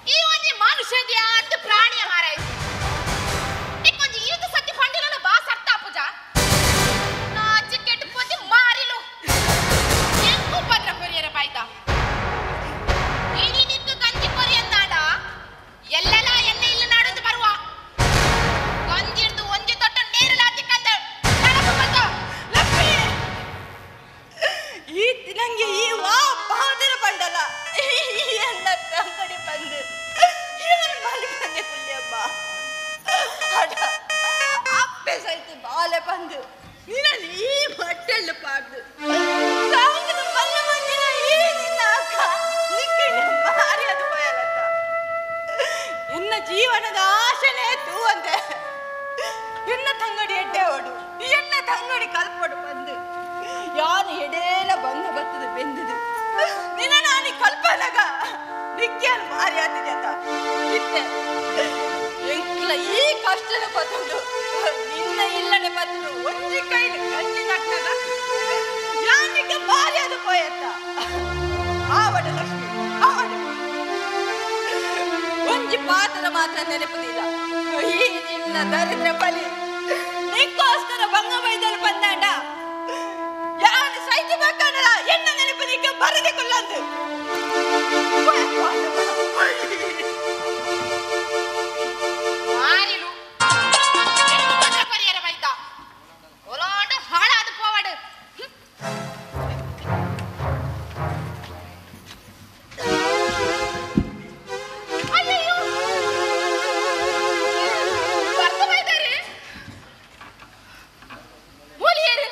ಈ ಒಂಜಿ ಮನುಷ್ಯದಿಯ ಅಂತ ಪ್ರಾಣಿಯ ಮಾರಾಯ್ತು ಇಕ್ಕೊಂಜಿ ಈತ ಸತಿ ಫಂಡಿನ ಬಾ ಸರ್ತ ಪೂಜಾ ನಾಚಿ ಕೆಟ್ಟ ಪೋತಿ ಮಾರಿಲು ಎಂಕು ಪದ್ರ ಕೊರಿಯರ ಬಾಯ್ತ ಇಡೀ ನಿಕ್ಕು ಗಂಜಿ ಕೊರಿ ಅಂದಾಡ ಎಲ್ಲೆಲ್ಲ ಎಣ್ಣೆ ಇಲ್ಲ ನಾಡೊಂದು ಬರುವ ಗಂಜಿರ್ದು ಒಂಜಿ ತೊಟ್ಟ ನೀರು ಕಂದ ನಡಪು ಬಂತು ಲಕ್ಷ್ಮಿ ಈ ನಂಗೆ ಈ ವಾ ಬಾದರ ಬಂಡಲ ಎನ್ನ ತಂಗಡಿ ಬಂದು ಇವನು ಮಲಿ ಬಂದೆ ಪುಲ್ಯಮ್ಮ ಅಡ ಅಪ್ಪೆ ಸಹಿತ ಬಾಲೆ ಬಂದು ನಿನ್ನಲ್ಲಿ ಈ ಬಟ್ಟೆಲ್ಲು ಪಾಡ್ದು ಸಾಂಗದ ಮಲ್ಲ ಮಂದಿನ ಈ ನಿನ್ನ ಅಕ್ಕ ನಿಕ್ಕಿನ ಮಾರಿ ಅದು ಬಯಲತ್ತ ಎನ್ನ ಜೀವನದ ಆಶೆನೇ ತೂ ಅಂದೆ ಎನ್ನ ತಂಗಡಿ ಎಡ್ಡೆ ಓಡು ಎನ್ನ ತಂಗಡಿ ಕಲ್ಪಡು ಬಂದು ಯಾನು ಎಡೇಲ ಬಂದ ಬತ್ತದು ಬೆಂದಿದು ನಿನ್ನ ನಾನು ಕಲ್ಪನಗ ನಿಕ್ಕಿಯನ್ನು ಮಾರಿ ಆತಿದ್ಯತ ಇತ್ತೆ ಎಂಕ್ಲ ಈ ಕಷ್ಟದ ಪತ್ತುಂಡು ನಿನ್ನ ಇಲ್ಲನೆ ಬತ್ತದು ಒಂಜಿ ಕೈಲಿ ಗಂಜಿ ನಟ್ನಗ ಯಾನಿಗೆ ಮಾರಿ ಅದು ಪೋಯತ್ತ ಆವಡ ಲಕ್ಷ್ಮಿ ಆವಡ. ಮಾತ್ರ ನೆನಪುದಿಲ್ಲ. ಈ ನಿನ್ನ ದರಿದ್ರ ಬಲಿ ನಿಕ್ಕೋಸ್ಕರ ಬಂಗ ಬೈದಲು ಬಂದಾಂಡ ಯಾರು ಸೈತಿ ಬೇಕಾಂಡಲ ಎನ್ನ ನೆನಪು ನಿಕ್ಕ ಬರದೆ ಕೊಲ್ಲಂದು. ಮಾರಿಲು ಪರಿಯರ ಬೈದ ಒಲಾಂಡ ಹಾಳಾದ ಪೋವಾಡು. ಅಯ್ಯಯ್ಯೋ ಬರ್ತ ಬೈದಾರೆ ಮೂಲಿಯರು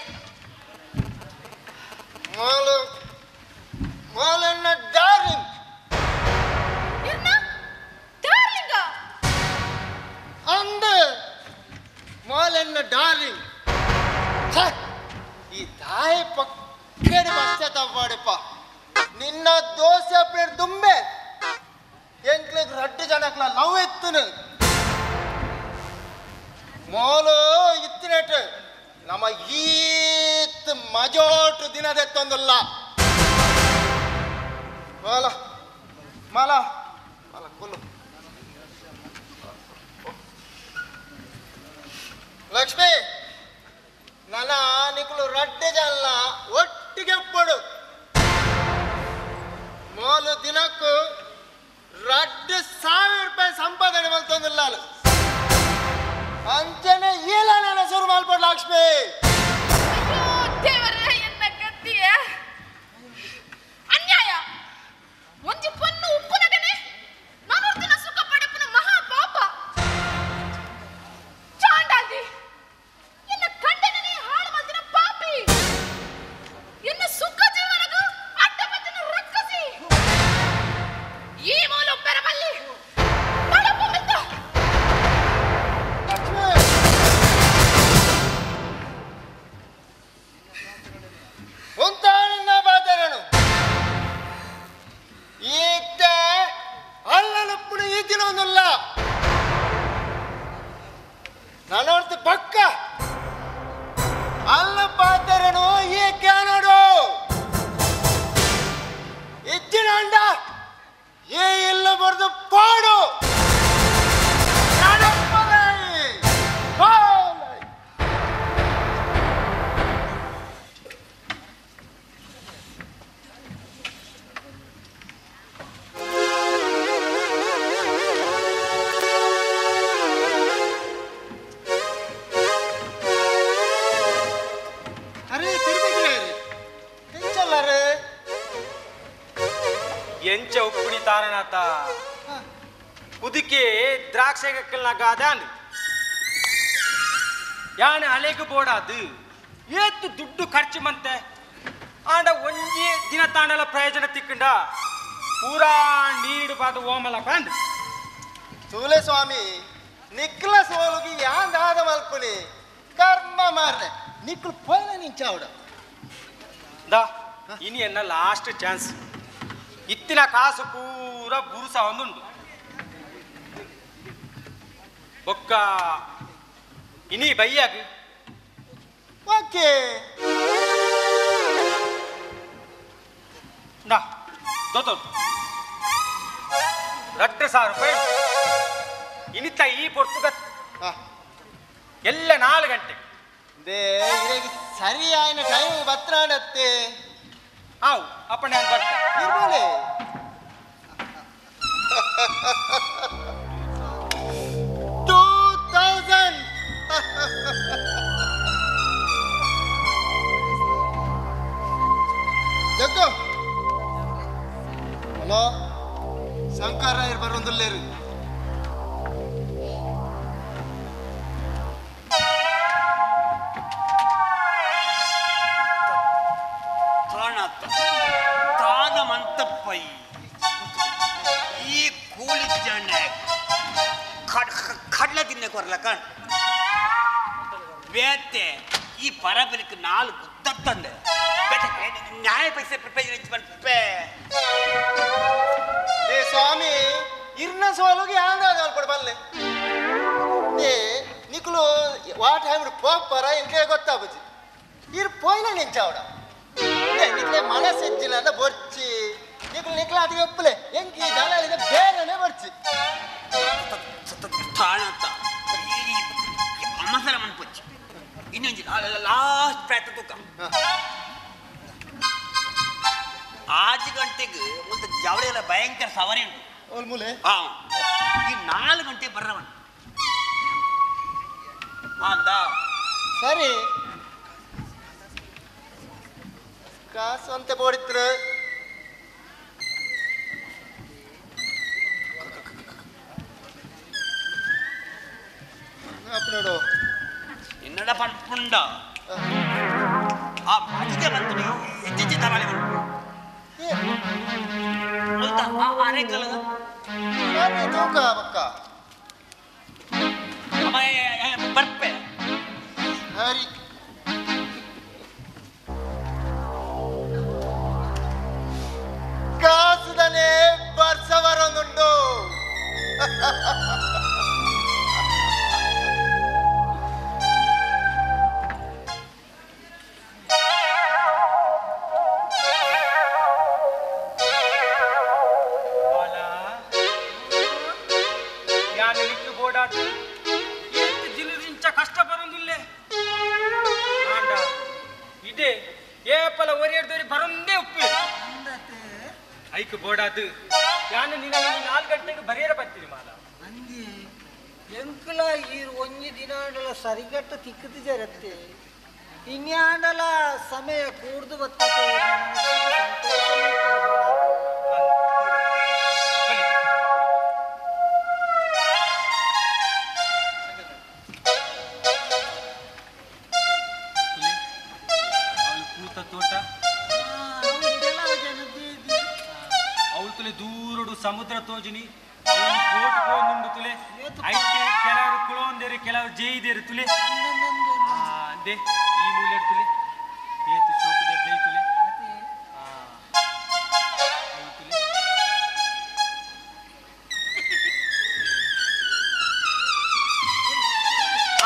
ಮಾಲು ಮಾಲನ್ನ ಡಾರ್ಲಿಂಗ್ ಇರ್ನ ಡಾರ್ಲಿಂಗ ಅಂದ ಮಾಲನ್ನ ಡಾರ್ಲಿಂಗ್. ಛೆ, ಈ ತಾಯಿ ಪಕ್ಕಡೆ ಪಶ್ಚಾತ್ತಾಪ ನಿನ್ನ ದೋಸೆ ಪ್ಲೇಟ್ ದುಂಬೆ ಎಂಕ್ಲೆಗ್ ರಡ್ಡು ಜನಕ್ಲ ಲವ್ ಎತ್ತುನು ಮೋಲು ಇತ್ತಿನಟ್ ನಮ್ಮ ಈತ್ ಮಜೋಟು ದಿನದೆತ್ತೊಂದಲ್ಲ. ಮಾಲ ಮಾಲ ಮಾಲ ಕೊಲ್ಲು ಲಕ್ಷ್ಮಿ ನನ್ನ ನಿಕುಲು ರಡ್ಡೆ ಜನ ಒಟ್ಟಿಗೆ ಪಡು ಮೋಲು ದಿನಕ್ಕೂ 2,000 ರೂಪಾಯಿ ಸಂಪಾದನೆ ಮಾಡ್ತೊಂದಿಲ್ಲ ಅಂಚನೆ ಇಲ್ಲ ನನ್ನ ಶುರು ಮಾಡ್ಬೋದು ಲಕ್ಷ್ಮಿ. ಅಯ್ಯೋ ದೇವರೇ ಎನ್ನ ಗತಿಯ ಅನ್ಯಾಯ. ಒಂಜಿ ಪೊನ್ನು ಉಪ್ಪುನಗನೆ ನಾನೊರ್ತಿನ ಸುಖ ಪಡೆಪುನ ಮಹಾ ಪಾಪ. ಚಾಂಡಾಲ್ದಿ ಎನ್ನ ಕಂಡನೇ ಹಾಳು ಮಾಡ್ತಿನ ಪಾಪಿ. ಎನ್ನ ಸುಖ ಜೀವನಗೂ ಅಡ್ಡ ಬತ್ತಿನ ರಕ್ಕಸಿ. ಈ ಮೂಲ ಉಪ್ಪೆರಬಲ್ಲಿ ತಳಪು ಮಿತ್ತ. ಒಂತಾಳಿನ ಬಾದರನು ಈತ ಅಲ್ಲನಪ್ಪುಡು ಈ ದಿನವೊಂದಲ್ಲ ನನ್ನೊರ್ತು ಪಕ್ಕ ಅಲ್ಲ ಪಾತರನು ಈ ಕ್ಯಾನಡು ಇಚ್ಚಿನ ಅಂಡ ಈ ಇಲ್ಲ ಬರೆದು ಪಾಡು. ಅರೆ ತಿರುಗಿದ್ರೆ ಎಂಚಲ್ಲರೇ ಎಂಚ ಉಪ್ಪುಣಿ ತಾರನಾಥ ಕುದಿಕೆ ದ್ರಾಕ್ಷೆ ಗಾದಾನ್ ಯಾನೆ ಅಲೆಗು ಬೋಡಾದು ಏತು ದುಡ್ಡು ಖರ್ಚು ಮಂತೆ ಆಂಡ ಒಂಜಿ ದಿನ ತಾಂಡಲ ಪ್ರಯೋಜನ ತಿಕ್ಕಂಡ ಪೂರಾ ನೀಡು ಪಾದ ಓಮಲ ಕಂಡು. ತೂಲೆ ಸ್ವಾಮಿ ನಿಕ್ಲ ಸೋಲುಗಿ ಯಾಂದಾದ ಮಲ್ಪುನಿ ಕರ್ಮ ಮಾರ್ರೆ ನಿಕ್ಲು ಪೋಯ್ನ ನಿಂಚಾವಡ ದಾ ಇನಿ ಎನ್ನ ಲಾಸ್ಟ್ ಚಾನ್ಸ್. ಇತ್ತಿನ ಕಾಸು ಪೂರ ಬುರುಸ ಒಂದುಂಡು ಬೊಕ್ಕ ಇನಿ ಬೈಯಾಗ ಓಕೆ ನಾ ದೋತೋ 2,000 ರೂಪಾಯಿ ಇನಿತ ಈ ಪೊರ್ತುಗತ್ ಎಲ್ಲ 4 ಗಂಟೆ ಸರಿಯಾಯಿನ ಟೈಮ್ ಬತ್ರಾಡತ್ತೆ. ಆವು ಅಪ್ಪಣೆ ಇರ್ಬೋಲೆ. 2000 ಜಗ್ಗು. ಹಲೋ ಶಂಕರ ರಾಯರ್ ಬರೋಂದುಲ್ಲೇರು. ತಾನಮಂತಪ್ಪೈ ಈ ಕೂಲಿ ಜನ ಕಡಲ ತಿನ್ನ ಕೊರಲ ಕಣ್ ಬೇತೆ ಈ ಪರಬಲಿக்கு 4 ಗುದ್ದತ್ತಂದೆ ನ್ಯಾಯ ಪೈಸೆ ಪೇ. ಏ ಸ್ವಾಮಿ ಇರ್ನ ಸೋಲುಗೆ ಯಾಂದ ಕೊಡ ಬಲ್ಲೆ ನಿಕ್ಲು ವಾ ಟೈಮ್ ಪೋಪರ ಇಂಕೆ ಗೊತ್ತಾಬುಜಿ ಇರ್ ಪೋಯ್ನ ನಿಂಚಾವಡ ನಿಕ್ಲೆ ಮನಸ್ಸೆಜ್ಜಿಲ್ಲ ಬೊರ್ಚಿ ನಿಕ್ಲು ನಿಕ್ಲ ಅದಕ್ಕೆ ಒಪ್ಪಲೆ ಎಂಕಿ ದಲಾಲಿದ ಬೇರೆನೆ ಬೊರ್ಚಿ. ಇಜ್ಜಿ ತಾಣತ್ತ ಅಮಸರ ಮನ್ಪೊಚ್ಚಿ ಇನ್ನೊಂಜಿ ಲಾಸ್ಟ್ ಪ್ರಯತ್ನ ತೂಕ ಆಜು ಗಂಟೆಗೆ ಒಂದು ಜವಳಿಯೆಲ್ಲ ಭಯಂಕರ ಸವಾರಿ ಉಂಟು ಮೂಲೆ ಹಾ ಈ 4 ಗಂಟೆಗೆ ಬರ್ರವನ್ ಅಂದ ಸರಿ ಕಾಸು ಅಂತ ಬೋಡಿತ್ರ ನೋಡು ಎನ್ನಡ ಪಂಡ ಆ ಮಜಿಗೆ ಬಂತು ಹೆಚ್ಚೆಚ್ಚು ತರಾಳಿ ಉಂಟು ಅರೆಕಲದ ತೂಕ ಬಕ್ಕ ಬರ್ಪೆ ಹರಿ ಕಾಸುದನೆ ಬರ್ಸವರೊಂದುಂಡು ಕಷ್ಟ ಬರೋದಿಲ್ಲ ಇದೆ ಏಪಲ ಒರೆಯರ್ದೋರಿ ಬರೋದೇ ಉಪ್ಪು ಐಕ್ ಬೋಡಾದು ಯಾನು ನಿನ್ನ 4 ಗಂಟೆಗೆ ಬರಿಯರ ಬರ್ತೀನಿ ಮಾಲ ಅಂದಿ ಎಂಕುಲ ಈ ಒಂಜಿ ದಿನ ಆಂಡಲ ಸರಿಗಟ್ಟು ತಿಕ್ಕದು ಜರತ್ತೆ ಇನ್ಯಾಂಡಲ ಸಮಯ ಕೂಡ್ದು ಬರ್ತದೆ. ತೋಟ ಅವಳು ತುಲೆ ದೂರಡು ಸಮುದ್ರ ತೋಜಿನಿ ಬೋಟ್ ಪೋಂದುಂಡು ತುಲೆ ಐತೆ ಕೆಲವರು ಕುಳೊಂದೇರು ಕೆಲವರು ಜೇಯ್ದೇರು ತುಲೆ ಅಂದೆ ಈ ಮೂಲೆ ತುಲೆ ಏತು ಶೋಕದ ದೈ ತುಲೆ ಅವಳು ತುಲೆ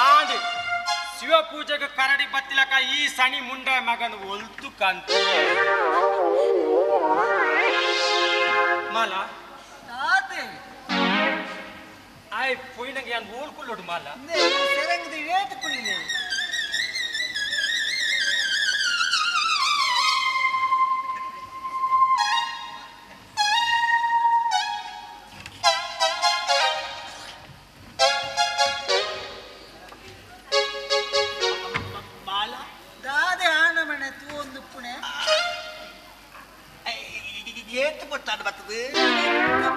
ಆಂಡ್ ಶಿವ ಪೂಜೆಗೆ ಕರಡಿ ಬತ್ತಿಲಕ ಈ ಸಣಿ ಮುಂಡ ಮಗನ ಒಲ್ತು ಕಾಂತ ಮಾಲ ಆಯ್ ಪೊಯ್ನಂಗೆ ಯಾನ್ ಓಲ್ಕೊಳ್ಳೋಡು ಮಾಲ ಸೆರಂಗದ ಏಟು ಕುಳ್ಳಿಲೆ ಏತು ಕೊಟ್ಟಾದ ಬರ್ತದೆ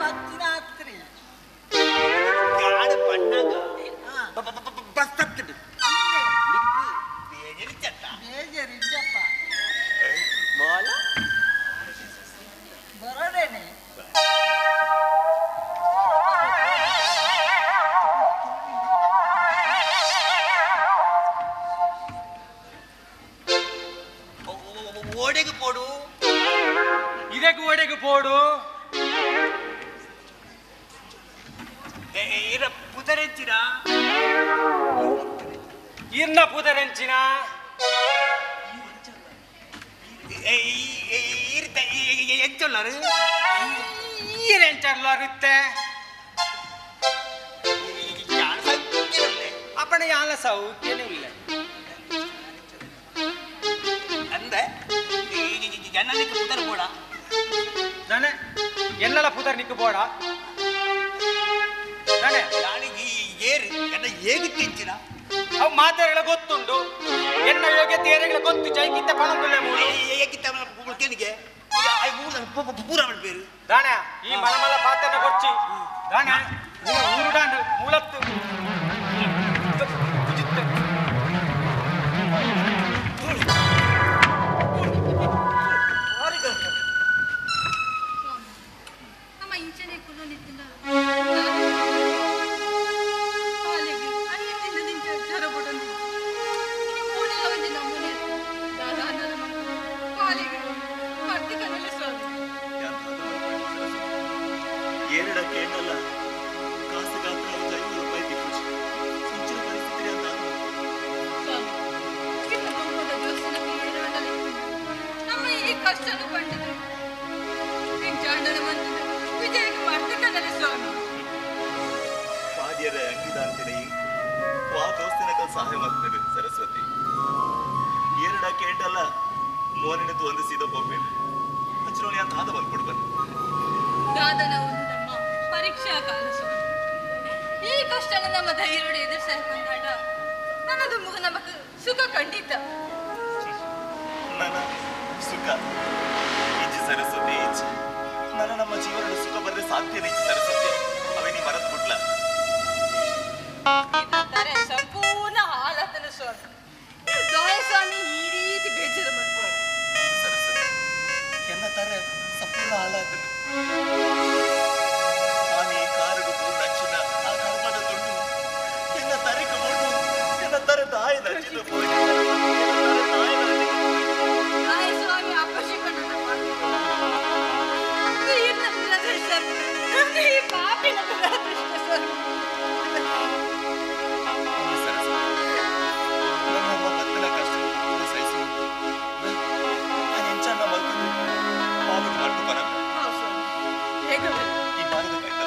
ಬತ್ತಿನ ಆತ್ರಿ ಗಾಡು ಬಣ್ಣಗ ಬಸ್ ತತ್ತಿಡು ಬೇಜರಿಚತ್ತ ಬೇಜರಿದ್ದಪ್ಪ ಮಾಲ ಬರೋದೇನೆ ಓಡೆಗೆ ಪೋಡು ಇದಕ್ಕೆ ಓಡೆಗೆ ಪೋಡು ಪುದರೆಂಚಿನ ಇರ್ನ ಪುದರೆಂಚಿನ ಎಂಚೊಲ್ಲರು ಈರೆಂಚಲ್ಲರುತ್ತೆ ಅಪ್ಪಣ ಯಾಲ ಸೌಖ್ಯನೇ ಇಲ್ಲ ಅಂದೆ ಜನಕ್ಕೆ ಪುದರ್ ಬೋಡ ನಾನೇ ಎನ್ನಲ ಪುದರ್ ನಿಕ್ಕು ಬೋಡ ನಾನೇ ಯಾನಿಗೆ ಏರು ಎನ್ನ ಏಗಿತ್ತು ಇಂಚಿನ ಅವು ಮಾತಾಡಲ ಗೊತ್ತುಂಡು ಎನ್ನ ಯೋಗ್ಯತೆ ಏರೆಗಳ ಗೊತ್ತು ಜೈಕಿತ್ತ ಪಣಂದುಲ್ಲ ಮೂಲು ಏಗಿತ್ತ ಕೇಳಿಗೆ ಪೂರ ಬೇರು ದಾಣ ಈ ಮಲಮಲ ಪಾತ್ರನ ಕೊಚ್ಚಿ ದಾಣ ಊರುಡಾಂಡು ಮೂಲತ್ತು ನಮ್ಮ ಇಂಚನೆ ಕುಲ್ಲೊಂದಿತ್ತಿಲ್ಲ ಪಾಲಿಗೆ ಅನ್ನ ತಿನ್ನದಿಂಚ ಜ್ವರ ಬಡೊಂದು ಇನಿ ಮೂನೆಲ ಒಂಜಿ ನಮೂನೆ ದಾದ ಪಾಲಿಗೆ ಮರ್ತಿ ಕನಲೆ ಸ್ವಾಮಿ ಏರಡ ಕೇಳಲ್ಲ ಕಾಸು ಗಾತ್ರ 500 ರೂಪಾಯಿ ತಿಪ್ಪುಜಿ. ದಾಂತಿನ ವಾ ದೋಸ್ತಿನ ಸಹಾಯ ಮಾಡ್ತಾರೆ ಸರಸ್ವತಿ. ಎರಡ ಕೇಂಡಲ್ಲ ಮೋನಿನ ಒಂದು ಸೀದಾ ಪೊಪ್ಪೇನು ಹಚ್ಚಿರೋಳಿ ಅಂತ ಆದ ಬಂದ್ಕೊಡು ಬನ್ನಿ. ದಾದನ ಒಂದು ನಮ್ಮ ಪರೀಕ್ಷಾ ಕಾಲ ಸ್ವಾಮಿ. ಈ ಕಷ್ಟನ ನಮ್ಮ ಧೈರ್ಯ ಎದುರಿಸಕೊಂಡಾಗ ನನ್ನದು ಮುಗ ನಮಕ್ ಸುಖ ಖಂಡಿತ. ನನ್ನ ಸುಖ ಇಜ್ಜಿ ಸರಸ್ವತಿ ಇಜ್ಜಿ. ನನ್ನ ನಮ್ಮ ಜೀವನದ ಸುಖ ಬರದೆ ಸಾಧ್ಯ ಇಜ್ಜಿ ಸರಸ್ವತಿ. ಅವೇ ನೀ ಮರತ್ ಬಿಡ್ಲ. ಸಂಪೂರ್ಣ ಹಾಲತನ ಸ್ವಾಮಿ. ಸ್ವಾಮಿ ಈ ರೀತಿ ಬೇಜಾರು ಮಾಡ್ಬೋದು ಸರಸ್ವತಿ. ಎನ್ನ ತಾರೆ ಸಂಪೂರ್ಣ ಹಾಲಾತನ. ಆನೆ ಕಾರುಗು ನಂಚಿನ ಆ ಕರ್ಮದ ತುಂಡು ಎನ್ನ ತರಿಕ ಮೊಂಡು ಎನ್ನ ತಾರೆ ತಾಯಿ ನಂಚಿನ ಹೋಗಿ ಸ್ವಾಮಿ ಅಪಶಕನ ಪಾಪಿನ ದುರದೃಷ್ಟ ಸ್ವಾಮಿ. ನಮ್ಮ ಬತ್ತಿನ ಕಷ್ಟ ಸಹಿಸು ನಾನು ಎಂಚನ್ನ ಮಲ್ಕೊಂಡು ಪಾಪದ ಮಾಡ್ತು ಬರ ಈ ಬಾರದ ಕೈತ.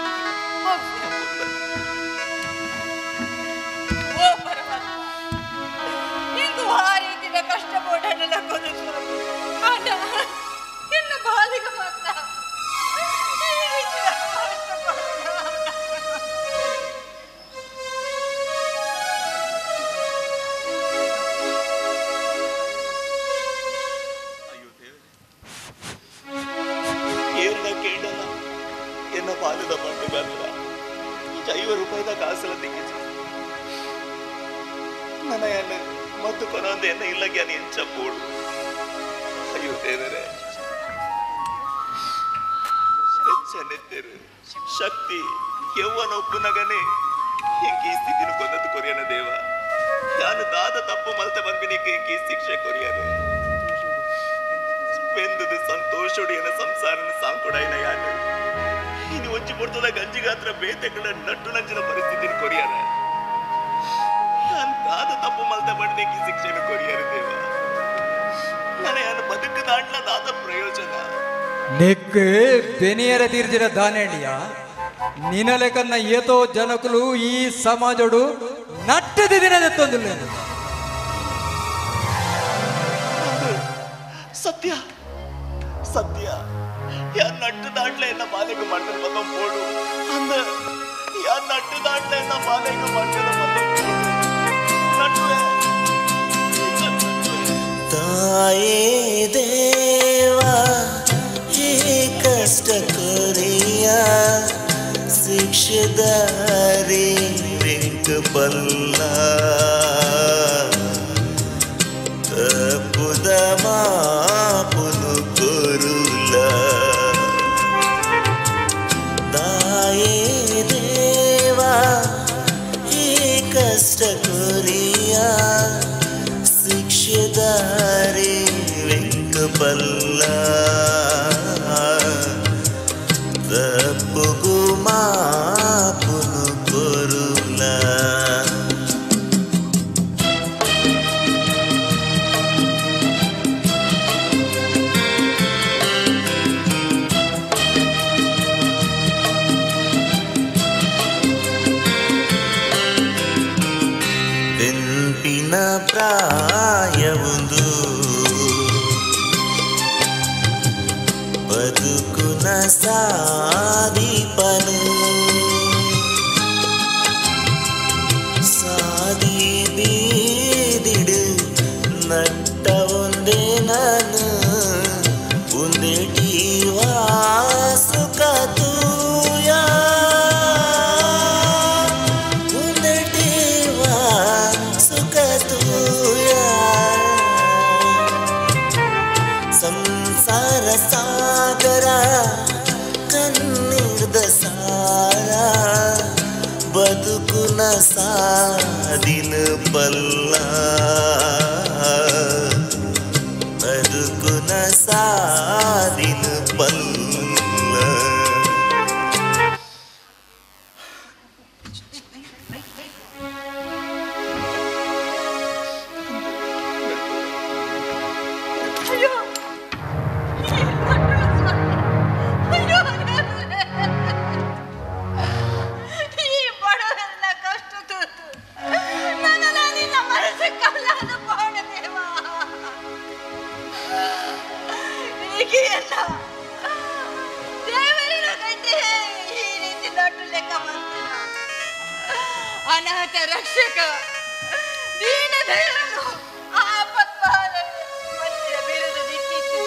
ಓ ಪರಮಾತ್ಮ, ಇಂದು ಆ ರೀತಿಯ ಕಷ್ಟ ಪೋಡನೆಲ್ಲ ಕೊಡು ಸ್ವಾಮಿ. ಆಡ ಎನ್ನ ಬಾಲಿಗೆ ಮಾತ್ರ ಈ ರೀತಿಯ ಕಷ್ಟ ಪಡೋಣ. ಅಯ್ಯೋ ದೇವರೇ, ಏನ ಕೇಳಲ್ಲ ಎನ್ನ ಪಾಲದ ಮಣ್ಣು ಗಾತ್ರ 50 ರೂಪಾಯಿದ ಕಾಸಲ ತೆಗಿಸಿ ನನ್ನ ಎನ್ನ ಮತ್ತು ಕೊನೊಂದು ಎನ್ನ ಇಲ್ಲ ಜ್ಞಾನ ಎಂಚ ಬೋಡು. ಅಯ್ಯೋ ದೇವರೇ, ಬೆಚ್ಚನೆತ್ತೆರು ಶಕ್ತಿ ಯೌವನ ಒಪ್ಪುನಗನೆ ಎಂಕಿ ಈ ಸ್ಥಿತಿನ ಕೊಂದದ್ದು ಕೊರಿಯನ ದೇವ. ಯಾನು ದಾದ ತಪ್ಪು ಮಲ್ತ ಬಂದಿನಿಕ್ಕೆ ಎಂಕಿ ಈ ಶಿಕ್ಷೆ ಕೊರಿಯನೆ. ಬೆಂದದು ಸಂತೋಷೊಡಿಯನ ಸಂಸಾರನ ಸಾಂಕೊಡಾಯಿನ ಯಾನು ಇನ್ನು ಒಂಜಿ ಪೊರ್ತದ ಗಂಜಿಗಾತ್ರ ಬೇತೆಗಳ ನಟ್ಟು ನಂಚಿನ ಪರಿಸ್ಥಿತಿನ ಕೊರಿಯನ. ಯಾನ್ ದಾದ ತಪ್ಪು ಮಲ್ತ ಬಂದಿನಿಕ್ಕೆ ಈ ಶಿಕ್ಷೆನ ಕೊರಿಯನ ದೇವ. ನನ್ನ ಯಾನು ಬದುಕು ದಾಂಡ್ಲ ದಾದ ಪ್ರಯೋಜನ. ನೆಕ್ ಬೆನಿಯರ ತೀರ್ಜಿನ ದಾನೆಂಡಿಯ ನಿನಲೆಕನ್ನ ಏತೋ ಜನಕುಲು ಈ ಸಮಾಜಡು ನಟ್ಟದ ದಿನದೆತ್ತೊಂದಿಲ್ಲ. ಸತ್ಯ ಸತ್ಯ ಯಾರ್ ನಟ್ಟು ದಾಂಡ್ಲೆ ಎನ್ನ ಬಾಲೆಗೆ ಮಣ್ಣನ ಮತ ಬೋಡು ಅಂದ. ಯಾರ್ ನಟ್ಟು ದಾಂಡ್ಲೆ ಎನ್ನ ಬಾಲೆಗೆ ಮಣ್ಣನ ಮತ ಬೋಡು ನಟ್ಟುವೆ. ತಾಯೇ ದೇವಾ ಈ ಕಷ್ಟ ಕೊರಿಯ ಶಿಕ್ಷೆದಾರಿ ವೆಂಕ ಬಲ್ಲ ತಪ್ಪುದ ಮಾಪುನು ಕೊರುಲ. ತಾಯೇ ದೇವಾ ಈ ಕಷ್ಟ ಕೊರಿಯ ಶಿಕ್ಷೆದಾರಿ ವೆಂಕ ಬಲ್ಲ ತಪ್ಪುಗು ಮಾಪುನು ಕೊರುಲ. ಬೆಂಪಿನ ಪ್ರಾಯವುಂದು ಬದುಕುನ ಸಾದಿಪನು ಸಾದಿ ಬೀದಿಡು ನಟ್ಟ ಒಂದೇ ನಾನು ಒಂದೇ ಟೀವಾ ಸುಖ ತೂಯ ಒಂದೇ ಟೀವಾ ಸುಖ ತೂಯ. ಸಂಸಾರ ಸಾಗರ ಕಣ್ಣೀರ್ದ ಸಾರ ಬದುಕುನ ಸಾದಿನ ಬಲ್ಲ ಬದುಕುನ ಸಾದಿನ ಬಲ್ಲ. ಅಯ್ಯೋ ಅಯ್ಯೋ, ಈ ಬಡವರೆಲ್ಲ ಕಷ್ಟ. ಕಲ್ಲಾದ ಪೋಣ ದೇವ ಈಗೆಲ್ಲ ದೇವರಿನ ಕೈತೆ ಈ ರೀತಿ ನಟ್ಟು ಲೆಕ್ಕ ಮಾಡ್ತೀನ. ಅನಾಥ ರಕ್ಷಕ ದೀನ ದಯಾಳು ಆಪತ್ಪಾದ ಬಿರುದು ದಿಕ್ಕಿತ್ತು.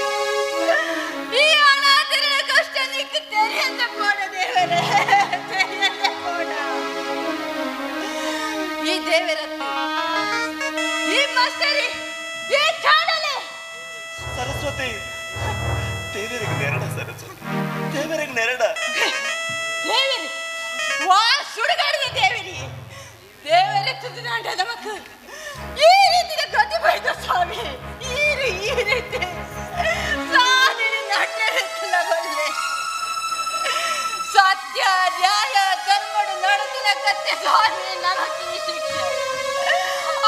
ಈ ಅನಾಥರ ಕಷ್ಟ ನಿಕ್ಕು ತೆರೆಯಂತೆ ಪೋಣ ದೇವರೇ, ತೆರೆಯಂತೆ ಪೋಣ. ಈ ದೇವರತ್ತು, ಈ ಮಸ್ತರಿ, ಈ ಚಾಡಲೆ. ಸರಸ್ವತಿ, ದೇವರಿಗೆ ನೆರಡ ಸರಸ್ವತಿ, ದೇವರಿಗೆ ನೆರಡ. ದೇವರಿ ವಾ ಸುಡುಗಾಡಿದ ದೇವರಿ, ದೇವರೇ ತುದಿನಾಂಡ ನಮಕ್ ಈ ರೀತಿಯ ಗತಿ ಬೈದ ಸ್ವಾಮಿ. ಈ ರೀತಿ ಸಾಧಿನ ನಟ್ಟೆತ್ತಲಗೊಲ್ಲೆ. ಸತ್ಯ ನ್ಯಾಯ ಧರ್ಮಡು ನಡೆದಿನ ಕತ್ತೆ ಸ್ವಾಮಿ ನಮಕ್ ಈ ಶಿಕ್ಷೆ.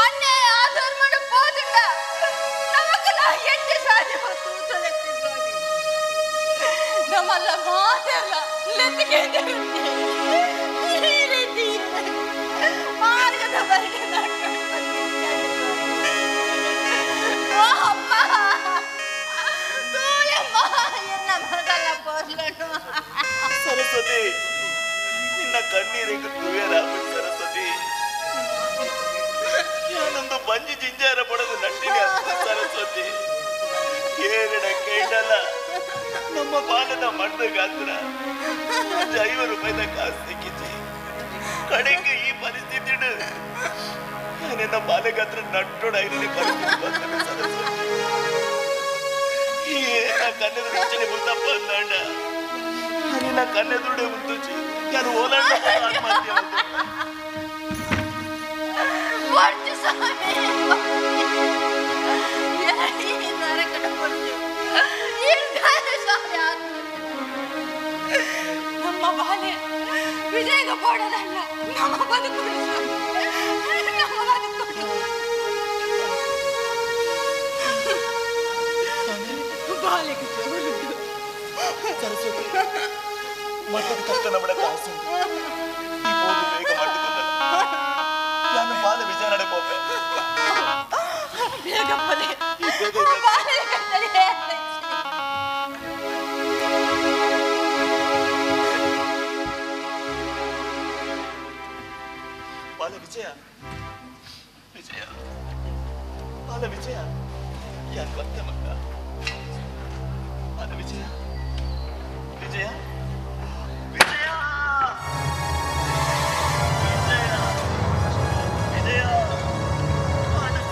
ಅನ್ಯಾಯ ಅಧರ್ಮಡು ಪೋದುಂಡ ನಮಕಲ ಎಟ್ಟೆ ಸಾಧಿ ತೂತಲೆತ್ತಿ ಸ್ವಾಮಿ. ನಮ್ಮಲ್ಲ ಮಾತೆಲ್ಲ ಲೆತ್ತಿಗೆ ಈ ರೀತಿ ಮಾರ್ಗದ ಬರೆಗೆ ಸರಸ್ವತಿ, ನಿನ್ನ ಕಣ್ಣೀರಿಗೆ ತುಯರಾಬಿಟ್ಟು ಸರಸ್ವತಿ. ಯಾನೊಂದು ಬಂಜಿ ಜಿಂಜಾರ ಪಡೆದು ನಟ್ಟಿನಿ ಸರಸ್ವತಿ. ಏರಡ ಕೇಳಲ್ಲ, ನಮ್ಮ ಬಾಲದ ಮಣ್ಣದ ಗಾತ್ರ 50 ರೂಪಾಯಿದ ಕಾಸು ಸಿಕ್ಕಿಚಿ. ಕಡೆಗೆ ಈ ಪರಿಸ್ಥಿತಿ ನಾನೆನ್ನ ಬಾಲಗಾತ್ರ ನಟ್ಟೋಡ ಐದನೇ ಪರಿಸ್ಥಿತಿ ಬಂದ ಸರಸ್ವತಿ. ಏನ ಕಣ್ಣೆದುರು ರಕ್ಷಣೆ ಮುತ್ತಪ್ಪ ಅಂದಾಂಡ, ನಿನ್ನ ಕಣ್ಣೆದುರುಡೆ ಮುಂದುಚಿ ಯಾರು ಓಲಾಡ ಆತ್ಮಹತ್ಯೆ ನಮ್ಮ ಬಾಲೆ ವಿಜಯಗ ಪೋಡದಲ್ಲ, ನಮ್ಮ ಬದುಕು ನಮ್ಮ ಬದುಕು. ಬಾಲೆಗೆ ಜೋರುಂಟು ಸರಸ್ವತಿ. ಮಟ್ಟದ ಕಷ್ಟ ನಮ್ಮಡ ಕಾಸು ಈ ಹೋಗು ಬೇಗ ಮಾಡಿಕೊಂಡ ನಾನು ಬಾಲ ವಿಚಾರಣೆ ಪೋಪೆ. ಬೇಗ ಬಲೆ ಬಾಲೆ ಕತ್ತಲೆ. ಬಾಲ ವಿಜಯ, ವಿಜಯ, ಬಾಲ ವಿಜಯ, ಯಾರು ಗೊತ್ತ ಮಕ್ಕ? ಬಾಲ ವಿಜಯ, ವಿಜಯ, ವಿಜಯ, ವಿಜಯ, ವಿಜಯ.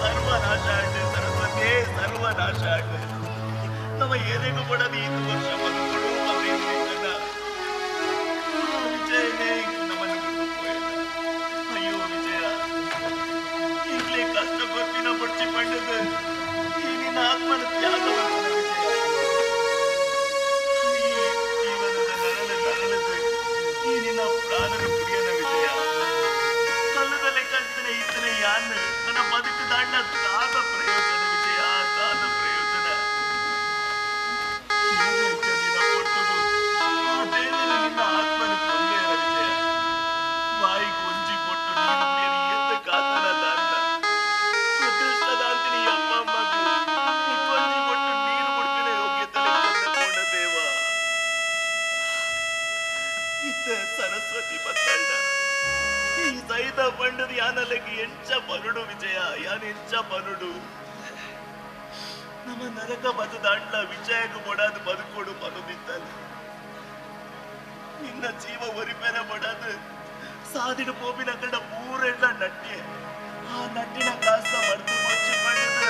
ಸರ್ವನಾಶ ಆಯ್ತು ಸರಸ್ವತಿ, ಸರ್ವನಾಶ ಆಯ್ತು. ನಮ್ಮ ಏನೇಗೂ ಪಡದೆ ಈತು ವರ್ಷ ಬದುಕುಡು ವಿಜಯನೇ ನಮ್ಮನ್ನು ಬಿಟ್ಟು ಹೋಯ್ತು. ಅಯ್ಯೋ ವಿಜಯ, ಈಗಲೇ ಕಷ್ಟ ಬರ್ತಿನ ಬಡ್ಚಿ ಪಂಡದ ಈ ನಿನ್ನ ಆತ್ಮನ ತ್ಯಾಗ ವಿಜಯ. ಈ ಜೀವನದ ನರಳ ನರಳದು ಈ ನಿನ್ನ ಪ್ರಾಣದ ಪುಡಿಯನ ವಿಜಯ. ಕಲ್ಲದಲ್ಲೇ ಕಲ್ತನೆ ಈತನೆ ಯಾನ್ ನನ್ನ ಬದುಕು ದಾಂಡ ದಾದ ಪ್ರಯೋಜನ ವಿಜಯ, ದಾದ ಪ್ರಯೋಜನ. ಆ ದೇವರ ನಿನ್ನ ಆತ್ಮನ ತೊಂದರೆ ವಿಜಯ. ಬಾಯಿಗೆ ಒಂಜಿ ಕೊಟ್ಟು ನೀರು ಕುಡಿಯಲು ಎದ್ದ ಕಾತನ ದಾಂಡ ಅದೃಷ್ಟದಾಂತಿನಿ ಅಪ್ಪ ಅಮ್ಮಗೂ ನಿಕ್ಕೊಂಜಿ ಕೊಟ್ಟು ನೀರು ಕುಡ್ಪಿನ ಯೋಗ್ಯತೆ ಕೋಣ ದೇವ. ಇತ್ತ ಸರಸ್ವತಿ ಬತ್ತಂಡ ಈ ಸೈದ ಬಂಡದ ಯಾನಲಗಿ ಎಂಚ ಬರುಡು ವಿಜಯ, ಯಾನ ಎಂಚ ಬರುಡು. ನಮ್ಮ ನರಕ ಬದುದಾಂಡ್ಲ ವಿಜಯకు ಬಡಾದು ಬದುಕೋಡು ಬರುದಿತ್ತಲ್ಲ. ನಿನ್ನ ಜೀವ ಒರಿಪೆನ ಬಡಾದು ಸಾದಿಡು ಪೋಪಿನ ಕಂಡ ಪೂರೆಲ್ಲ ನಟ್ಟಿ ಆ ನಟ್ಟಿನ ಕಾಸ ಮರ್ದು ಮೊಚ್ಚಿ ಪಡೆದು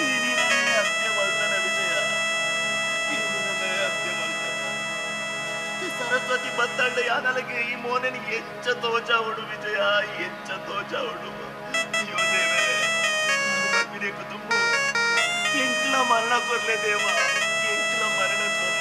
ಈ ನಿನ್ನೇ ಅಂತ್ಯವಲ್ದನ ವಿಜಯ, ಈ ನಿನ್ನೇ ಅಂತ್ಯವಲ್ದನ. ಸರಸ್ವತಿ ಬತ್ತಂಡ ಯಾನಲಗೆ ಈ ಮೋನನಿಗೆ ಹೆಚ್ಚ ತೋಜಾವಡು ವಿಜಯ, ಹೆಚ್ಚ ತೋಜಾವಡು. ಅಯ್ಯೋ ದೇವರೇ, ನಾನು ಬರ್ಬಿನೆ ಕುಟುಂಬ ಎಂಕ್ಲ ಮರಣ ಕೊರ್ಲೆ ದೇವ, ಎಂಕ್ಲ ಮರಣ ಕೊರ್ಲೆ.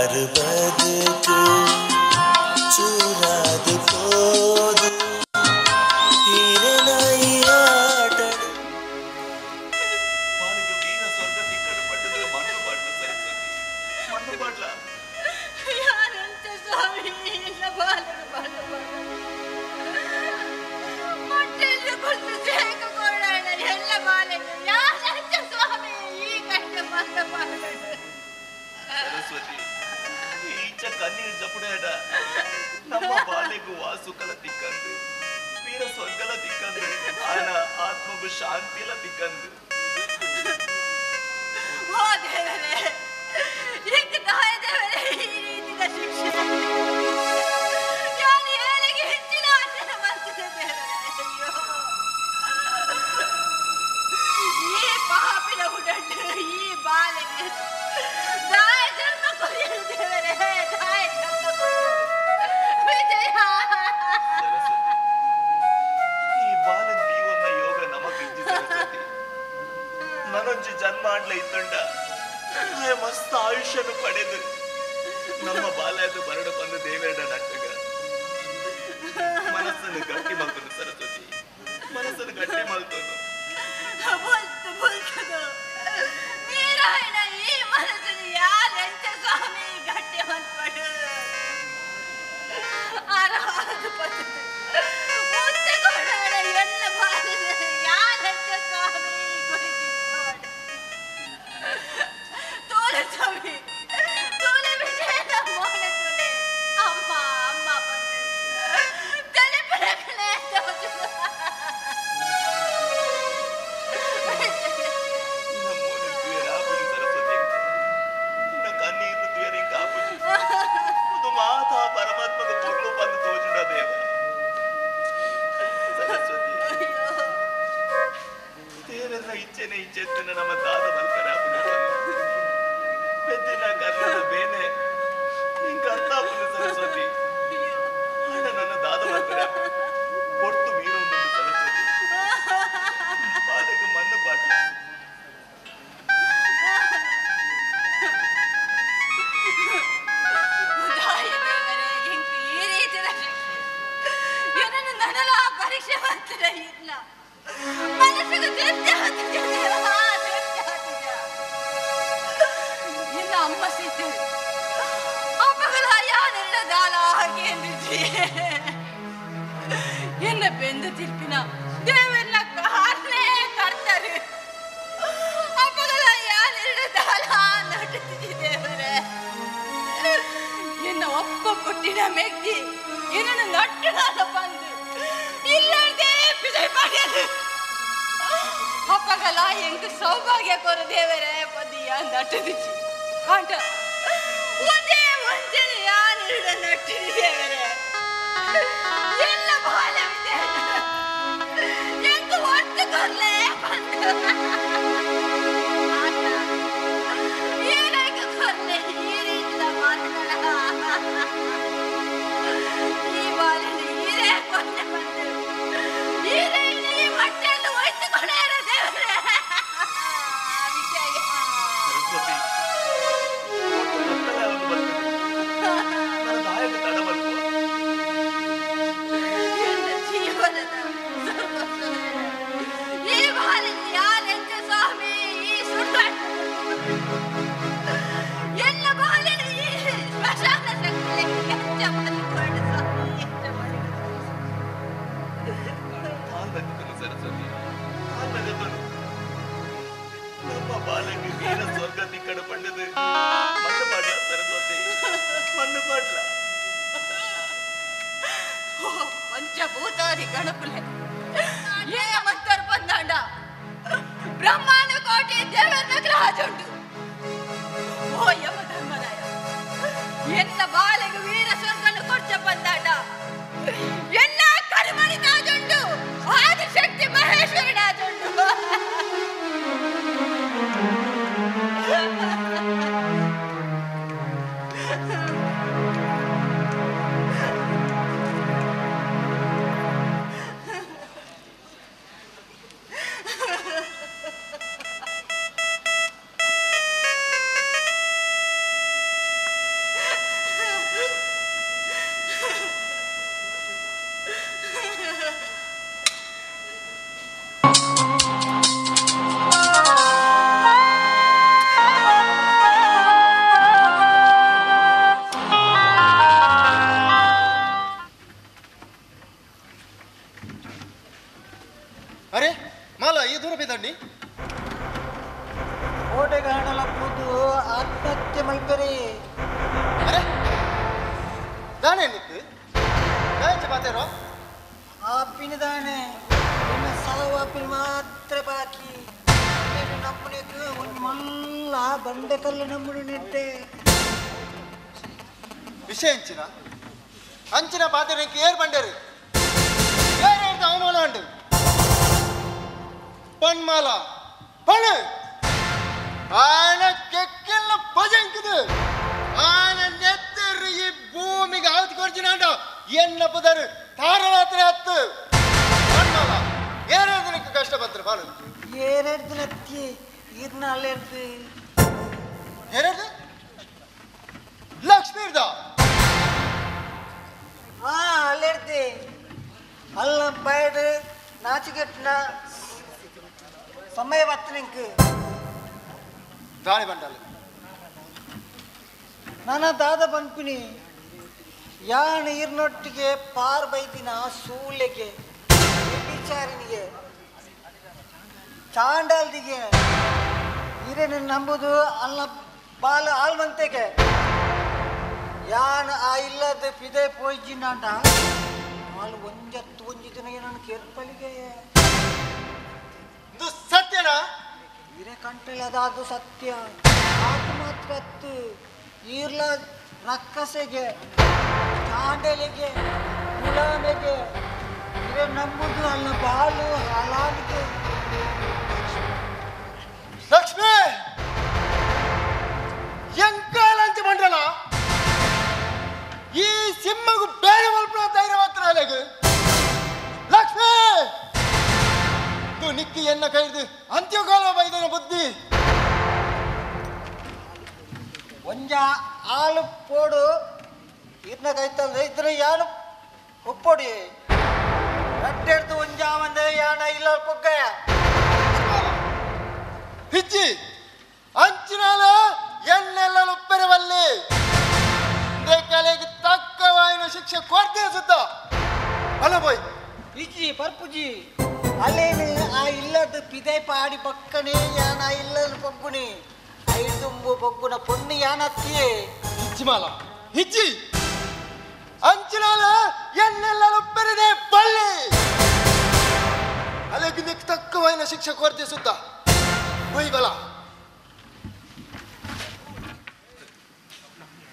ಬಂಗಾರು ಬದುಕು ಚೂರಾದ ಪೋದು ಹಿರನಾಯಿ ಆಟ. ಬಾಲಿಗೆ ವೀರ ಸ್ವರ್ಗ ತಿಕ್ಕಡು ಪಟ್ಟದು ಮಣ್ಣು ಪಾಡ್ಲ ಸರಸ್ವತಿ, ಮಣ್ಣು ಪಾಡ್ಲ. ಯಾರಂತ ಸ್ವಾಮಿ ಇಲ್ಲ ಬಾಲರು ಬಾಲ ಮೊಟ್ಟೆಯಲ್ಲಿ ಕುಳಿತು ಸೇಕಕೊಳ್ಳೋಣ ಎಲ್ಲ ಬಾಲರು. ಯಾರಂತ ಸ್ವಾಮಿ ಈ ಕಷ್ಟ ಮಣ್ಣ ಪಾಡೋಣ. ಸರಸ್ವತಿ, ಈಚ ಕಣ್ಣೀರು ಜಪುಡೇಡ. ನಮ್ಮ ಬಾಲೆಗೂ ವಾಸುಕಲ ತಿಕ್ಕಂದು, ವೀರ ಸ್ವರ್ಗಲ ತಿಕ್ಕಂದು, ಆನ ಆತ್ಮಗೂ ಶಾಂತಿಲ ತಿಕ್ಕಂದು. ಓ ದೇವರೇ, ಈಗ ತಾಯ ದೇವರೇ ಈ ರೀತಿಯ ಶಿಕ್ಷೆ ಯಾರು ಏಳಿಗೆ ಹೆಚ್ಚಿನ ಆಸೆ ಮಾಡ್ತಿದೆ ದೇವರೇ. ಅಯ್ಯೋ, ಈ ಪಾಪಿನ ಉಡಂಡು ಈ ಬಾಲೆಗೆ ದಾಯ ಜನ್ಮ ಕೊರಿಯಲು ದೇವರೇ, ದಾಯ ಜನ್ಮ ಕೊರಿಯಲು. ವಿಜಯ, ಸರಸ್ವತಿ, ಈ ಬಾಲನ್ ಜೀವನ ಯೋಗ ನಮಗ್ ಇಜ್ಜಿ ಸರಸ್ವತಿ. ನನೊಂಜಿ ಜನ್ಮ ಆಡ್ಲ ಇತ್ತಂಡ ಆಯ ಮಸ್ತ್ ಆಯುಷ್ಯನು ಪಡೆದು ನಮ್ಮ ಬಾಲದ ಬರಡು ಬಂದು ದೇವೇಡ ನಟ್ಟಗ. ಮನಸ್ಸನ್ನು ಗಟ್ಟಿ ಮಲ್ತನು ಸರಸ್ವತಿ, ಮನಸ್ಸನ್ನು ಗಟ್ಟಿ ಮಲ್ತನು. ಬುಲ್ತು ಬುಲ್ತದು ನೀರಾಯಣ ಈ ಮನಸ್ಸನ್ನು ಯಾರೆಂತ ಸ್ವಾಮಿ ಗಟ್ಟಿ ಮಲ್ಪಡು. ಆರಾಧ ಪಟ್ಟದು ಮುತ್ತುಕೊಳ್ಳೋಣ ಎಲ್ಲ ಬಾಲದ ಯಾರೆಂತ ಸ್ವಾಮಿ ಗುರಿತಿದ್ದೋಣ. ತೋಲೆ ಸ್ವಾಮಿ ತೋಲೆ ವಿಜಯನ ಮೋಣ ತೋಲೆ. ಅಮ್ಮ ಅಮ್ಮ ಬಂದು ತಲೆ ಪಡಕಲೆ ಸರಸ್ವತಿ, ನಿನ್ನ ಕಣ್ಣೀರು ತುಯರಿ ಕಾಪುಜಿ. ಒಂದು ಮಾತಾ ಪರಮಾತ್ಮಗ ಪೊರ್ಲು ಬಂದು ತೋಜುಂಡ ದೇವ. ಸರಸ್ವತಿ, ದೇವರ ಇಚ್ಛೆನೆ ಇಚ್ಛೆತ್ತನ ನಮ್ಮ ದಾದ ಮಲ್ಪರ ಪೆದ್ದಿನ ಕರ್ಣದ ಬೇನೆ ನಿಂಗೆ ಅರ್ಥ ಆಪುಂಡು ಸರಸ್ವತಿ. ಆಡ ನನ್ನ ದಾದ ಮಲ್ಪರ ಕೊಡ್ತು ಮೀರೊಂದುಂಡು ಸರಸ್ವತಿ. ಬಾಲೆಗೆ ಮಣ್ಣು ಪಾಟ್ಲ. ತಾಯಿ ದೇವರೇ, ಎಂಕ್ ಈ ರೀತಿಯ ಶಿಕ್ಷೆ ಏನನ್ನು ನನಲ ಪರೀಕ್ಷೆ ಮಾಡ್ತಿರ ಇಲ್ಲ. ಮನಸ್ಸಿಗೆ ತೃಪ್ತಿ ಆಗ್ತಿದೆ ದೇವಾ, ತೃಪ್ತಿ ಆಗ್ತಿದೆ. ಇನ್ನು ಅಮ್ಮ ಸೀತೆ ಅಪ್ಪಗಳ ಯಾನೆಲ್ಲ ದಾಲ ಹಾಗೆ ಎಂದಿದ್ರಿ. ಎನ್ನ ಬೆಂದು ತೀರ್ಪಿನ ದೇವೆಲ್ಲ ಕಾರೇ ಕರ್ತಾರೆ. ಅಪ್ಪಗಳ ಯಾನೆಲ್ಲ ದಾಲ ನಟಿಸಿದೆ ದೇವರೇ. ಎನ್ನ ಒಪ್ಪ ಪುಟ್ಟಿನ ಮೆಗ್ದಿ ಏನನ್ನು ನಟ್ಟುನಾದ ಬಂದು ಇಲ್ಲದೆ ಪಿದೈ ಪಡೆಯಲು. ಅಪ್ಪಗಲ ಎಂಕ್ ಸೌಭಾಗ್ಯ ಕೊರು ದೇವರೇ ಪದಿಯ ನಟ್ಟದಿಚ್ಚಿ. ಆಂಟ ಒಂದೇ ಒಂಜನೆ ಯಾನಿರುಡ ನಟ್ಟಿನಿ ದೇವರೇ. ಎಲ್ಲ ಬಾಲವಿದೆ ಎಂಕ್ ಒಟ್ಟು ಕೊರ್ಲೆ ಬಂದು. ಆಟ ಏನಾಯ್ತು ಕೊರ್ಲೆ ಈ ರೀತಿಯ ಮಾತುಗಳ. ಈ ಬಾಲನೆ ಈರೇ ಕೊರ್ಲೆ ಬಂದು ಈರೇ ಈ ಮಟ್ಟೆಯನ್ನು ಒಯ್ತುಕೊಳ್ಳೇರ ದೇವರೇ. ವಿಜಯ, ಸರಸ್ವತಿ, ಒಟ್ಟು ಕತ್ತಲೆ ಅವನು ಬರ್ತದೆ. ನನ್ನ ದಾಯಕ ತಡ ಮಲ್ಪುವ. ಎನ್ನ ಜೀವನದ ಸರ್ವಸ್ವವೇ. ಈ ಬಾಲನೆ ಯಾರೆಂತ ಸ್ವಾಮಿ ಈ ಸುಡುಗಾಡು. ಎಲ್ಲ ಬಾಲನೆ ಈ ಸ್ಮಶಾನ ಶಕ್ತಿ ಎಂಚ ಮಾಡಿಕೊಂಡು ಸ್ವಾಮಿ, ಎಂಚ ಮಾಡಿಕೊಂಡು. ಕಾಲ್ ಬಗ್ಗುತ್ತನು ಸರಸ್ವತಿ, ಕಾಲ್ ಬಗ್ಗುತ್ತನು. ನಮ್ಮ ಬಾಲಕ್ಕೆ ವೀರ ಸ್ವರ್ಗ ತಿಕ್ಕಡು ಪಂಡದು ಮಣ್ಣು ಪಾಡ್ಲ ಸರಸ್ವತಿ, ಮಣ್ಣು ಪಾಡ್ಲ. ಓ ಪಂಚಭೂತಾದಿ ಗಣಪುಲೆ ಏನ ಮತ್ತರ್ ಬಂದಾಂಡ ಬ್ರಹ್ಮಾಂಡ ಕೋಟಿ ದೇವರ ಹಾಜುಂಟು. ಓ ಯಮ ಧರ್ಮರಾಯ, ಎನ್ನ ಬಾಲೆಗೆ ವೀರ ಸ್ವರ್ಗನು ಕೊರ್ಚ ಬಂದಾಂಡ ಎಲ್ಲ ಕರಿಮಣಿ ತಾಜುಂಟು ಆದಿಶಕ್ತಿ ಮಹೇಶ್ವರನಾಜುಂಟು. ಓಟೆಗಾಣಲ ಕೂದು ಆತ್ಮಹತ್ಯೆ ಮಲ್ಪೆರೆ. ಅರೆ ದಾನೆ ನಿಕ್ಕು ದಾಂಚ ಪಾತೆರೋ ಆಪಿನ ದಾನೆ ನಿನ್ನ ಸಾವು ಆಪಿನ ಮಾತ್ರ ಬಾಕಿ. ನಮ್ಮನೆಗೆ ಒಂದು ಮಲ್ಲ ಬಂಡೆಕಲ್ಲು ನಮ್ಮನ್ನು ನೆಟ್ಟೆ. ವಿಷಯ ಅಂಚಿನ ಅಂಚಿನ ಪಾತೆರಕ್ಕೆ ಏರ್ ಬಂಡೇರು ಏರ್ ಹೇಳ್ದ ಅವಮಾನ ಉಂಟು ಪಣ್ಮಾಲ ಪಣು ಆನ ಕೆಕ್ಕೆಲ್ಲ ಪಜಂಕಿದು ಆನ ನೆತ್ತರು ಈ ಭೂಮಿಗೆ ಆವತಿ ಕೊರ್ಚಿನಾಂಡ ಎನ್ನ ಪುದರು ತಾರರಾತ್ರಿ ಹತ್ತು ಪಣ್ಮಾಲ ಏನೇಳು ದಿನಕ್ಕೆ ಕಷ್ಟ ಪತ್ರ ಬಾಳು ಏನೆರಡು ದಿನ ಅತ್ತಿ ಇರ್ನ ಅಲ್ಲೆರ್ದು ಏನೆರಡು ಲಕ್ಷ್ಮೀ ಇರ್ದ ಹಾ ಅಲ್ಲೆರ್ದೆ ಅಲ್ಲ ಬಯಡು ನಾಚಿಗೆಟ್ನ ಸಮಯ ಬತ್ತು ನಿಂக்கு ದಾಳಿ ಬಂಡಾಲ ನನ್ನ ದಾದ ಪನ್ಪಿನಿ ಯಾನ್ ಇರ್ನೊಟ್ಟಿಗೆ ಪಾರ್ ಬೈದಿನ ಸೂಲೆಗೆ ವಿಚಾರನಿಗೆ ಚಾಂಡಾಲ್ದಿಗೆ ಹಿರೇನ ನಂಬುದು ಅಲ್ಲ ಬಾಲ ಆಲ್ವಂತೆಗೆ ಯಾನ್ ಆ ಇಲ್ಲದ ಪಿದೆ ಪೋಯ್ಜಿನಾಂಡ ಆಲ್ ಒಂಜತ್ತು ಒಂಜಿ ದಿನ ನಾನು ಕೇರ್ಪಲಿಗೆ. ಇದು ಸತ್ಯನಾ? ಹಿರೇ ಕಂಟಲದಾದು ಸತ್ಯ. ಆತು ಮಾತ್ರ ಅತ್ತು ಈರ್ಲ ರಕ್ಕಸೆಗೆ ಚಾಂಡಲಿಗೆ ಗುಲಾಮೆಗೆ ಹಿರೇ ನಂಬುದು ಅಲ್ಲ ಬಾಲು ಹಲಾಲಿಗೆ. ಲಕ್ಷ್ಮಿ ಎಂಕಾಲಂಚ ಮಂಡಲ ಈ ಸಿಂಹಗೂ ಬೇರೆ ಮಲ್ಪನ ಧೈರ್ಯ ಮಾತ್ರ ಅಲೆಗು. ಲಕ್ಷ್ಮಿ ತು ನಿಕ್ಕಿ ಎನ್ನ ಕೈದು ಅಂತ್ಯಕಾಲ ಬೈದನ ಬುದ್ಧಿ ಒಂಜ ಆಲು ಪೋಡು ಇರ್ನ ಕೈತಂದ್ರೆ ಇದ್ರ ಯಾನು ಒಪ್ಪೊಡಿ ರಡ್ಡೆಡ್ದು ಒಂಜ ಒಂದೇ ಯಾನ ಇಲ್ಲ ಪೊಗ್ಗಯ ಹಿಚ್ಚಿ ಅಂಚಿನಾಲ ಎನ್ನೆಲ್ಲ ಒಪ್ಪೆರವಲ್ಲಿ ಕಲೆಗೆ ತಕ್ಕವಾಯಿನ ಶಿಕ್ಷೆ ಕೊಡ್ತೇ ಸುತ್ತ ಅಲ್ಲ ಬೋಯ್ ಇಜ್ಜಿ ಪರ್ಪುಜಿ ಅಲ್ಲೇನು ಆ ಇಲ್ಲದ ಪಿದೆ ಪಾಡಿ ಪಕ್ಕನೆ ಯಾನ ಇಲ್ಲದ ಪೊಗ್ಗುನಿ ಐದುಂಬು ಬೊಗ್ಗುನ ಪೊಣ್ಣು ಯಾನತ್ತಿಯೇ ಹಿಚ್ಚಿ ಮಾಲ ಹಿಚ್ಚಿ ಅಂಚಿನಾಲ ಎನ್ನೆಲ್ಲ ಒಪ್ಪೆರದೆ ಬಳ್ಳಿ ಅಲೆಗೆ ತಕ್ಕವಾಯಿನ ಶಿಕ್ಷೆ ಕೊಡ್ತೇ ಸುತ್ತ ಹೋಯ್ ಬಲ.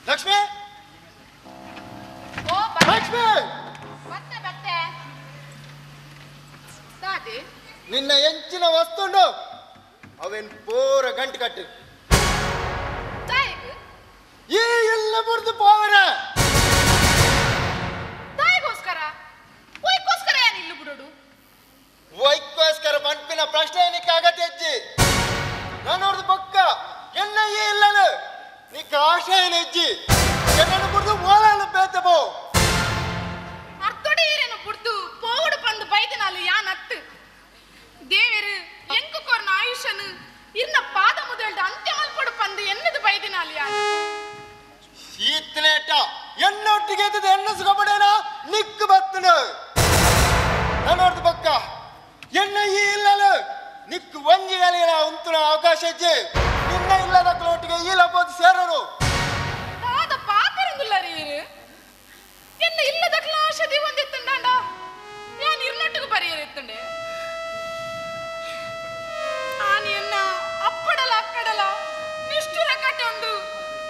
ಲಕ್ಷ್ಮಿ ಲಕ್ಷ್ಮಿ ಬತ್ತೆ ಬತ್ತೆ ದಾದಿ ನಿನ್ನ ಎಂಚಿನ ವಸ್ತುಂಡು ಅವೇನ್ ಪೂರ ಗಂಟು ಕಟ್ಟು ಈ ಎಲ್ಲ ಬುರ್ದು ಪೋವರ ತಾಯಿಗೋಸ್ಕರ ಒಯ್ಕೋಸ್ಕರ ಏನ್ ಇಲ್ಲು ಬಿಡೋಡು ಒಯ್ಕೋಸ್ಕರ ಪಂಪಿನ ಪ್ರಶ್ನೆ ನಿಕ್ಕ ಅಗತ್ಯ ಹೆಜ್ಜಿ ನಾನೋರ್ದು ಬೊಕ್ಕ ಎಲ್ಲ ಈ ಇಲ್ಲನು ನಿಕ್ಕ ಆಶೆ ಹೆಜ್ಜಿ ಎನ್ನನ್ನು ಬುರ್ದು ಓಲಾಲು ಬೇತಬೋ ಅರ್ತೊಡಿ ಈರೇನು ಬುರ್ದು ಪೋವುಡು ಪಂದು ಬೈದಿನಾಲು ಯಾನ್ ಅತ್ತು ದೇವರು ಎಂಕು ಕೊರ್ನ ಆಯುಷನು ಇರ್ನ ಪಾದ ಮುದಲ್ದ ಅಂತ್ಯ ಮಲ್ಪಡು ಪಂದು ಎನ್ನದು ಬೈದಿನಾಲು ಯಾನ್ ಶೀತಲೇಟ ಎನ್ನೊಟ್ಟಿಗೆ ಎದ್ದದು ಎನ್ನ ಸುಖಪಡೇನ ನಿಕ್ಕು ಬತ್ತನು ನಾನೋರ್ದು ಬೊಕ್ಕ ಎನ್ನ ಈ ಇಲ್ಲಲು ನಿಕ್ಕು ಒಂಜಿ ಗಳಿಗಳ ಉಂತುನ ಅವಕಾಶ ಇಜ್ಜಿ ನಿನ್ನ ಇಲ್ಲದ ಕ್ಲೋಟಿಗೆ ಈ ಲಬೋದು ಸೇರರು ದಾದ ಪಾತರಂಗುಲ್ಲರಿ ಇರು ಎನ್ನ ಇಲ್ಲದ ಕ್ಲಾಶದಿ ಒಂದಿತ್ತುಂಡಾಂಡ ಯಾನ್ ಇರ್ನೊಟ್ಟಿಗೆ ಬರೆಯರಿತ್ತುಂಡೆ ಆನಿ ಎನ್ನ ಅಪ್ಪಡಲ ಅಕ್ಕಡಲ ನಿಷ್ಠುರ ಕಟೊಂದು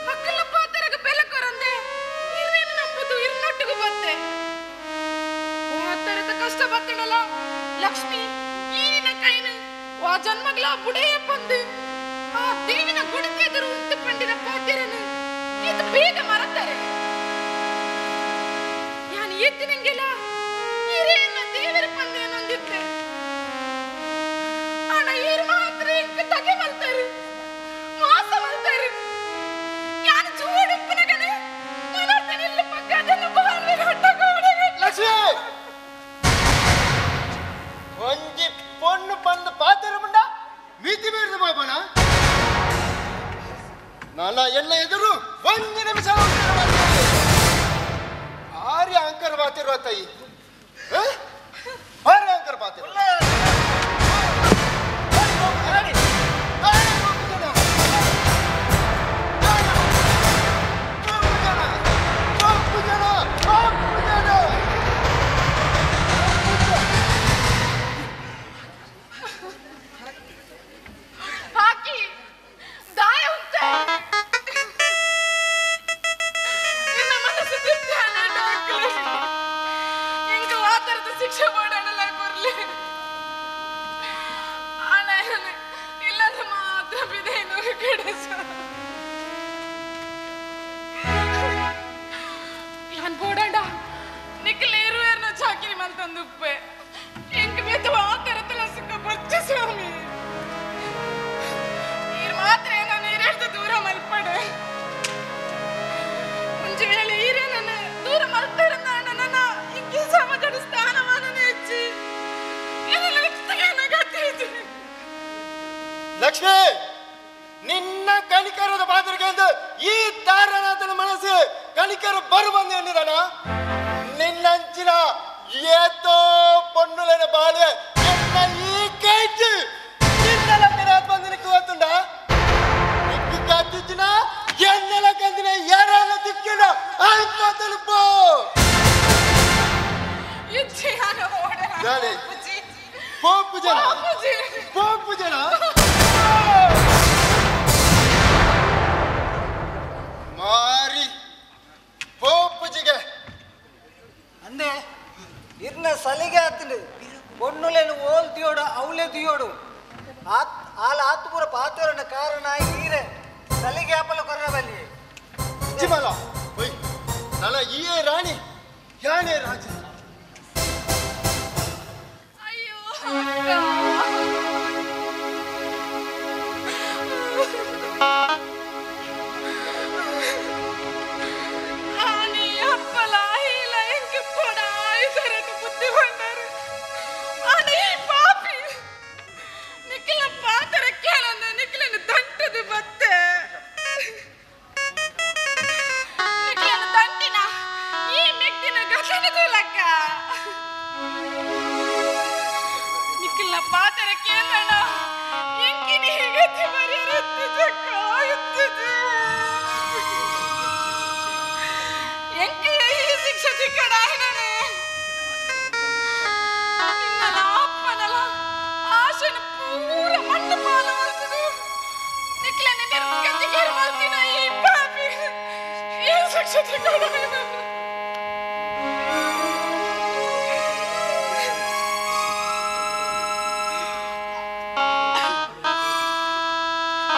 ಹಕ್ಕಲ ಪಾತರಗ ಬೆಲೆ ಕೊರಂದೆ ಇರ್ನೇನು ನಂಬುದು ಇರ್ನೊಟ್ಟಿಗೆ ಬತ್ತೆ ತರದ ಕಷ್ಟ ಬತ್ತಡಲ ಲಕ್ಷ್ಮಿ ಈನಿನ ಕೈನು ವಾ ಜನ್ಮಗ್ಲ ಬುಡೆಯ ಪಂದು ಆ ದೇವಿನ ಗುಡಿಕೆದರು ಉಂಟು ಪಂಡಿನ ಪಾತಿರನು ಇದು ಬೇಗ ಮರತಾರೆ ಯಾನ್ ಎತ್ತಿನಂಗೆಲ್ಲ ಹಿರಿಯನ್ನ ದೇವರ ಪಂದೇನೊಂದಿತ್ತೆ ಆಣ ಈರ್ ಮಾತ್ರ ಇಂಕ್ ತಗೆ ಮಲ್ತಾರೆ ಮಾಸ ಮಲ್ತಾರೆ ಯಾನ್ ಜೂಡುಪ್ಪನಗನೆ ಮನರ್ತನಿಲ್ಲ ಪಕ್ಕ ಅದನ್ನು ಬಾಲ್ವೆ ಲಕ್ಷ್ಮಿ ಒಂಜಿ ಪೊಣ್ಣು ಬಂದು ಪಾತಿರ ಮುಂಡ ಮಿತಿ ಮೀರಿದ ಬಾಬಣ ನನ್ನ ಎಲ್ಲ ಎದುರು ಒಂದು ನಿಮಿಷ ಭಾರಿ ಅಂಕರ್ ಬಾತಿರುವ ತಾಯಿ ಭಾರಿ ಅಂಕರ್ ಬಾತಿರುವ. ಮಲ್ತೊಂದುಪ್ಪೆ ಎಂಕ್ ಬೇತೆ ಆತರತಲ ಸುಖ ಬೊಚ್ಚ ಸ್ವಾಮಿ ನೀರು ಮಾತ್ರ ನಾನು ಈರೆಡ್ದು ದೂರ ಮಲ್ಪಡೆ ಒಂಜಿ ವೇಳೆ ಈರೇ ನನ್ನ ದೂರ ಮಲ್ತಾರ ನನ್ನ ಇಂಕಿ ಸಮಾಜದ ಸ್ಥಾನಮಾನನೇ ಹೆಚ್ಚಿ ಲಕ್ಷ್ಮಿ ನಿನ್ನ ಕಣಿಕರದ ಪಾತ್ರಕ್ಕೆ ಎಂದು ಈ ತಾರನಾಥನ ಮನಸ್ಸು ಕಣಿಕರ ಬರು ಬಂದು ಎನ್ನಿದಾನ ನಿನ್ನಂಚಿನ ಏತೋ ಪೊನ್ನುಲನ ಬಾಳೆ ಎನ್ನ ಈ ಕೈಚು ನಿನ್ನ ಲಕ್ಕನಾಥ ಬಂದು ನಿಕ್ಕು ಗೊತ್ತುಂಡ ನಿಕ್ಕು ಕತ್ತಿಚ್ಚಿನ ಎನ್ನೆಲ ಕಂದಿನ ಯಾರಲ್ಲ ತಿಕ್ಕಿನ ಅಲ್ಪ ತಲುಪು ಪೋಪು ಜನ ಪೋಪು ಜನ ಮಾರಿ ಪೋಪುಜಿಗೆ ಅಂದೆ ಇರ್ನ ಸಲಿಗೆ ಆತನು ಪೊನ್ನುಲೇನು ಓಲ್ ದಿಯೋಡು ಅವಲೇ ದಿಯೋಡು ಆಲ ಆತುಪುರ ಪಾತ್ರನ ಕಾರಣ ಈರೆ ಸಲಿಗೆ ಆಪಲ ಕೊರನ ಬಲ್ಲಿ ಜಿಮಲ ಒಯ್ ನಲ ಈಯೇ ರಾಣಿ ಯಾನೇ ರಾಜ ಅಯ್ಯೋ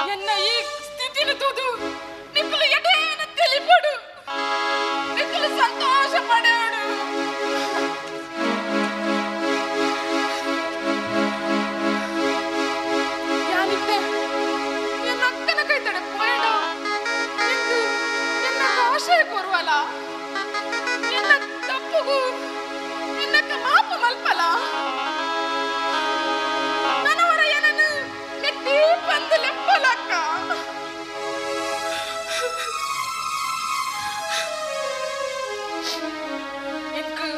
ಎನ್ನ ಈ ಸ್ಥಿತಿನ ತೂದು ನಿಕ್ಕಲು ಎಡೇನ ತಿಳಿಪಡು ನಿಕ್ಕಲು ಸಂತೋಷ ಪಡೆಯೋಡು ಯಾನಿತ್ತೆ ಎನ್ನ ಅಕ್ಕನ ಕೈ ತಡೆ ಪೋಯಡ ಎನ್ನ ಆಶಯ ಕೋರುವಲ್ಲ ಎನ್ನ ತಪ್ಪುಗು ಎನ್ನಕ್ಕ ಮಾಪು ಮಲ್ಪಲ ನನವರ ಏನನ್ನು ಮೆತ್ತಿ ಬಂದು ಲೆಪ್ಪಲಕ್ಕ ಎಂಕು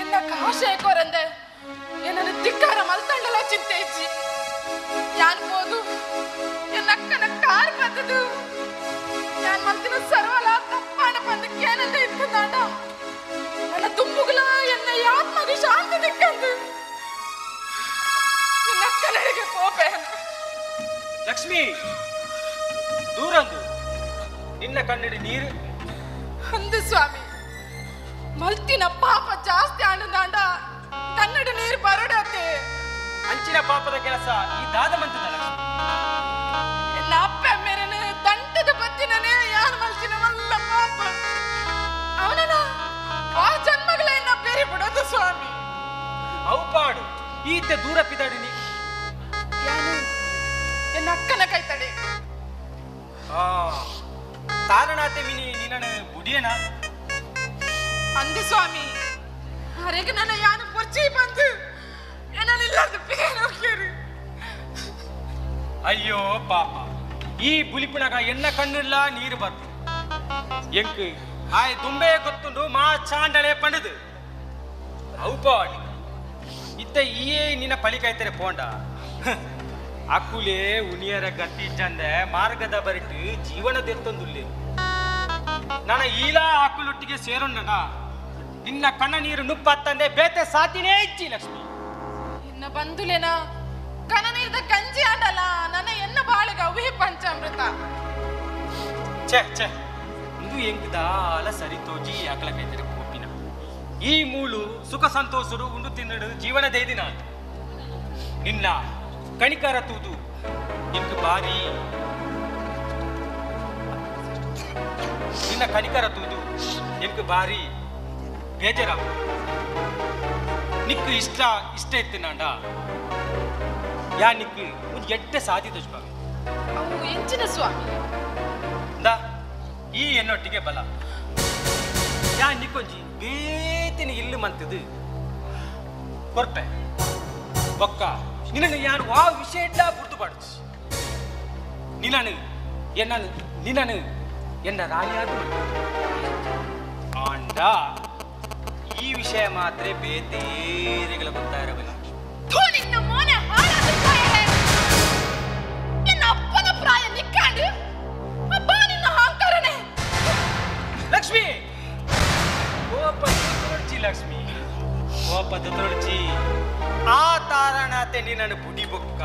ಎನ್ನ ಆಶಯ ಕೋರಂದೆ ಏನನ್ನು ಧಿಕ್ಕಾರ ಮಲ್ತಂಡಲ ಚಿಂತೆ ಇಜ್ಜಿ ಯಾನ್ ಪೋದು ಎನ್ನ ಅಕ್ಕನ ಕಾರ್ ಬತ್ತದು ಯಾನ್ ಮಲ್ತಿನ ಸರ್ವಲ ತಪ್ಪಾಣ ಬಂದು ಕೇನಂದ ಇತ್ತದಾಂಡ ನನ್ನ ತುಂಬುಗಲ ಎನ್ನ ಆತ್ಮಗೆ ಶಾಂತಿ ದಿಕ್ಕಂದು ಎನ್ನ ಅಕ್ಕನಡೆಗೆ ಕೋಪೆ ಲಕ್ಷ್ಮಿ ದೂರಂದು ನಿನ್ನ ಕಣ್ಣಡಿ ನೀರು ಅಂದು ಸ್ವಾಮಿ ಮಲ್ತಿನ ಪಾಪ ಜಾಸ್ತಿ ಆನಂದಾಂಡ ಕನ್ನಡ ನೀರು ಬರಡತೆ ಅಂಚಿನ ಪಾಪದ ಕೆಲಸ ಈ ದಾದ ಮಂತದ ಲಕ್ಷ್ಮಿ ಎನ್ನ ಅಪ್ಪ ಮೇರನ ದಂಟದ ಬತ್ತಿನನೇ ಯಾರು ಮಲ್ತಿನ ಮಲ್ಲ ಪಾಪ ಅವನನ ಆ ಜನ್ಮಗಳನ್ನ ಬೇರೆ ಬಿಡೋದು ಸ್ವಾಮಿ ಅವು ಪಾಡು ಈತ ದೂರ ಪಿದಾಡಿನಿ ಯಾನು ಎನ್ನ ಅಕ್ಕನ ಕೈತಡೆ ಆ ತಾರನಾತೆ ಮಿನಿ ನಿನ್ನ ಬುಡಿಯನ ಅಂದು ಸ್ವಾಮಿ ಅರೆಗೆ ನನ್ನ ಯಾನು ಪೊರ್ಚಿ ಬಂದು ಎನ್ನಲಿಲ್ಲದು ಬೇರೆ ಹೋಗ್ಯಾರು ಅಯ್ಯೋ ಪಾಪ ಈ ಬುಲಿಪುಣಗ ಎನ್ನ ಕಣ್ಣಿಲ್ಲ ನೀರು ಬರ್ತು ಎಂಕ್ ಆಯ್ ದುಂಬೆ ಗೊತ್ತುಂಡು ಮಾ ಚಾಂಡಳೆ ಪಂಡದು ಅವು ಪಾಡು ಇತ್ತ ಈಯೇ ನಿನ್ನ ಪಳಿಕಾಯ್ತಾರೆ ಪೋಂಡ ಅಕ್ಕುಲೇ ಉನಿಯರ ಗತಿ ಚಂದೆ ಮಾರ್ಗದ ಬರಿಟ್ಟು ಜೀವನ ದೆತ್ತೊಂದುಲ್ಲೆ ನನ್ನ ಈಲಾ ಅಕ್ಕುಲೊಟ್ಟಿಗೆ ಸೇರೊಂಡಣ ನಿನ್ನ ಕಣ್ಣ ನೀರು ನುಪ್ಪತ್ತಂದೆ ಬೇತೆ ಸಾತಿನೇ ಇಚ್ಚಿ ಲಕ್ಷ್ಮಿ ಇನ್ನ ಬಂದುಲೇನ ಕನ ನೀರ್ದ ಗಂಜಿ ಆಡಲ್ಲ ನನ್ನ ಎನ್ನ ಬಾಳಿಗ ಅವೇ ಪಂಚಾಮೃತ ಛೇ ಛೇ ಇಂದು ಎಂಕುದಾಲ ಸರಿ ತೋಜಿ ಅಕಲ ಕೈತಾರೆ ಕೋಪಿನ ಈ ಮೂಲು ಸುಖ ಸಂತೋಷರು ಉಂಡು ತಿನ್ನಡು ಜೀವನ ದೈದಿನ ನಿನ್ನ ಕಣಿಕಾರ ತೂದು ಇಂಕು ಬಾರಿ ನಿನ್ನ ಕಣಿಕಾರ ತೂದು ಎಂಕು ಬಾರಿ ಬೇಜಾರಾಗ ನಿಕ್ಕು ಇಷ್ಟ ಇಷ್ಟ ಇತ್ತು ನಾಂಡ ಯಾ ನಿಕ್ಕು ಒಂದು ಎಡ್ಡೆ ಸಾಧಿ ತೋಜ್ಬಾವೆ. ಅವು ಎಂಚಿನ ಸ್ವಾಮಿ? ದಾ ಈ ಎನ್ನೊಟ್ಟಿಗೆ ಬಲ ಯಾ ನಿಕ್ಕೊಂಜಿ ಬೇತಿನ ಇಲ್ಲು ಮಂತದು ಕೊರ್ಪೆ ಬೊಕ್ಕ ನಿನ್ನನ್ನು ಯಾರು ಆ ವಿಷಯ ಬುರ್ದು ಪಾಡುச்சு. ನಿನ್ನನು ಎನ್ನನು ನಿನ್ನನು ಎನ್ನ ರಾಣಿಯಾದ ಆಂಡ ಈ ವಿಷಯ ಮಾತ್ರ ಬೇತೇರಿಗಳ ಗೊತ್ತಾ ಇರಬಲ್ಲ. ಅಪ್ಪನ ಪ್ರಾಯ ನಿಕ್ಕಾಂಡು ಅಪ್ಪ ನಿನ್ನ ಅಹಂಕಾರನೇ. ಲಕ್ಷ್ಮಿ ಕೋಪ ತೊಡಚಿ, ಲಕ್ಷ್ಮಿ ಕೋಪ ತೊಡಚಿ. ಆ ತಾರಣಾತೆ ನಿನ್ನನ್ನು ಬುಡಿ ಬೊಕ್ಕ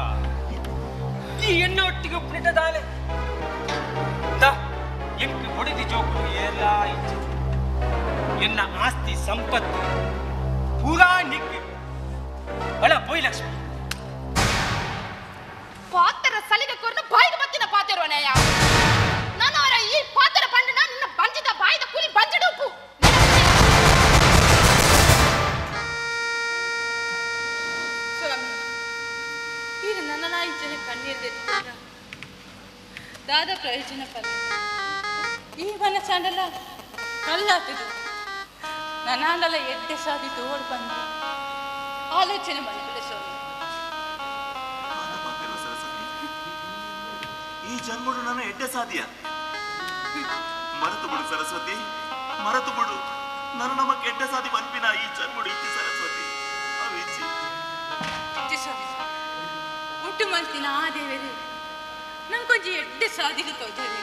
ಈ ಎಣ್ಣೆ ಒಟ್ಟಿಗೆ ಉಪ್ಪಿನಿಟ್ಟದಾಲೆ ಎಂಕ್ ಬುಡಿದಿ ಜೋಕು ಎಲ್ಲ ಇಚ್ಚು ಎನ್ನ ಆಸ್ತಿ ಸಂಪತ್ತು ಪೂರಾ ನಿಕ್ಕು ಬಳ ಪೋಯ್ ಲಕ್ಷ್ಮಿ. ಪಾತ್ರ ಸಲಿಗೆ ಕೊರ್ನ ಬಾಯಿಗೆ ಬತ್ತಿನ ಪಾತಿರುವನೆಯ ನಾನು ಅವರ ಈ ಪಾತ್ರ ಪಂಡನ ನಿನ್ನ ಬಂಜಿದ ಬಾಯಿದ ಕೂಲಿ ಬಂಜಿಡುಪ್ಪು. ಸ್ವಾಮಿ ಈಗ ನನ್ನ ಇಚ್ಛೆ ಕಣ್ಣೀರು ತೆತ್ತಿದ್ದ ದಾದ ಪ್ರಯೋಜನ ಫಲ ಈ ಮನಸ್ಸಾಂಡಲ ಕಲ್ಲಾತಿದು ನನ್ನಾಂಡಲ ಎಡ್ಡೆ ಸಾಧಿ ತೋಡ್ ಬಂದು ಆಲೋಚನೆ ಮಾಡಿಬಿಡ ಸ್ವಾಮಿ. ಈ ಜನ್ಮಡು ನಾನು ಎಡ್ಡೆ ಸಾಧಿಯ ಮರೆತು ಬಿಡು ಸರಸ್ವತಿ, ಮರೆತು ಬಿಡು. ನಾನು ನಮ್ಮ ಕೆಟ್ಟ ಸಾಧಿ ಬನ್ಪಿನ ಈ ಜನ್ಮಡು ಇಚ್ಚಿ ಸರಸ್ವತಿ ಅವು ಇಚ್ಚಿ. ಸ್ವಾಮಿ ಒಟ್ಟು ಮಲ್ತಿನ ಆ ದೇವರೇ ನಂಗೊಂಜಿ ಎಡ್ಡೆ ಸಾಧಿಗೆ ತೋಜಾವೆ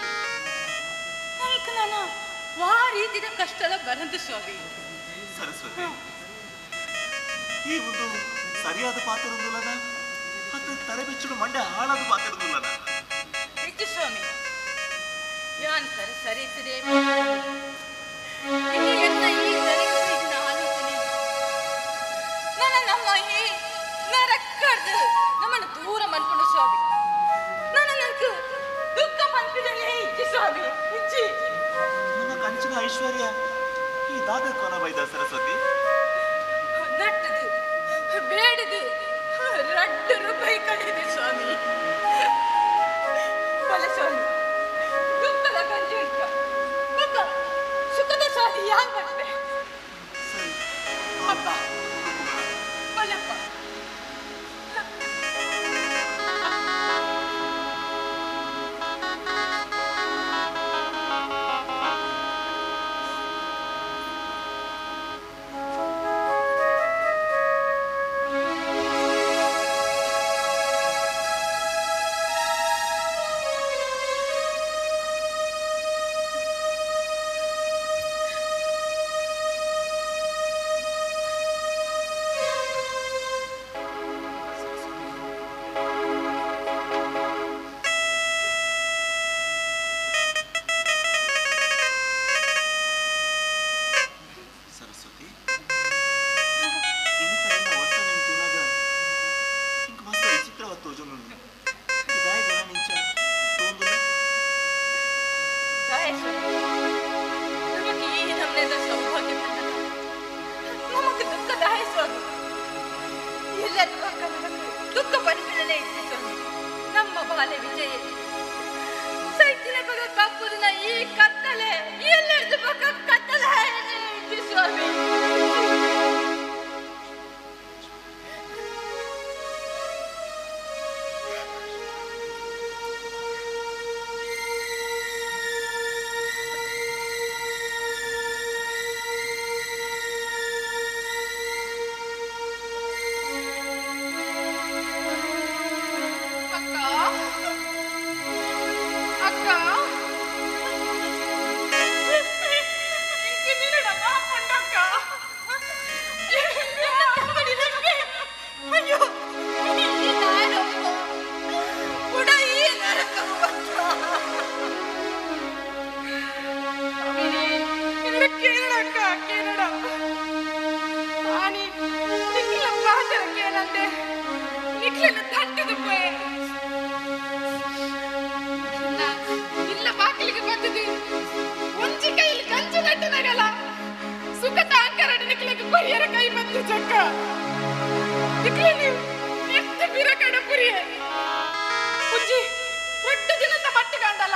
ನಾಲ್ಕು ನಾನು ವಾ ರೀತಿಯ ಕಷ್ಟಲ ಬರಂದು ಸ್ವಾಮಿ. ಸರಸ್ವತಿ ಈ ಒಂದು ಸರಿಯಾದ ಪಾತ್ರದಲ್ಲದ ಅದು ತಲೆ ಬಿಚ್ಚು ಮಂಡೆ ಹಾಳಾದ ಪಾತ್ರದಲ್ಲದ ಹೆಚ್ಚು ಸ್ವಾಮಿ ಯಾನ್ ಸರಿ ಸರಿ ಇತ್ತದೆ ಆಲೋಚನೆ ನನ್ನ ನಮ್ಮ ಈ ನರಕ್ಕಡ್ದು ನಮ್ಮನ್ನು ದೂರ ಮನ್ಕೊಂಡು ಸ್ವಾಮಿ. ನನ್ನ ನಂಗೆ ದುಃಖ ಮನ್ಪಿದಲೇ ಇಚ್ಚಿ ಸ್ವಾಮಿ ಇಚ್ಚಿ. ನನ್ನ ಕಂಚಿನ ಐಶ್ವರ್ಯ ಈ ದಾದ ಕೊನ ಬೈದ ಸರಸ್ವತಿ. ನಟ್ಟದು ಬೇಡದು ರಡ್ಡು ರೂಪಾಯಿ ಕಳೆದೆ ಸ್ವಾಮಿ. ಬಲ ಸ್ವಾಮಿ ದುಃಖದ ಗಂಜಿ ಬೊಕ್ಕ ಸುಖದ ಸಾಧಿ ಯಾರು ಮಾಡ್ತೆ ಅಪ್ಪ ಬಲಪ್ಪ. ಅಕ್ಕ. ನಿಕ್ಲೇನಿ ಎತ್ತು ಬಿರಕಡ ಪುರಿಯೆ ಪುಜ್ಜಿ ರಟ್ಟು ದಿನದ ಮಟ್ಟಿಗಂಡಲ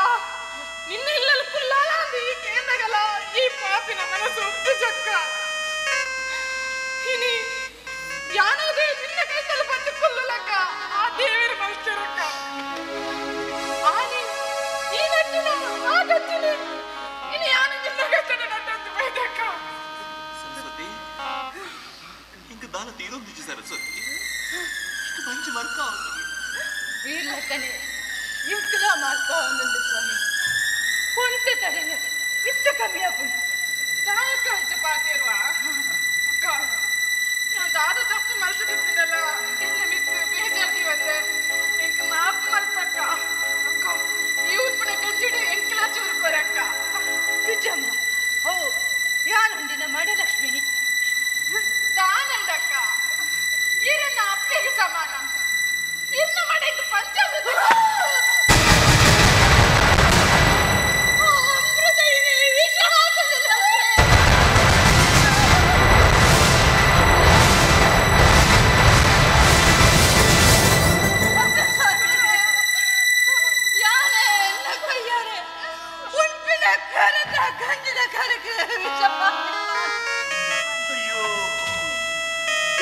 ನಿನ್ನ ಇಲ್ಲಲು ಕುಲ್ಲಾಲ ಅಂದು ಈ ಕೇಂದಗಲ ಈ ಪಾಪಿನ ಮನಸ್ಸು ಉಪ್ಪು ಚಕ್ಕ ಇನಿ ಯಾನೋದೇ ನಿನ್ನ ಕೈತಲು ಬಂದು ಕುಲ್ಲಲಕ್ಕ ಆ ದೇವರ ಮನುಷ್ಯರಕ್ಕ ಆನಿ ಈ ನಟ್ಟಿನ ಆ ಗಚ್ಚಿನಿ ಇನಿ ಯಾನು ನಿನ್ನ ಕೈತಲು ನಟ್ಟಂದು ಬೈದಕ್ಕ. ಸರಸ್ವತಿ ಇಂಕ ದಾನ ತೀರೊಂದಿಜಿ ಸರಸ್ವತಿ ಇಂಕ ಮಂಚಿ ಮರ್ಕ ವೀರ್ಲಕ್ಕನೆ ಇಂಕಲ ಮಾರ್ಕ ಒಂದೊಂದು ಸ್ವಾಮಿ ಒಂತೆ ತಡೆನೆ ಇತ್ತ ಕಮ್ಮಿ ಆಪುಂಡು. ದಾಯಕ ಅಂಚ ಪಾತಿರುವ ಅಕ್ಕ ನಾನು ದಾದ ತಪ್ಪು ಮಲ್ಸದಿತ್ತಿನಲ್ಲ ಎನ್ನ ಮಿತ್ತು ಬೇಜಾರ್ದಿ ಬಂದೆ ಎಂಕ್ ಮಾಪು ಮಲ್ಪಕ್ಕ ಅಕ್ಕ ಈ ಉತ್ಪನ್ನ ಗಂಜಿಡು ಎಂಕಲ ಚೂರು ಕೊರಕ್ಕ. ನಿಜಮ್ಮ ಓ ಯಾನುಂಡಿನ ಮಡಲಕ್ಷ್ಮಿ ದಾನಂದಕ್ಕ ಇರನ್ನ ಅಪ್ಪೆಗೆ ಸಮಾನ ಇರ್ನ ಮಡೆಗೆ ಪಂಚಾಮೃತ ಅಮೃತ ಇನಿ ವಿಷ ಹಾಕಲಿಲ್ಲ. ಯಾನೆ ಎನ್ನ ಕೈಯಾರೆ ಉಣ್ಪಿನ ಕರೆತ ಗಂಜಿದ ಕರಕ್ಕೆ ವಿಷ. ಅಯ್ಯೋ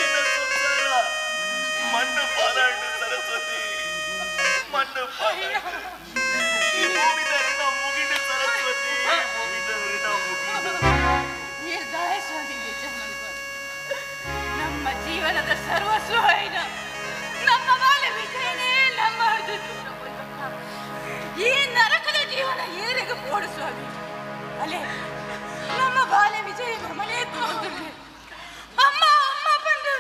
ಎನ್ನ ಸಂಸಾರ ಮಣ್ಣು ಪಾಲಾಂಡು ಸರಸ್ವತಿ ಮಣ್ಣು ಪಾಲಾಂಡು. ಈ ಭೂಮಿದರಿನ ಮುಗಿಂಡು ಸರಸ್ವತಿ ಭೂಮಿದರಿನ ಮುಗಿಂಡು. ನಿರ್ದಾಯ ಸ್ವಾಮಿ ಬೇಜಾರ್ ಮಾಡ್ಬಾರ್ದು. ನಮ್ಮ ಜೀವನದ ಸರ್ವಸ್ವ ಐನ ನಮ್ಮ ಬಾಲೆ ವಿಜಯನೇ ನಮ್ಮ ಹರಿದು ದೂರ ಹೋಯ್ತಕ್ಕ. ಈ ನರಕದ ಜೀವನ ಏರಿಗ ಪೋಡು ಸ್ವಾಮಿ. ಅಲೆ ನಮ್ಮ ಬಾಲೆ ವಿಜಯ ನಮ್ಮನೇ ತೋರ್ದುಳ್ಳೆ. ಅಮ್ಮ ಅಮ್ಮ ಬಂದು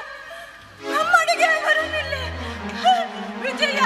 ನಮ್ಮಡಿಗೆ ಬರುವುದಿಲ್ಲ ವಿಜಯ.